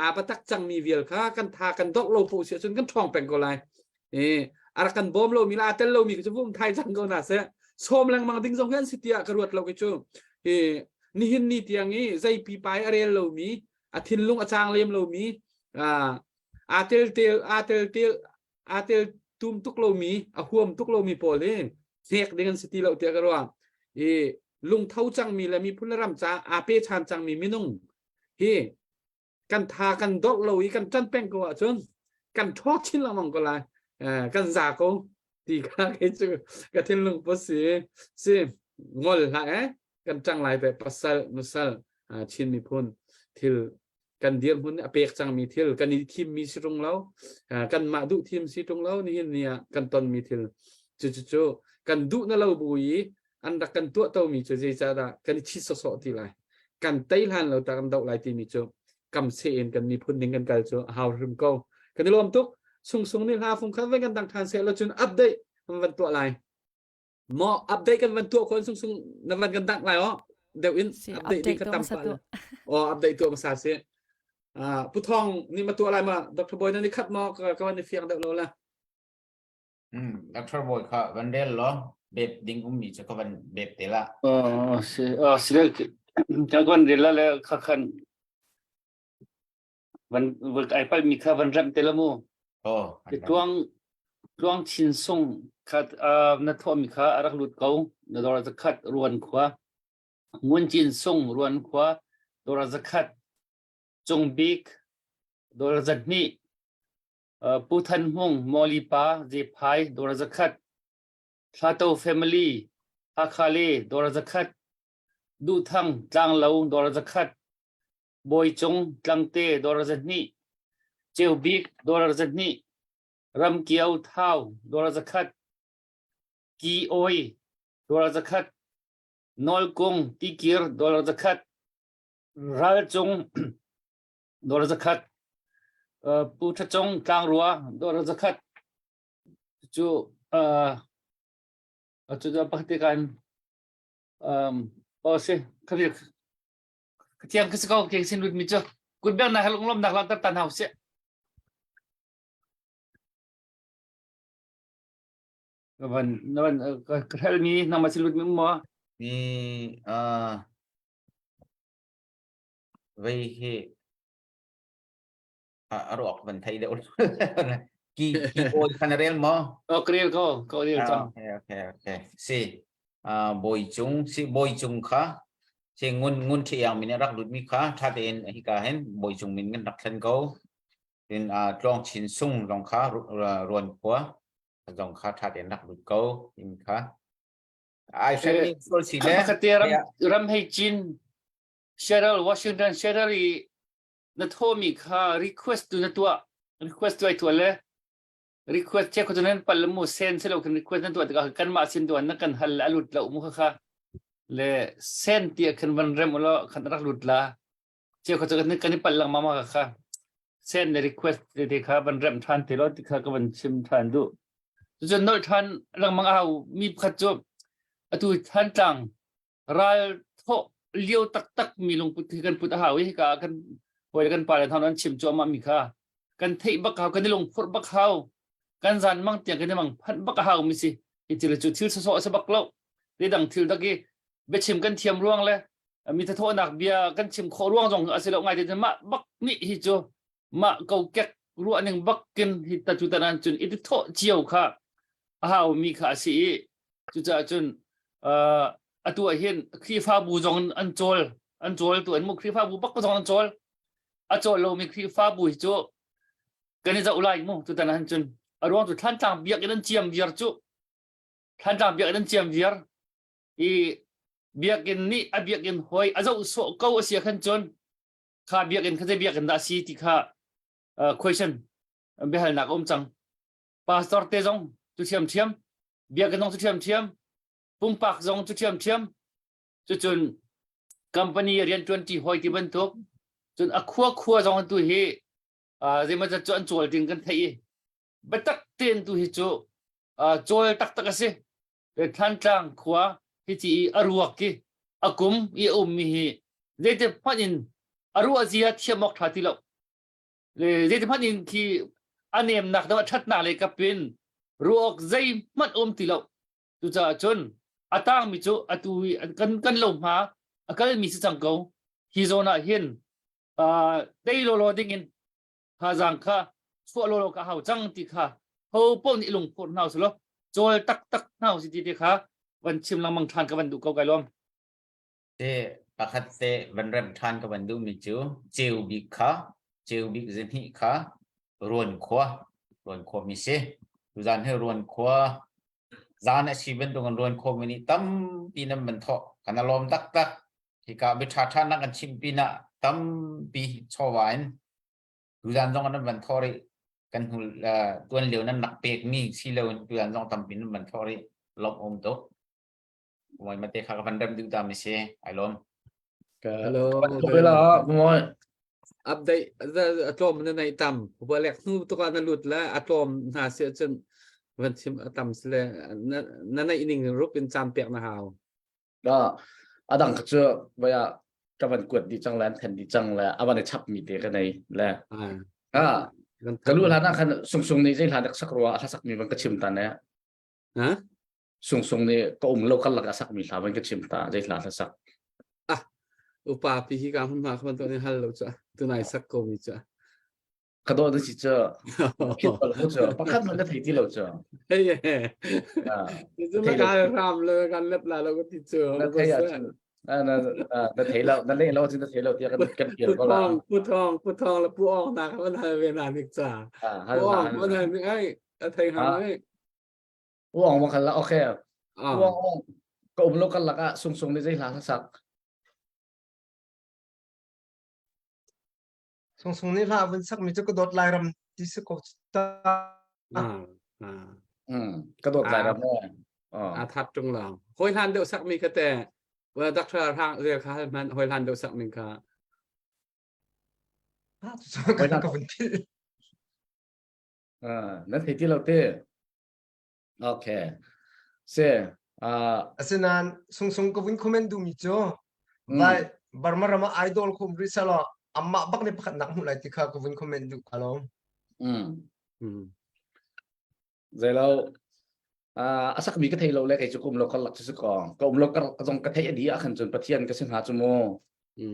aa biatak cangmi vial kha kan tha kan dongh lo poh si ahcun kan ṭhawng peng ko lai e a rak kan bawm lomi le aa tel lomi cu vum thai cang ko na seh sawm lengmang ding zong hi an si tiah ka ruat lo ki cu hi nihin ni tiang i zei pipa i a rel lomi a thinlung a cang lem lomi aa tel tel aa tel tel aa tel tum tuk lomi a huam tuk lomi pawl hi hnek ding an si ti lo tiah ka ruah i lungtho cangmi le miphun le ram ca aa pe chan cangmi minung hi kan tha kan dorh lo i kan ṭan peng ko ahcun kan ṭhawk chin lengmang ko lai kan za ko ti kha kei cu ka thinlung put si si ngol hlah eh kan ṭang lai te pasal nusal Chin miphun thil Kan dirhmun nih a pek cangmi thil kan i thimmi si ṭung lo, kanmah duh thim si ṭung lo, nihin ni ah kan tonmi thil cucu kan duh na lo bu i an rak kan tuah tomi cu zeicahdah kan i chit sawsawh ti lai? Kan tei hlan lo ta kan doh lai timi cu kam seh in kan miphun ding kan kal cu a hau hrim ko. Kan i lawm tuk. Sungsung nih hla fung khat van kan dang ṭhan seh lo cun update kan van tuah lai. Maw update kan van tuah khon sungsung na van kan dangh lai oh deuh in update ding ka tam pa oh update tuah hmasa si. Ah Pu Thong nih ma tuah lai ma Dr. Boy na ni khat maw ka ka van i fiang deuh lo la. Mm, Dr. Boy kha van rel law bep ding ummi cu ka van bep te la. Oh si oh si le ka van rel la le kha khan van ai pal mi kha van rem te la mu. Oh, tluang tluang chin sung kha na thawh mi kha a rak lut ko na dor zakhat ruan khua ngun chin sung ruan khua dor zakhat cung bik dor zahnih Pu Than Hmung Mawli pa Zephai dor zakhat Thlato family Hakha le dor zakhat Duhthang Tlanglo dor zakhat Bawi Cung Tlangte dawr 200, Ceu Bik dawr 200, Ramkio Thau dawr 100, Ki Awi dawr 100, Nawl Kung Tikir dawr 100, Ral Cung dawr 100, Pu Tha Cung Tlangrua dawr 100 cu cu pakhat te kan um o si khabir Thiang ka si ko ke sin lut mi cu kut beng nak lung lom nak lang tan hau si. Ka van na van ka hel mi nang ma sin lut mi um maw? Mi a vei hi a ruak van thei deuh ki ki oi khan rel maw? Oh, rel ko, ko rel cang. Okay, okay, okay. Si bawi cung si bawi cung kha si ngun ngun thiang min rak lut mi kha tha tein hika hin bawi cung min kan rak thlen ko tin tlawng chin sung zong kha ruan khua zong kha tha tein rak lut ko in kha ai hren ni sol si le pakhat ram ram hei chin Seattle Washington Seattle i na thomi kha request tu na tuah request tu ai tuah le request che ko nan pal mu sen se lo kan request nan tuah tikah kanmah sin tuah na kan hal a lut lo mu kha kha le sen ti khan van rem ulo khan rak lut la che ko kan kan i pal lang mama kha kha sen le request te te kha van rem than te lo ti kha ka van chim than du cun nolh than lengmang a hau mi pakhat cu atu than tlang ral thawh lio taktak mi lungput hi kan put a hau i hika kan hawi le kan pa le thang an chim cuahmah mi kha kan theih bak hau kan i lungphurh bak hau kan zan mang tiang kan i mang phanh bak a hau mi si hi thil cu thil sawsawh a si bak lo te dang thil dak i biachim kan thiam ruang le mi thathawhnak bia kan chim khawh ruang zong a si lo ngai te mah bak nih hi cu mah kokek ruahning bakin hi ta cu tanan cun i thawh cio kha a hau mi kha a si i cucaah cun uh, atu ah hin Khrihfabu zong an cawl an cawl tu an mu Khrihfabu bak zong an cawl a cawl lomi Khrihfabu hi cu kan i zoh lai mu tutan han cun a ruang cu Thlantlang biakinn an ciam viar cu Thlantlang biakinn an ciam viar i biakinn nih a biakinn hoi a zoh sawh ko a si khan cun kha biakinn kha zei biakinn dah a si ti kha question biahalnak a um cang pastor te zong cu thiam thiam biakinn zong cu thiam thiam pumpak zong cu thiam thiam cucun company rian ṭuanṭi hoi ti bantuk cun a khua khua zong tu hi zeimaw zat cu an cawl ding kan theih i biatak tein tu hi cu cawl taktak a si Thlantlang khua hi ci i a ruak ki a kum i a ummi hi zeiti hmanh in a ruah zia thiam awk ṭha ti lo zeiti hmanh in khi a nemnak deuh a ṭhatnak lei kapin ruak zeihmanh um ti lo cucaah cun a tangmi cu atu i kan kan lo hma a kalmi si cang ko hi zawn ah hin tei lawlaw ding in thazaang kha chuah lawlaw ka hau cang ti kha ho paoh nih lungphur hna usih law cawl taktak hna usih ti te kha van chim lengmang ṭhan ka van duh ko kai lawm. Te pakhat te van rem ṭhan ka van duhmi cu ceu bik kha ceu bik zihnih kha ruan khua ruan khua mi si tuzan hi ruan khua zan a si bantuk in ruan khua mi nih tampi nan van thawh kan a lawm taktak hika biṭha ṭha nak kan chim pinah. Tampi chawva in tuzan zong nan van thawh rih. Kan hnu tuan lio nan rak pekmi si lo in tuzan zong tampi nan van thawh rih. Lawmh um tuk. Moi mate kha ka van rem duh ta mi si. Ai lawm. Hello. Bela moi. Update a tlawm na nei tam. Wa lek hnu tuka na lut la a tlawm hna si cun van chim a tam sile na neih ning rup in cam pek na hau. Da adang kha cu vaya ka van kuat di cang le an then di cang le a van i chap mi te ka nei le. Ah ka lu hlan ah khan sung sung nih zei hla dak sak rua a sak mi van ka chim ta ne. Ha? Sung Sung nih ka um lo karlak a sakmi hla van ka chim ta zei hla hla sak. Ah upa pi hi ka hmun ma khan to ni hal lo cha tunai sak ko mi cha. Ka do na si cha. Khit bal ko cha. Pakhat man na thei ti lo cha. Hey Cu na ka ram le kan lep la lo ka ti chu. Na thei ah na na thei lo na le lo cun na thei lo tiah kan kan pial ko la. Pu thong pu thong le pu ong na ka van hal ve na nik cha. Pu ong van hal nik ai a thei hang ai. Uang ma khan la okay. Uang uang ka um lo kan lak ah sung sung nih zei hla hla sak. Sung sung nih hla vun sak mi cu ka dawt lai ram ti si ko ta. Mm ka dawt lai ram A that tung lang. Hoi hlan deuh sak mi ka te. Wa doctor hang zel kha hal man hoi hlan deuh sak mi kha. Ka vun phil. Na thei ti lo te. Okay. Se uh, Asinain sungsung ka vun comment duhmi cu vai Burma ram ah idol khum rih selaw amah bak nih pakhat nak hmuh lai ti kha ka vun comment duh ka lo. Mm. Mm. Zeilo uh, a sakmi ka thei lo le kei cu ka um lo kar lak cu si ko. Ka um lo kar zong ka theih a di ah khan cun Pathian ka si hnga cu mu.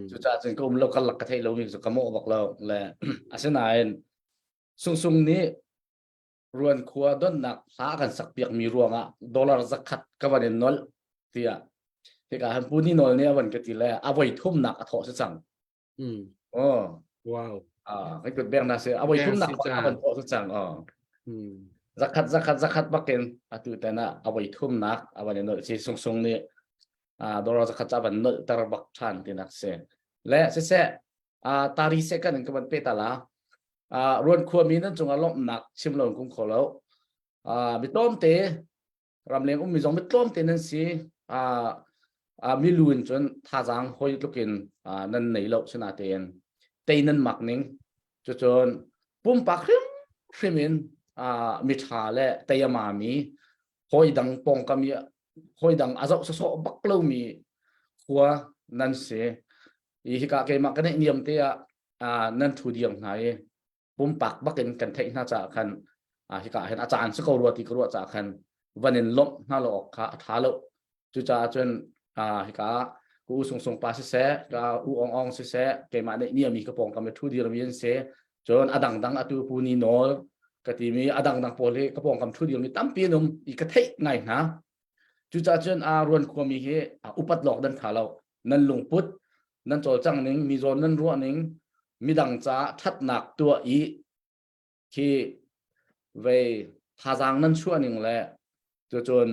Cucaah cun ka um lo kar lak ka theih lomi cu ka mawh bak lo le asinain Sungsung nih Ruan khua donnak hla kan sak piakmi ruangah dollar zakhat ka van in nolh tiah hika han pu ni nawl nih a van ka ti le a voi thumnak a thawh si cang. Mm. Oh. Wow. Ah, kan kut beng na si. A voi thumnak a van thawh si cang. Oh. Mm. Zakhat zakhat zakhat bakin atu ten ah a voi thumnak a van in nolh si sung sung nih ah dollar zakhat ca van nolh ter bak than tinak si. Le siseh ah tari second in ka van pe ta la. Uh, ruan khuami nan cungah lawmhnak chim lo kum kho lo. Uh, mi tlawmte ramleng ummi zong mi tlawmte nan si. Uh, uh, milu in cun thazaang hoi tlukin uh, nan nei lo sinatein tei nan mak ning cucun pumpak hrim hrim in uh, mi ṭha le tei a mami hawi dang pawngkam i hawi dang a zoh sawsawh bak lomi khua nan si. I hika keimah ka neih niam te ah nan thu diam hna i pumpak bakin kan theih hna caah khan hika hin a caan si ko rua ti ka ruah caah khan van in lawmh hna lo awk kha a tha lo cucaah cun hika ka u sung sung pa siseh ka u ong ong siseh keimah nih niami ka pawngkam i thu dirmi an si cun a dangdang atu pu ni nawl ka timi a dangdang pawl hi ka pawngkam thu dirmi tampi an um i ka theih ngai hna Cucaah cun aa ruan khuami hi upat lawk nan tha lo. Nan lungput, nan cawlcangh ning, mi zawn nan ruah ning, midang caah ṭhatnak tuah i khi vei thazaang nan chuah ning le cucun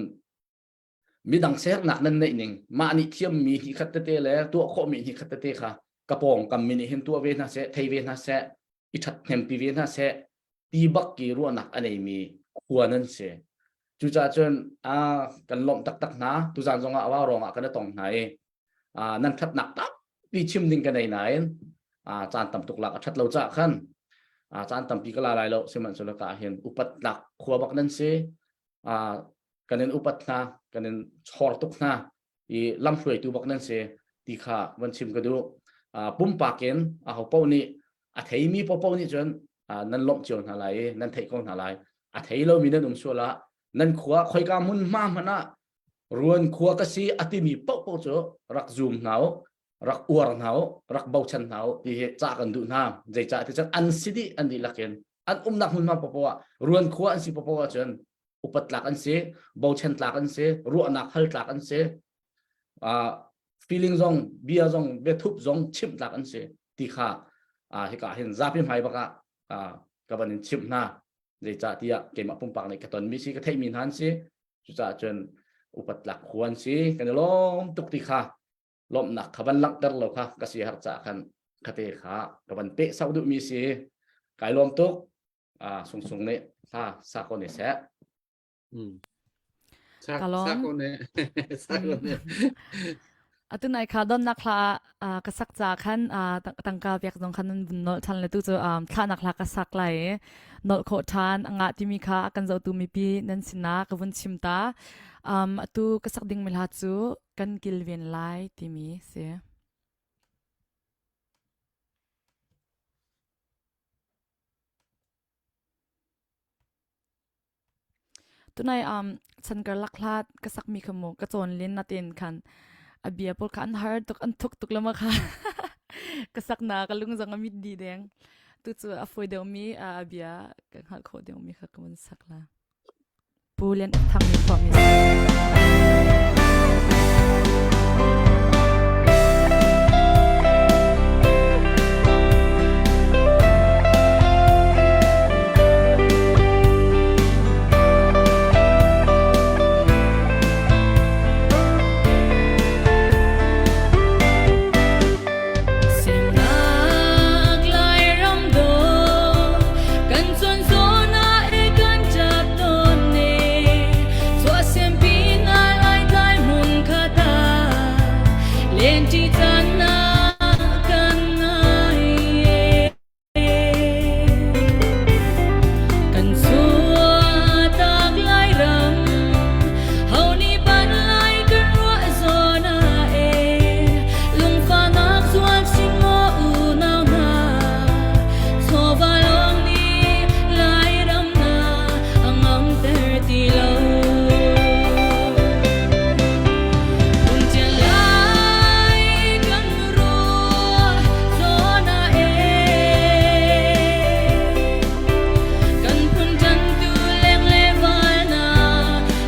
midang sernak nan neih ning, mah nih thiammi hi khat tete le tuah khawhmi hi khat tete kha ka pawngkam mi nih hin tuah ve hna seh, thei ve hna seh, i ṭhathnempi ve hna seh ti bak ki ruahnak a neimi khua nan si. Cucaah cun kan lawmh taktak hna. Tuzaan zongah a rong ah kan i tong hna i nan ṭhatnak tampi chim ding ka nei nain caan tam tuk lak a ṭhat lo caah khan caan tampi ka la lai lo sihmanhsehlaw ka hin upatnak khua bak nan si. Kan in upat hna, kan in chor tuk hna. I lamhruaitu bak nan si ti kha van chim ka duh. Pumpak in aho paoh nih a theimi paohpaoh nih cun nan lawmh cio hna lai i nan theih ko hna lai. A thei lomi nan um sual ah nan khua khoika hmun hma hmanh ah ruan khua ka si a timi paohpaoh cu rak zoom hna u, rak uar hna u, rak bochan hna u ti hi ca kan duh hna. Zeicah ti cun an si dih an dihlak in an umnak hmunhma paohpaoh ah ruan khua an si paohpaoh ahcun upat tlak an si, bochan tlak an si, ruahnak hal tlak an si, uh, feeling zong, bia zong, biathup zong chimh tlak an si ti kha uh, hika hin zapi hmai bak ah uh, ka van in chimh hna. Zeicah tiah keimah pumpak nih ka tonmi si, ka theihmi hna an si. Cucaah cun upat tlak khu an si. Kan i lawm tuk ti kha lawmhnak kha van langhter lo kha ka si har caah khan. Khate kha ka van pe sau duh mi si. Kai lawm tuk. Ah sung sung nih hla sa ko ne seh. Mm. Ka lawm. Sa ko ne. Sa ko ne. Atu nai kha donnak hla ah ka sak ca khan tangka pek zong khan nan vun nolh ṭhan le tu cu thlahnak hla ka sak lai i nolh khawh ṭhan a ngah timi kha a kan zohtu mipi nan sinah ka vun chim ta. Um, atu ka sak dingmi hla cu kan kilven lai timi si. Tunai um chan karlak hlat ka sakmi kha mu ka cawn len natin khan a bia pawl kha an har tuk an thuk tuk lama kha ka sak na ka lung zong a mit di deng tu cu a fawi deuhmi a bia ka hngalh khawh deuhmi kha ka vun sak la. Pu Lian Thang nih phuahmi a si. Semnak Lairam dawh kan cuan zawn ah e kan ṭap tawn ne chuahsempi na Laitlai hmun khat ah lenṭi caan na kan ngai Kan chuahtak Lairam, ho nih ban lai kan ruah zawn ah e, lungfahnak zual chin maw unau hna, chawva lawng nih Lairam na a ngamter ti lo. Phungtian lai kan ruah zawn ah e, Kan phun ṭantu leng le val na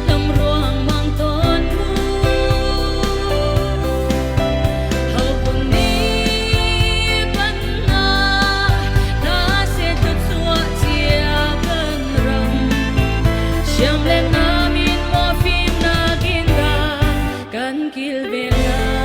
lam ruangmang tawn mu. Ho phun nih pan na na se thluachuah cia kan ram. Siam le nam in maw fimnak in dah kan kilven lai.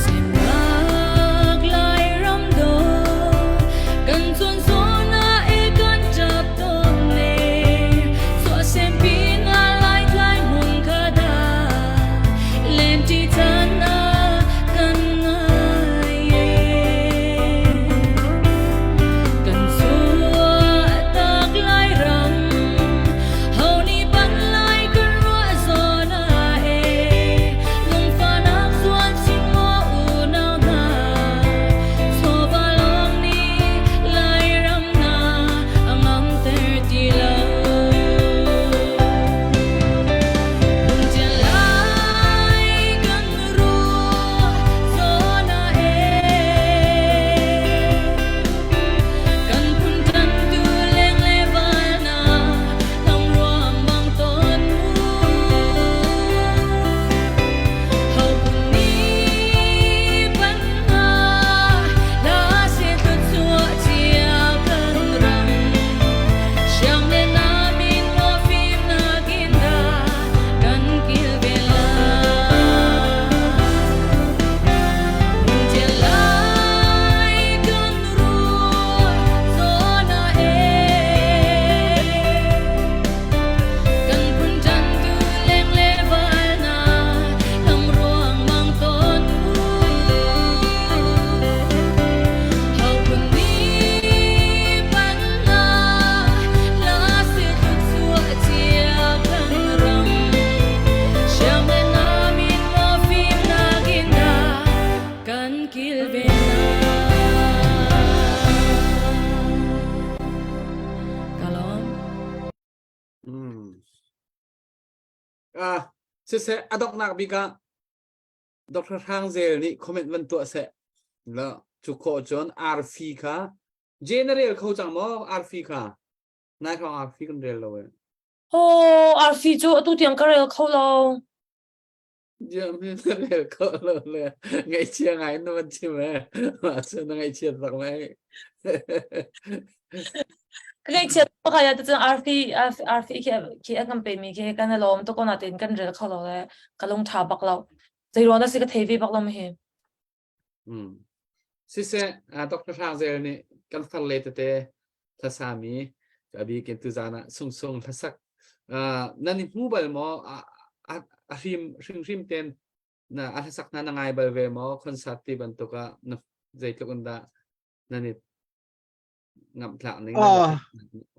Semnak Lairam dawh kan cuan zawn ah e kan ṭap tawn ne chuahsempi na Laitlai hmun kha dah lenṭi caan ah kan ngai e. Kan chuahtak Lairam ho nih pan lai kan ruah zawn ah e lungfahnak zual chin maw unau hna chawva lawng nih Lairam na a ngamter ti lo. Phungtian lai kan ruah zawn ah e kan phun ṭantu leng le val na lam ruangmang tawn mu. Ho phun nih pan hna la se thluachuah cia kan ram. Siang le nam in maw fimnak in dah kan kilven lai. Phungtian lai kan ruah zawn ah e kan phun ṭantu leng le val na lam ruangmang tawn mu. Ho phun nih pan na la se thluachuah cia kan ram. Siang le nam in maw fimnak in dah kan kilven lai. Ka lawm. Mm. Ah, siseh a donghnak bik ah Dr. Hrang Zel nih comment van tuah seh. La cu khawh cun arfi kha general kho cang maw arfi kha nai hrawng arfi kan rel lo e. Oh, arfi cu atu tiang ka rel kho lo. Diam hi na rel kho lo le ngaihchia ngai na van chim e. Mah cu na ngaihchiat bak mai. Ka ngaihchiat bak ya tu arfi arfi khi khi an kan pe mi khi kan lawm to ko na tin kan rel kho lo le ka lung tha bak lo. Zei ruang dah si ka thei ve bak lo ma hi. Mm. Siseh, Dr. Hrang Zel nih kan farle tete hlasami a bikin tuzan ah sungsung hlasak nan i hmu bal maw a hrim hrimhrim ten na a hlasak hna na ngai bal ve maw concert ti bantuk ah na zeitluk in dah nan i ngamhtlak ning Oh.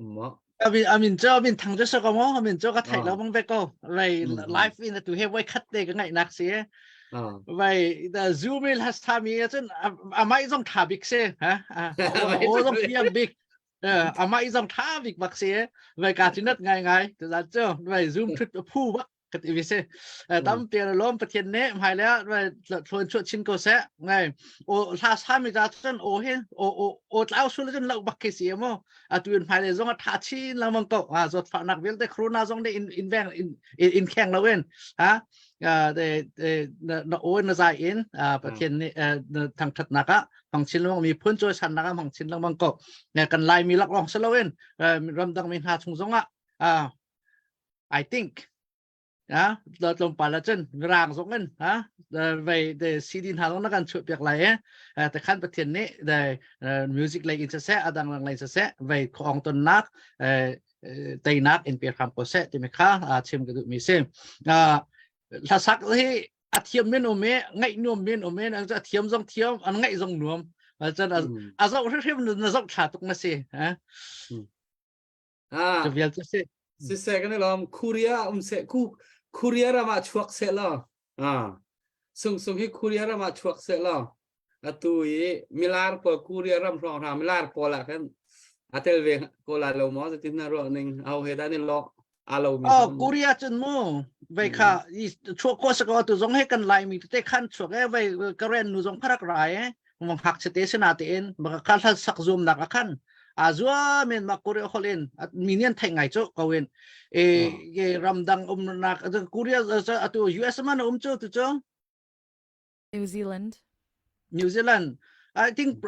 um maw Amin amin cho amin thang cho so ko mo amin cho ka thai lo bang ve ko vai live in tu he voi khat te ka ngai nak si vai the zoom il has thami cun amai zong tha bik se ha o zong thiam bik amai zong tha bik bak se vai ka chinat ngai ngai tu za cho vai zoom thut phu bak ka ti ve si tampi an lawm pathian nih hmai le thlawn chuah chin ko seh ngai o hla sa mi ta cun o hi o o o tlau sul cun lo bak khi si mo atu in hmai le zong a tha chin lengmang ko ha zawt fah nak vialte corona zong nih in in veng in in kheng lo in ha de na o na zai in pathian nih thangthat nak ah hmang chin lengmang mi phun chawi san nak ah hmang chin lengmang ko kan lai mi lak long selo in ramdang mi hna chung zong ah I think ah tlawmpal ah cun mirang zong in ha vei de CD hna zong na kan chuah piak lai e te khan pathian nih de music lei in siseh adang lang lei siseh vei khong tonnak teinak in pe hram ko seh timi kha chim ka duh mi si hlasak hi a thiam men um e ngaih nuam men um e a thiam zong thiam an ngaih zong nuam cun a zoh hrimhrim na zoh thla tuk na si ha Ah. Cu vial cu si. Siseh kan i lawm. Korea um seh ku Korea ram ah chuak seh law. Ah. Sung sung hi Korea ram ah chuak seh law. Atu i milar pawl Korea ram hrawng hra milar pawl ah khan a tel ve ko la lo maw zetin na ruah ning au he dan in lo a lo mi Oh Korea cun mu vei kha i chuak ko sako tu zong he kan lai mi te khan chuak e vei karen nu zong kharak rai e mong hak chete sina te in baka kha hla sak zum nak akhan a zua men ma Korea holin mi nian thai ngai chu ko in e ye ramdang um nak Korea atu US man um chu tu chu New Zealand New Zealand I think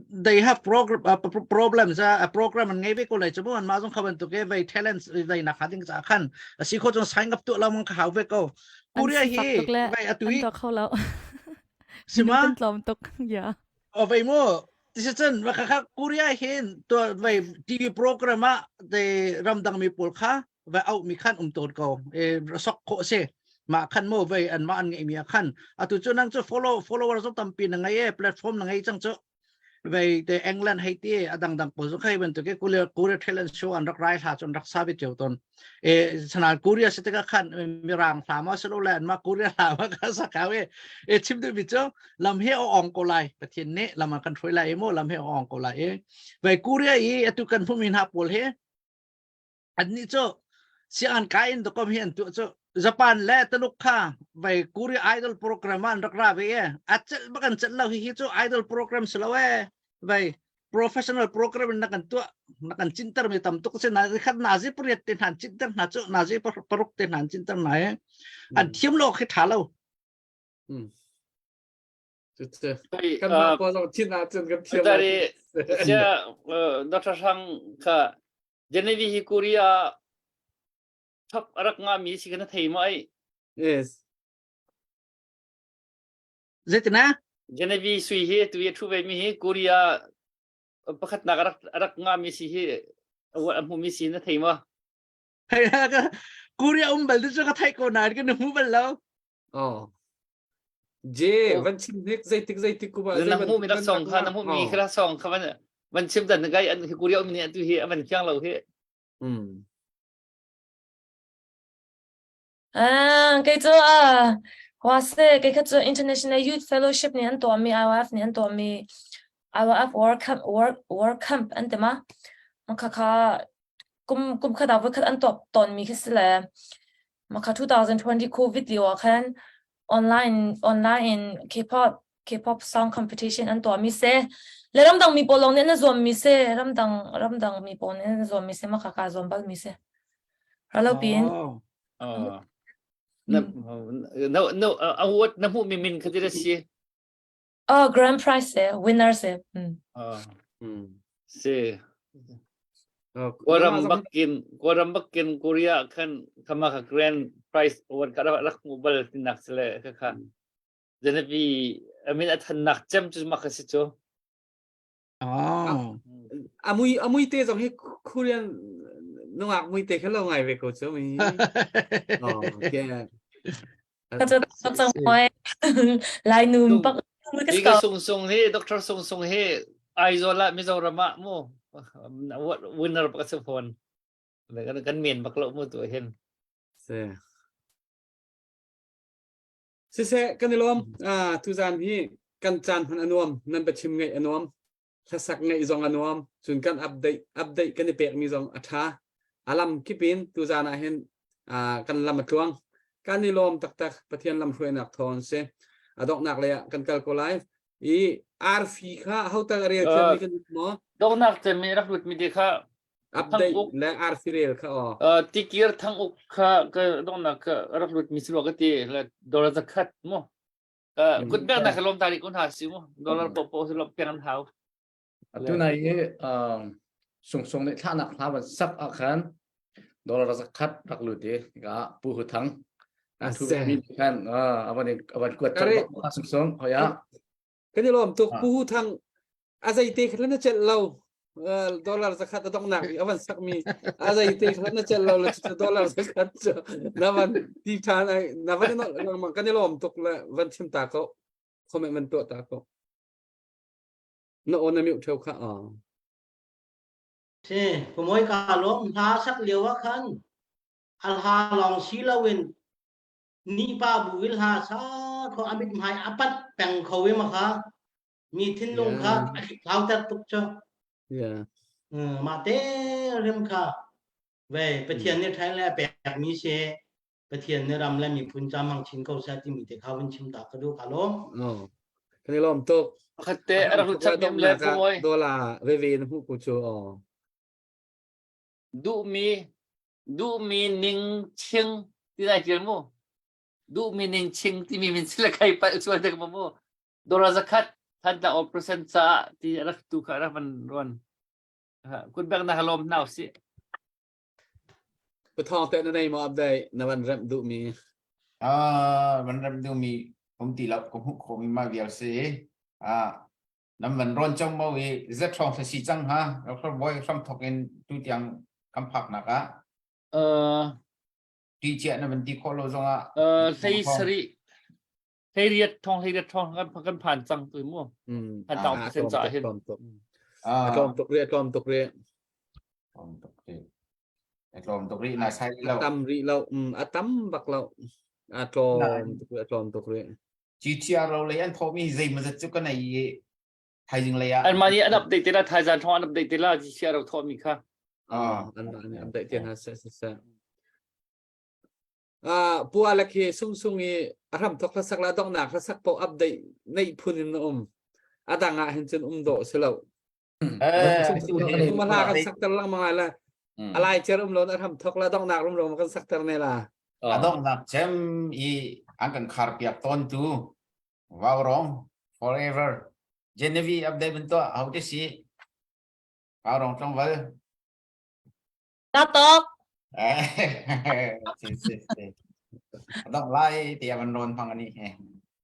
they have program uh, problems uh, a program an ngei ve ko lai chu an ma zong khaban tu ke vei talents vei na kha ding cha khan asi kho chung sign up tu la mong kha hau ve ko Korea hi vei atu hi kho lo Sima? Kan tlawm tuk. Yeah. O vei mu. Tisicun va kha Korea hin to vei TV program ah te ramdang mi pawl kha vai au mi khan um tawn ko. E sok kho se. Ma khan mo vei an ma an ngei mi khan. Atu chu nang chu follow follower zong tampi na ngei e platform na ngei chang chu. Vei te England hei ti a dangdang pawl zong khai bantuk Korea Korea talent show an rak rai hla chun rak sa bi cheu ton. E sanal Korea se te ka khan mirang hla ma selo le an ma Korea hla ma ka sa ka we e chim du bi chu lam he o ong ko lai pathian ne lam kan throi lai mo lam he o ong ko lai e vai Korea i atu kan phum in ha pawl he an ni chu sian kai in dokom hi an tu chu Japan le Taluk kha vai Korea idol program an rak ra ve e a chel bakan chel lo hi hi chu idol program slo e vai professional program na kan tua na kan chinter mi tam tuk se na khat na zi pariat te han chinter na chu na zi paruk te han chinter na e an thiam lo khi tha lo Kan mah pawl zong thin ahcun kan thiam lai. Sia Dr. Hrang kha Genevieve hi Korea thap rak nga mi si kana thei ma ai. Yes. Zeitina? Genevieve sui hi tu ye thu ve mi hi Korea pakhat nak rak rak nga mi si hi a hmu mi si na thei ma. Hei ka Korea um bal tu ka thai ko na ka nu bal lo. Oh. Je van chim hnik zeitik zeitik ku ba na hmu mi rak song kha na hmu mi kha song kha van van chim dan gai an hi Korea um ni tu hi avan khiang lo hi. Mm. Ah, kei cu ah wa se kei kha cu International Youth Fellowship nih an tuahmi IYF nih an tuahmi IYF World Camp World World Camp an ti ma kha kha kum kum khat ah voikhat an tuah tawnmi khi si le Mah kha 2020 COVID lio ah khan online online in K-pop K-pop song competition an tuahmi si. Le ramdang mi pawl lawng nih an zuammi si. Ramdang ramdang mi pawl nih an zuammi si. Mah kha kaa zuam balmi si. Ralo piin. Oh. Na na na award na hmuh mi min kha ti si. Oh, grand prize se, winner se. Mm. Ah. Mm. Si. Oh, Kawlram bakin Kawlram bakin Korea khan khama kha grand prize award ka rak hmu bal tinak sile kha kha. Genevieve I mean a thannak cem cu mak si cu. Oh. Amui amui te zong hi Korean nungak mui te kha lo ngai ve ko cu mi. Oh, okay. Ka cu ka cang hoi. Lai nu pak Hi ka sung sung hi Dr. Sung Sung hi Aizawl ah Mizoram ah mu winner pak si phone. Kan kan men bak lo mu tu hin. Se. Siseh, kan i lawm. Ah, tuzaan hi kan caan hman a nuam, nan biachim ngaih a nuam, hlasak ngaih zong a nuam, cun kan update update kan i pekmi zong a ṭha. A lam kip in tuzaan ah hin ah, kan lam a tluang. Kan i lawm taktak Pathian lamhruainak thawng si. A donghnak lei ah kan kal ko lai. I arfi kha hotel a rel thiammi kan um maw? Donghnak cem i rak lutmi te kha Update le arfi rel kha aw. Uh, tikir thang uk kha ka donghnak ka rak lut mi si ka ti le dollar zakhat mu. Uh, kut bek na ka lom tari kun ha si mu. Dollar po po si lom peng an hau. Atu nai i sung sung nih thlahnak hla van sak ah khan dollar zakhat rak lut i ka pu hu thang thu mi khan avan avan kuat chak sung sung hoya Kan i lawm tuk Pu Hu Thang a zeite kha na celh lo dollar zakhat a donghnak i a van sakmi a zeite kha na celh lo le dollar zakhat cu na van ti ṭhan ai na van i kan i lawm tuk le van chim ta ko comment van tuah ta ko na aw na mute ṭheo kha a Si, kumoi ka lawm hla sak lio ah khan a hla lawng si loin ni pa bu in hla sa kho a mit hmai a pat peng kho i ma kha mi thinlung kha a hlauter tuk cu. Yeah. Mah te rim kha ve Pathian nih ṭhain le a pekmi si Pathian nih ram le miphun ca mang chin ko seh timi te kha vun chim ta ka duh ka lawm. Oh. Kan i lawm tuk. Pakhat te a rak lut chap le pumoi. Dola veve na hmuh ko cu oh. Duhmi duhmi ning ching ti nai tial mu. Duhmi ning ching timi min sila kai palh sual dek mu. Dora zakhat Thantlang all percent caah ti a rak tu kha rak van ruan. Kut bek na halom nau si. Pathawng te na nei maw update na van remh duh mi? Ah, van remh duh mi um ti lo ko hmuh kho mi ma vial si. Ah, nam van ron chong mo i zet thong si cang ha. Dr. Boy hram thok in tu tiang kam phak nak ah. Uh, ti chia na van ti kho lo zong ah. Uh, hlei sari Hleiriat thong hleiriat thong kan kan phan cang tu mu. An tang sen cha hin. A tlawm tuk ri a tlawm tuk ri. Tlawm tuk ri. A tlawm tuk ri na sai lo. A tam ri lo. A tam bak lo. A tlawm tuk ri a tlawm tuk ri. GTR lo lei an thomi zei mazat cu kan ei thaizing lei ah. An mani an update te la thaizan thong an update te la GTR ro thomi kha. Ah an an update te na se se se. Uh, Pu Alek hi sungsung i a hramthok hlasak la donghnak hlasak paoh update neih phun in na um. A dang ah hin cun um dawh si lo. Sungsung hla kan sakter lengmang lai le a lai cer um lo a hramthok la donghnak rum rum kan sakter ne la. A donghnak cem i an kan khar piak tawn tu Vaurong forever Genevieve update ban tuah ho te si Vaurong tlangval Ta tok. Si si si. Dong lai ti avan ron hmang ani he.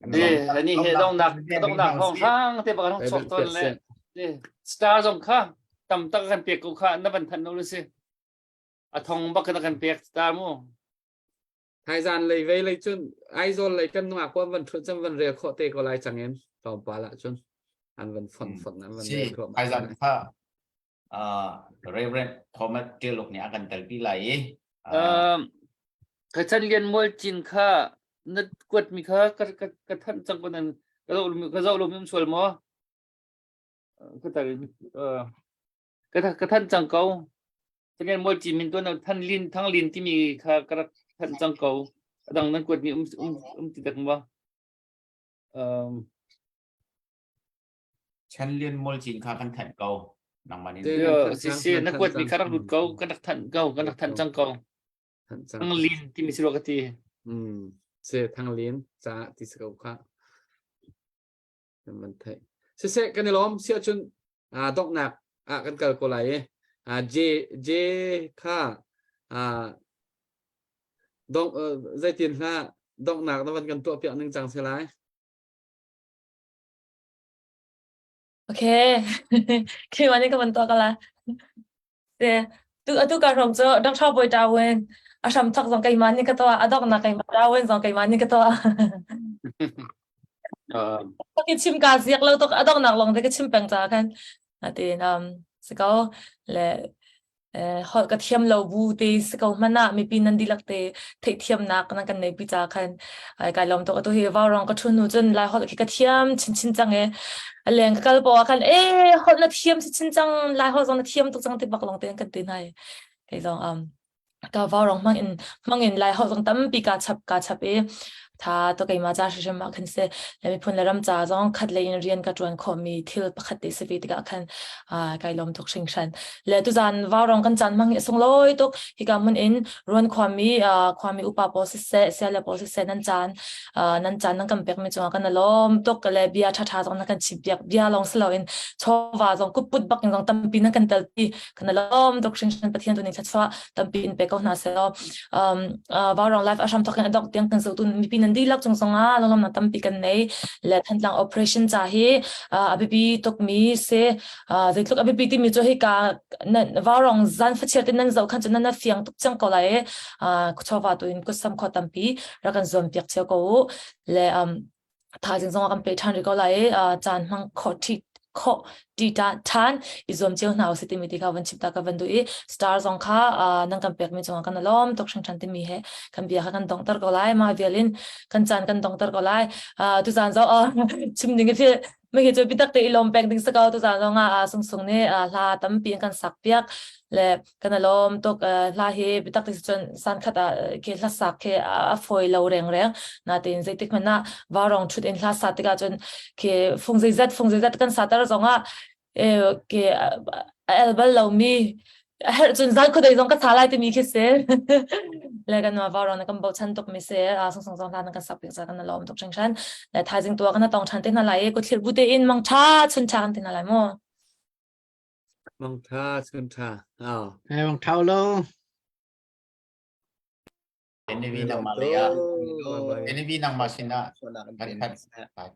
Eh, ani he dong nak dong nak hong hang te bakan hong chok ton le. Star zong kha tam tak kan pek ko kha na van than no si. A thong bak na kan pek star mu. Thaizan lei vei lei cun Aizawl lei kan nungak ko van thut cam van rel khawh te ko lai chang in tlawmpal ah cun an van font font an van rel khawh. Thaizan kha uh, Reverend Thomas Tiluk nih a kan telpi lai i uh, ka chan lian mual cin kha na kuat mi kha ka ka ka than cang ko nan ka zo ka zo lo mi um sual maw ka tar ka ka than cang ko chan lian mual cin min tuan than lin thang lin timi kha ka rak than cang ko adang nan kuat mi um um um ti tak ma um Chan Lian Mual Cin kha kan thanh ko. Nangmah nih. Si si na kuat mi kha rak lut ko kan rak thanh ko kan rak thanh cang ko. Ang lin timi si lo ka ti. Mm. Se Thanglin ca ti si ko kha. Kan van theih. Siseh kan i lawm siah cun ah donghnak ah kan kal ko lai i ah J J kha ah dong zeitin hla donghnak na van kan tuah piak ning cang si lai. Okay. Khi ma ni ka van tuah ka la. Te tu atu ka rom cu Dr. Boy Darwin a hram thok zong keimah nih ka tuah a donghnak keimah Darwin zong keimah nih ka tuah. Ka chim ka ziak lo tuk a donghnak lawng te ka chim peng ca khan atin um si ko le holh ka thiam lo bu te si ko hmanh ah mipi nan dihlak te theihthiamnak nan kan nei pi ca khan ai kai lawm tuk atu hi vaurong ka ṭhu hnu cun lai holh khi ka thiam chinchin cang e a leng ka kal poah ah khan e holh na thiam chinchin cang lai holh zong na thiam tuk cang ti bak lawng te kan ti hna kei zong um ka vaurong hmang in hmang in lai holh zong tampi ka chap ka chap i tha to keimah ca hrimhrim ah khan si le miphun le ram ca zong khat lei in rian ka ṭuan khawhmi thil pakhat te si ve tikah khan kai lawm tuk hringhran le tuzan vaurong kan caan hmang hi a sunglawi tuk hika hmun in ruan khuami khuami upa pawl siseh siale pawl siseh nan caan nan caan nan kan pekmi cungah kan lawm tuk le bia ṭhaṭha zong nan kan chim piak bia lawng si loin chawva zong kutput bak in zong tampi nan kan telpi kan lawm tuk hringhran Pathian tu nih thluachuah tampi in pe ko hna seh law um Vaurong life a hram thawk in a dok tiang kan zohtu mipi nan dihlak cung zong ah lunglawmnak tampi kan nei le Thantlang operation ca hi a biapi tukmi si zeitluk a biapi timi cu hika Vaurong zan fachiat in nan zoh khan cu nan fiang tuk cang ko lai i chawva tu in kutsam kho tampi rak kan zuam piak cio ko u le um thaizing zong ah kan pe ṭhan rih ko lai i caan hmang khawh ṭhi khawh ti ta ṭhan i zuam cio hna usih timi ti kha van chim ta ka van duh i star zong kha nan kan pekmi cungah kan lawm tuk hringhran timi he kan bia kha kan donghter ko lai mah vial in kan caan kan donghter ko lai tuzaan zong chim ding hi mi hi cu bitak te i lawm pek ding si ko tuzaan zong ah sung sung nih hla tampi an kan sak piak le kan i lawm tuk hla hi biatak ti cun san khat ah khi hla sak khi a fawi lo rengreng natein zeitik hmanh ah vaurong thut in hla sa tikah cun khi fung zeizat fung zeizat kan sa tar zong ah ke a el bal lomi a herh cun zan khuadei zong ka sa lai timi khi si le kan ma vaurong na kan bochan tuk mi si a sung sung zong hla na kan sak piak ca kan lawm tuk hringhran le thaizing tua kan tong than te hna lai i kuthlir bu te in mang tha chun tha kan te hna lai mu Mang tha, chun tha. Ah. Hey, mang thau lo. NV nangmah lei ah NV nangmah sinah kan khat.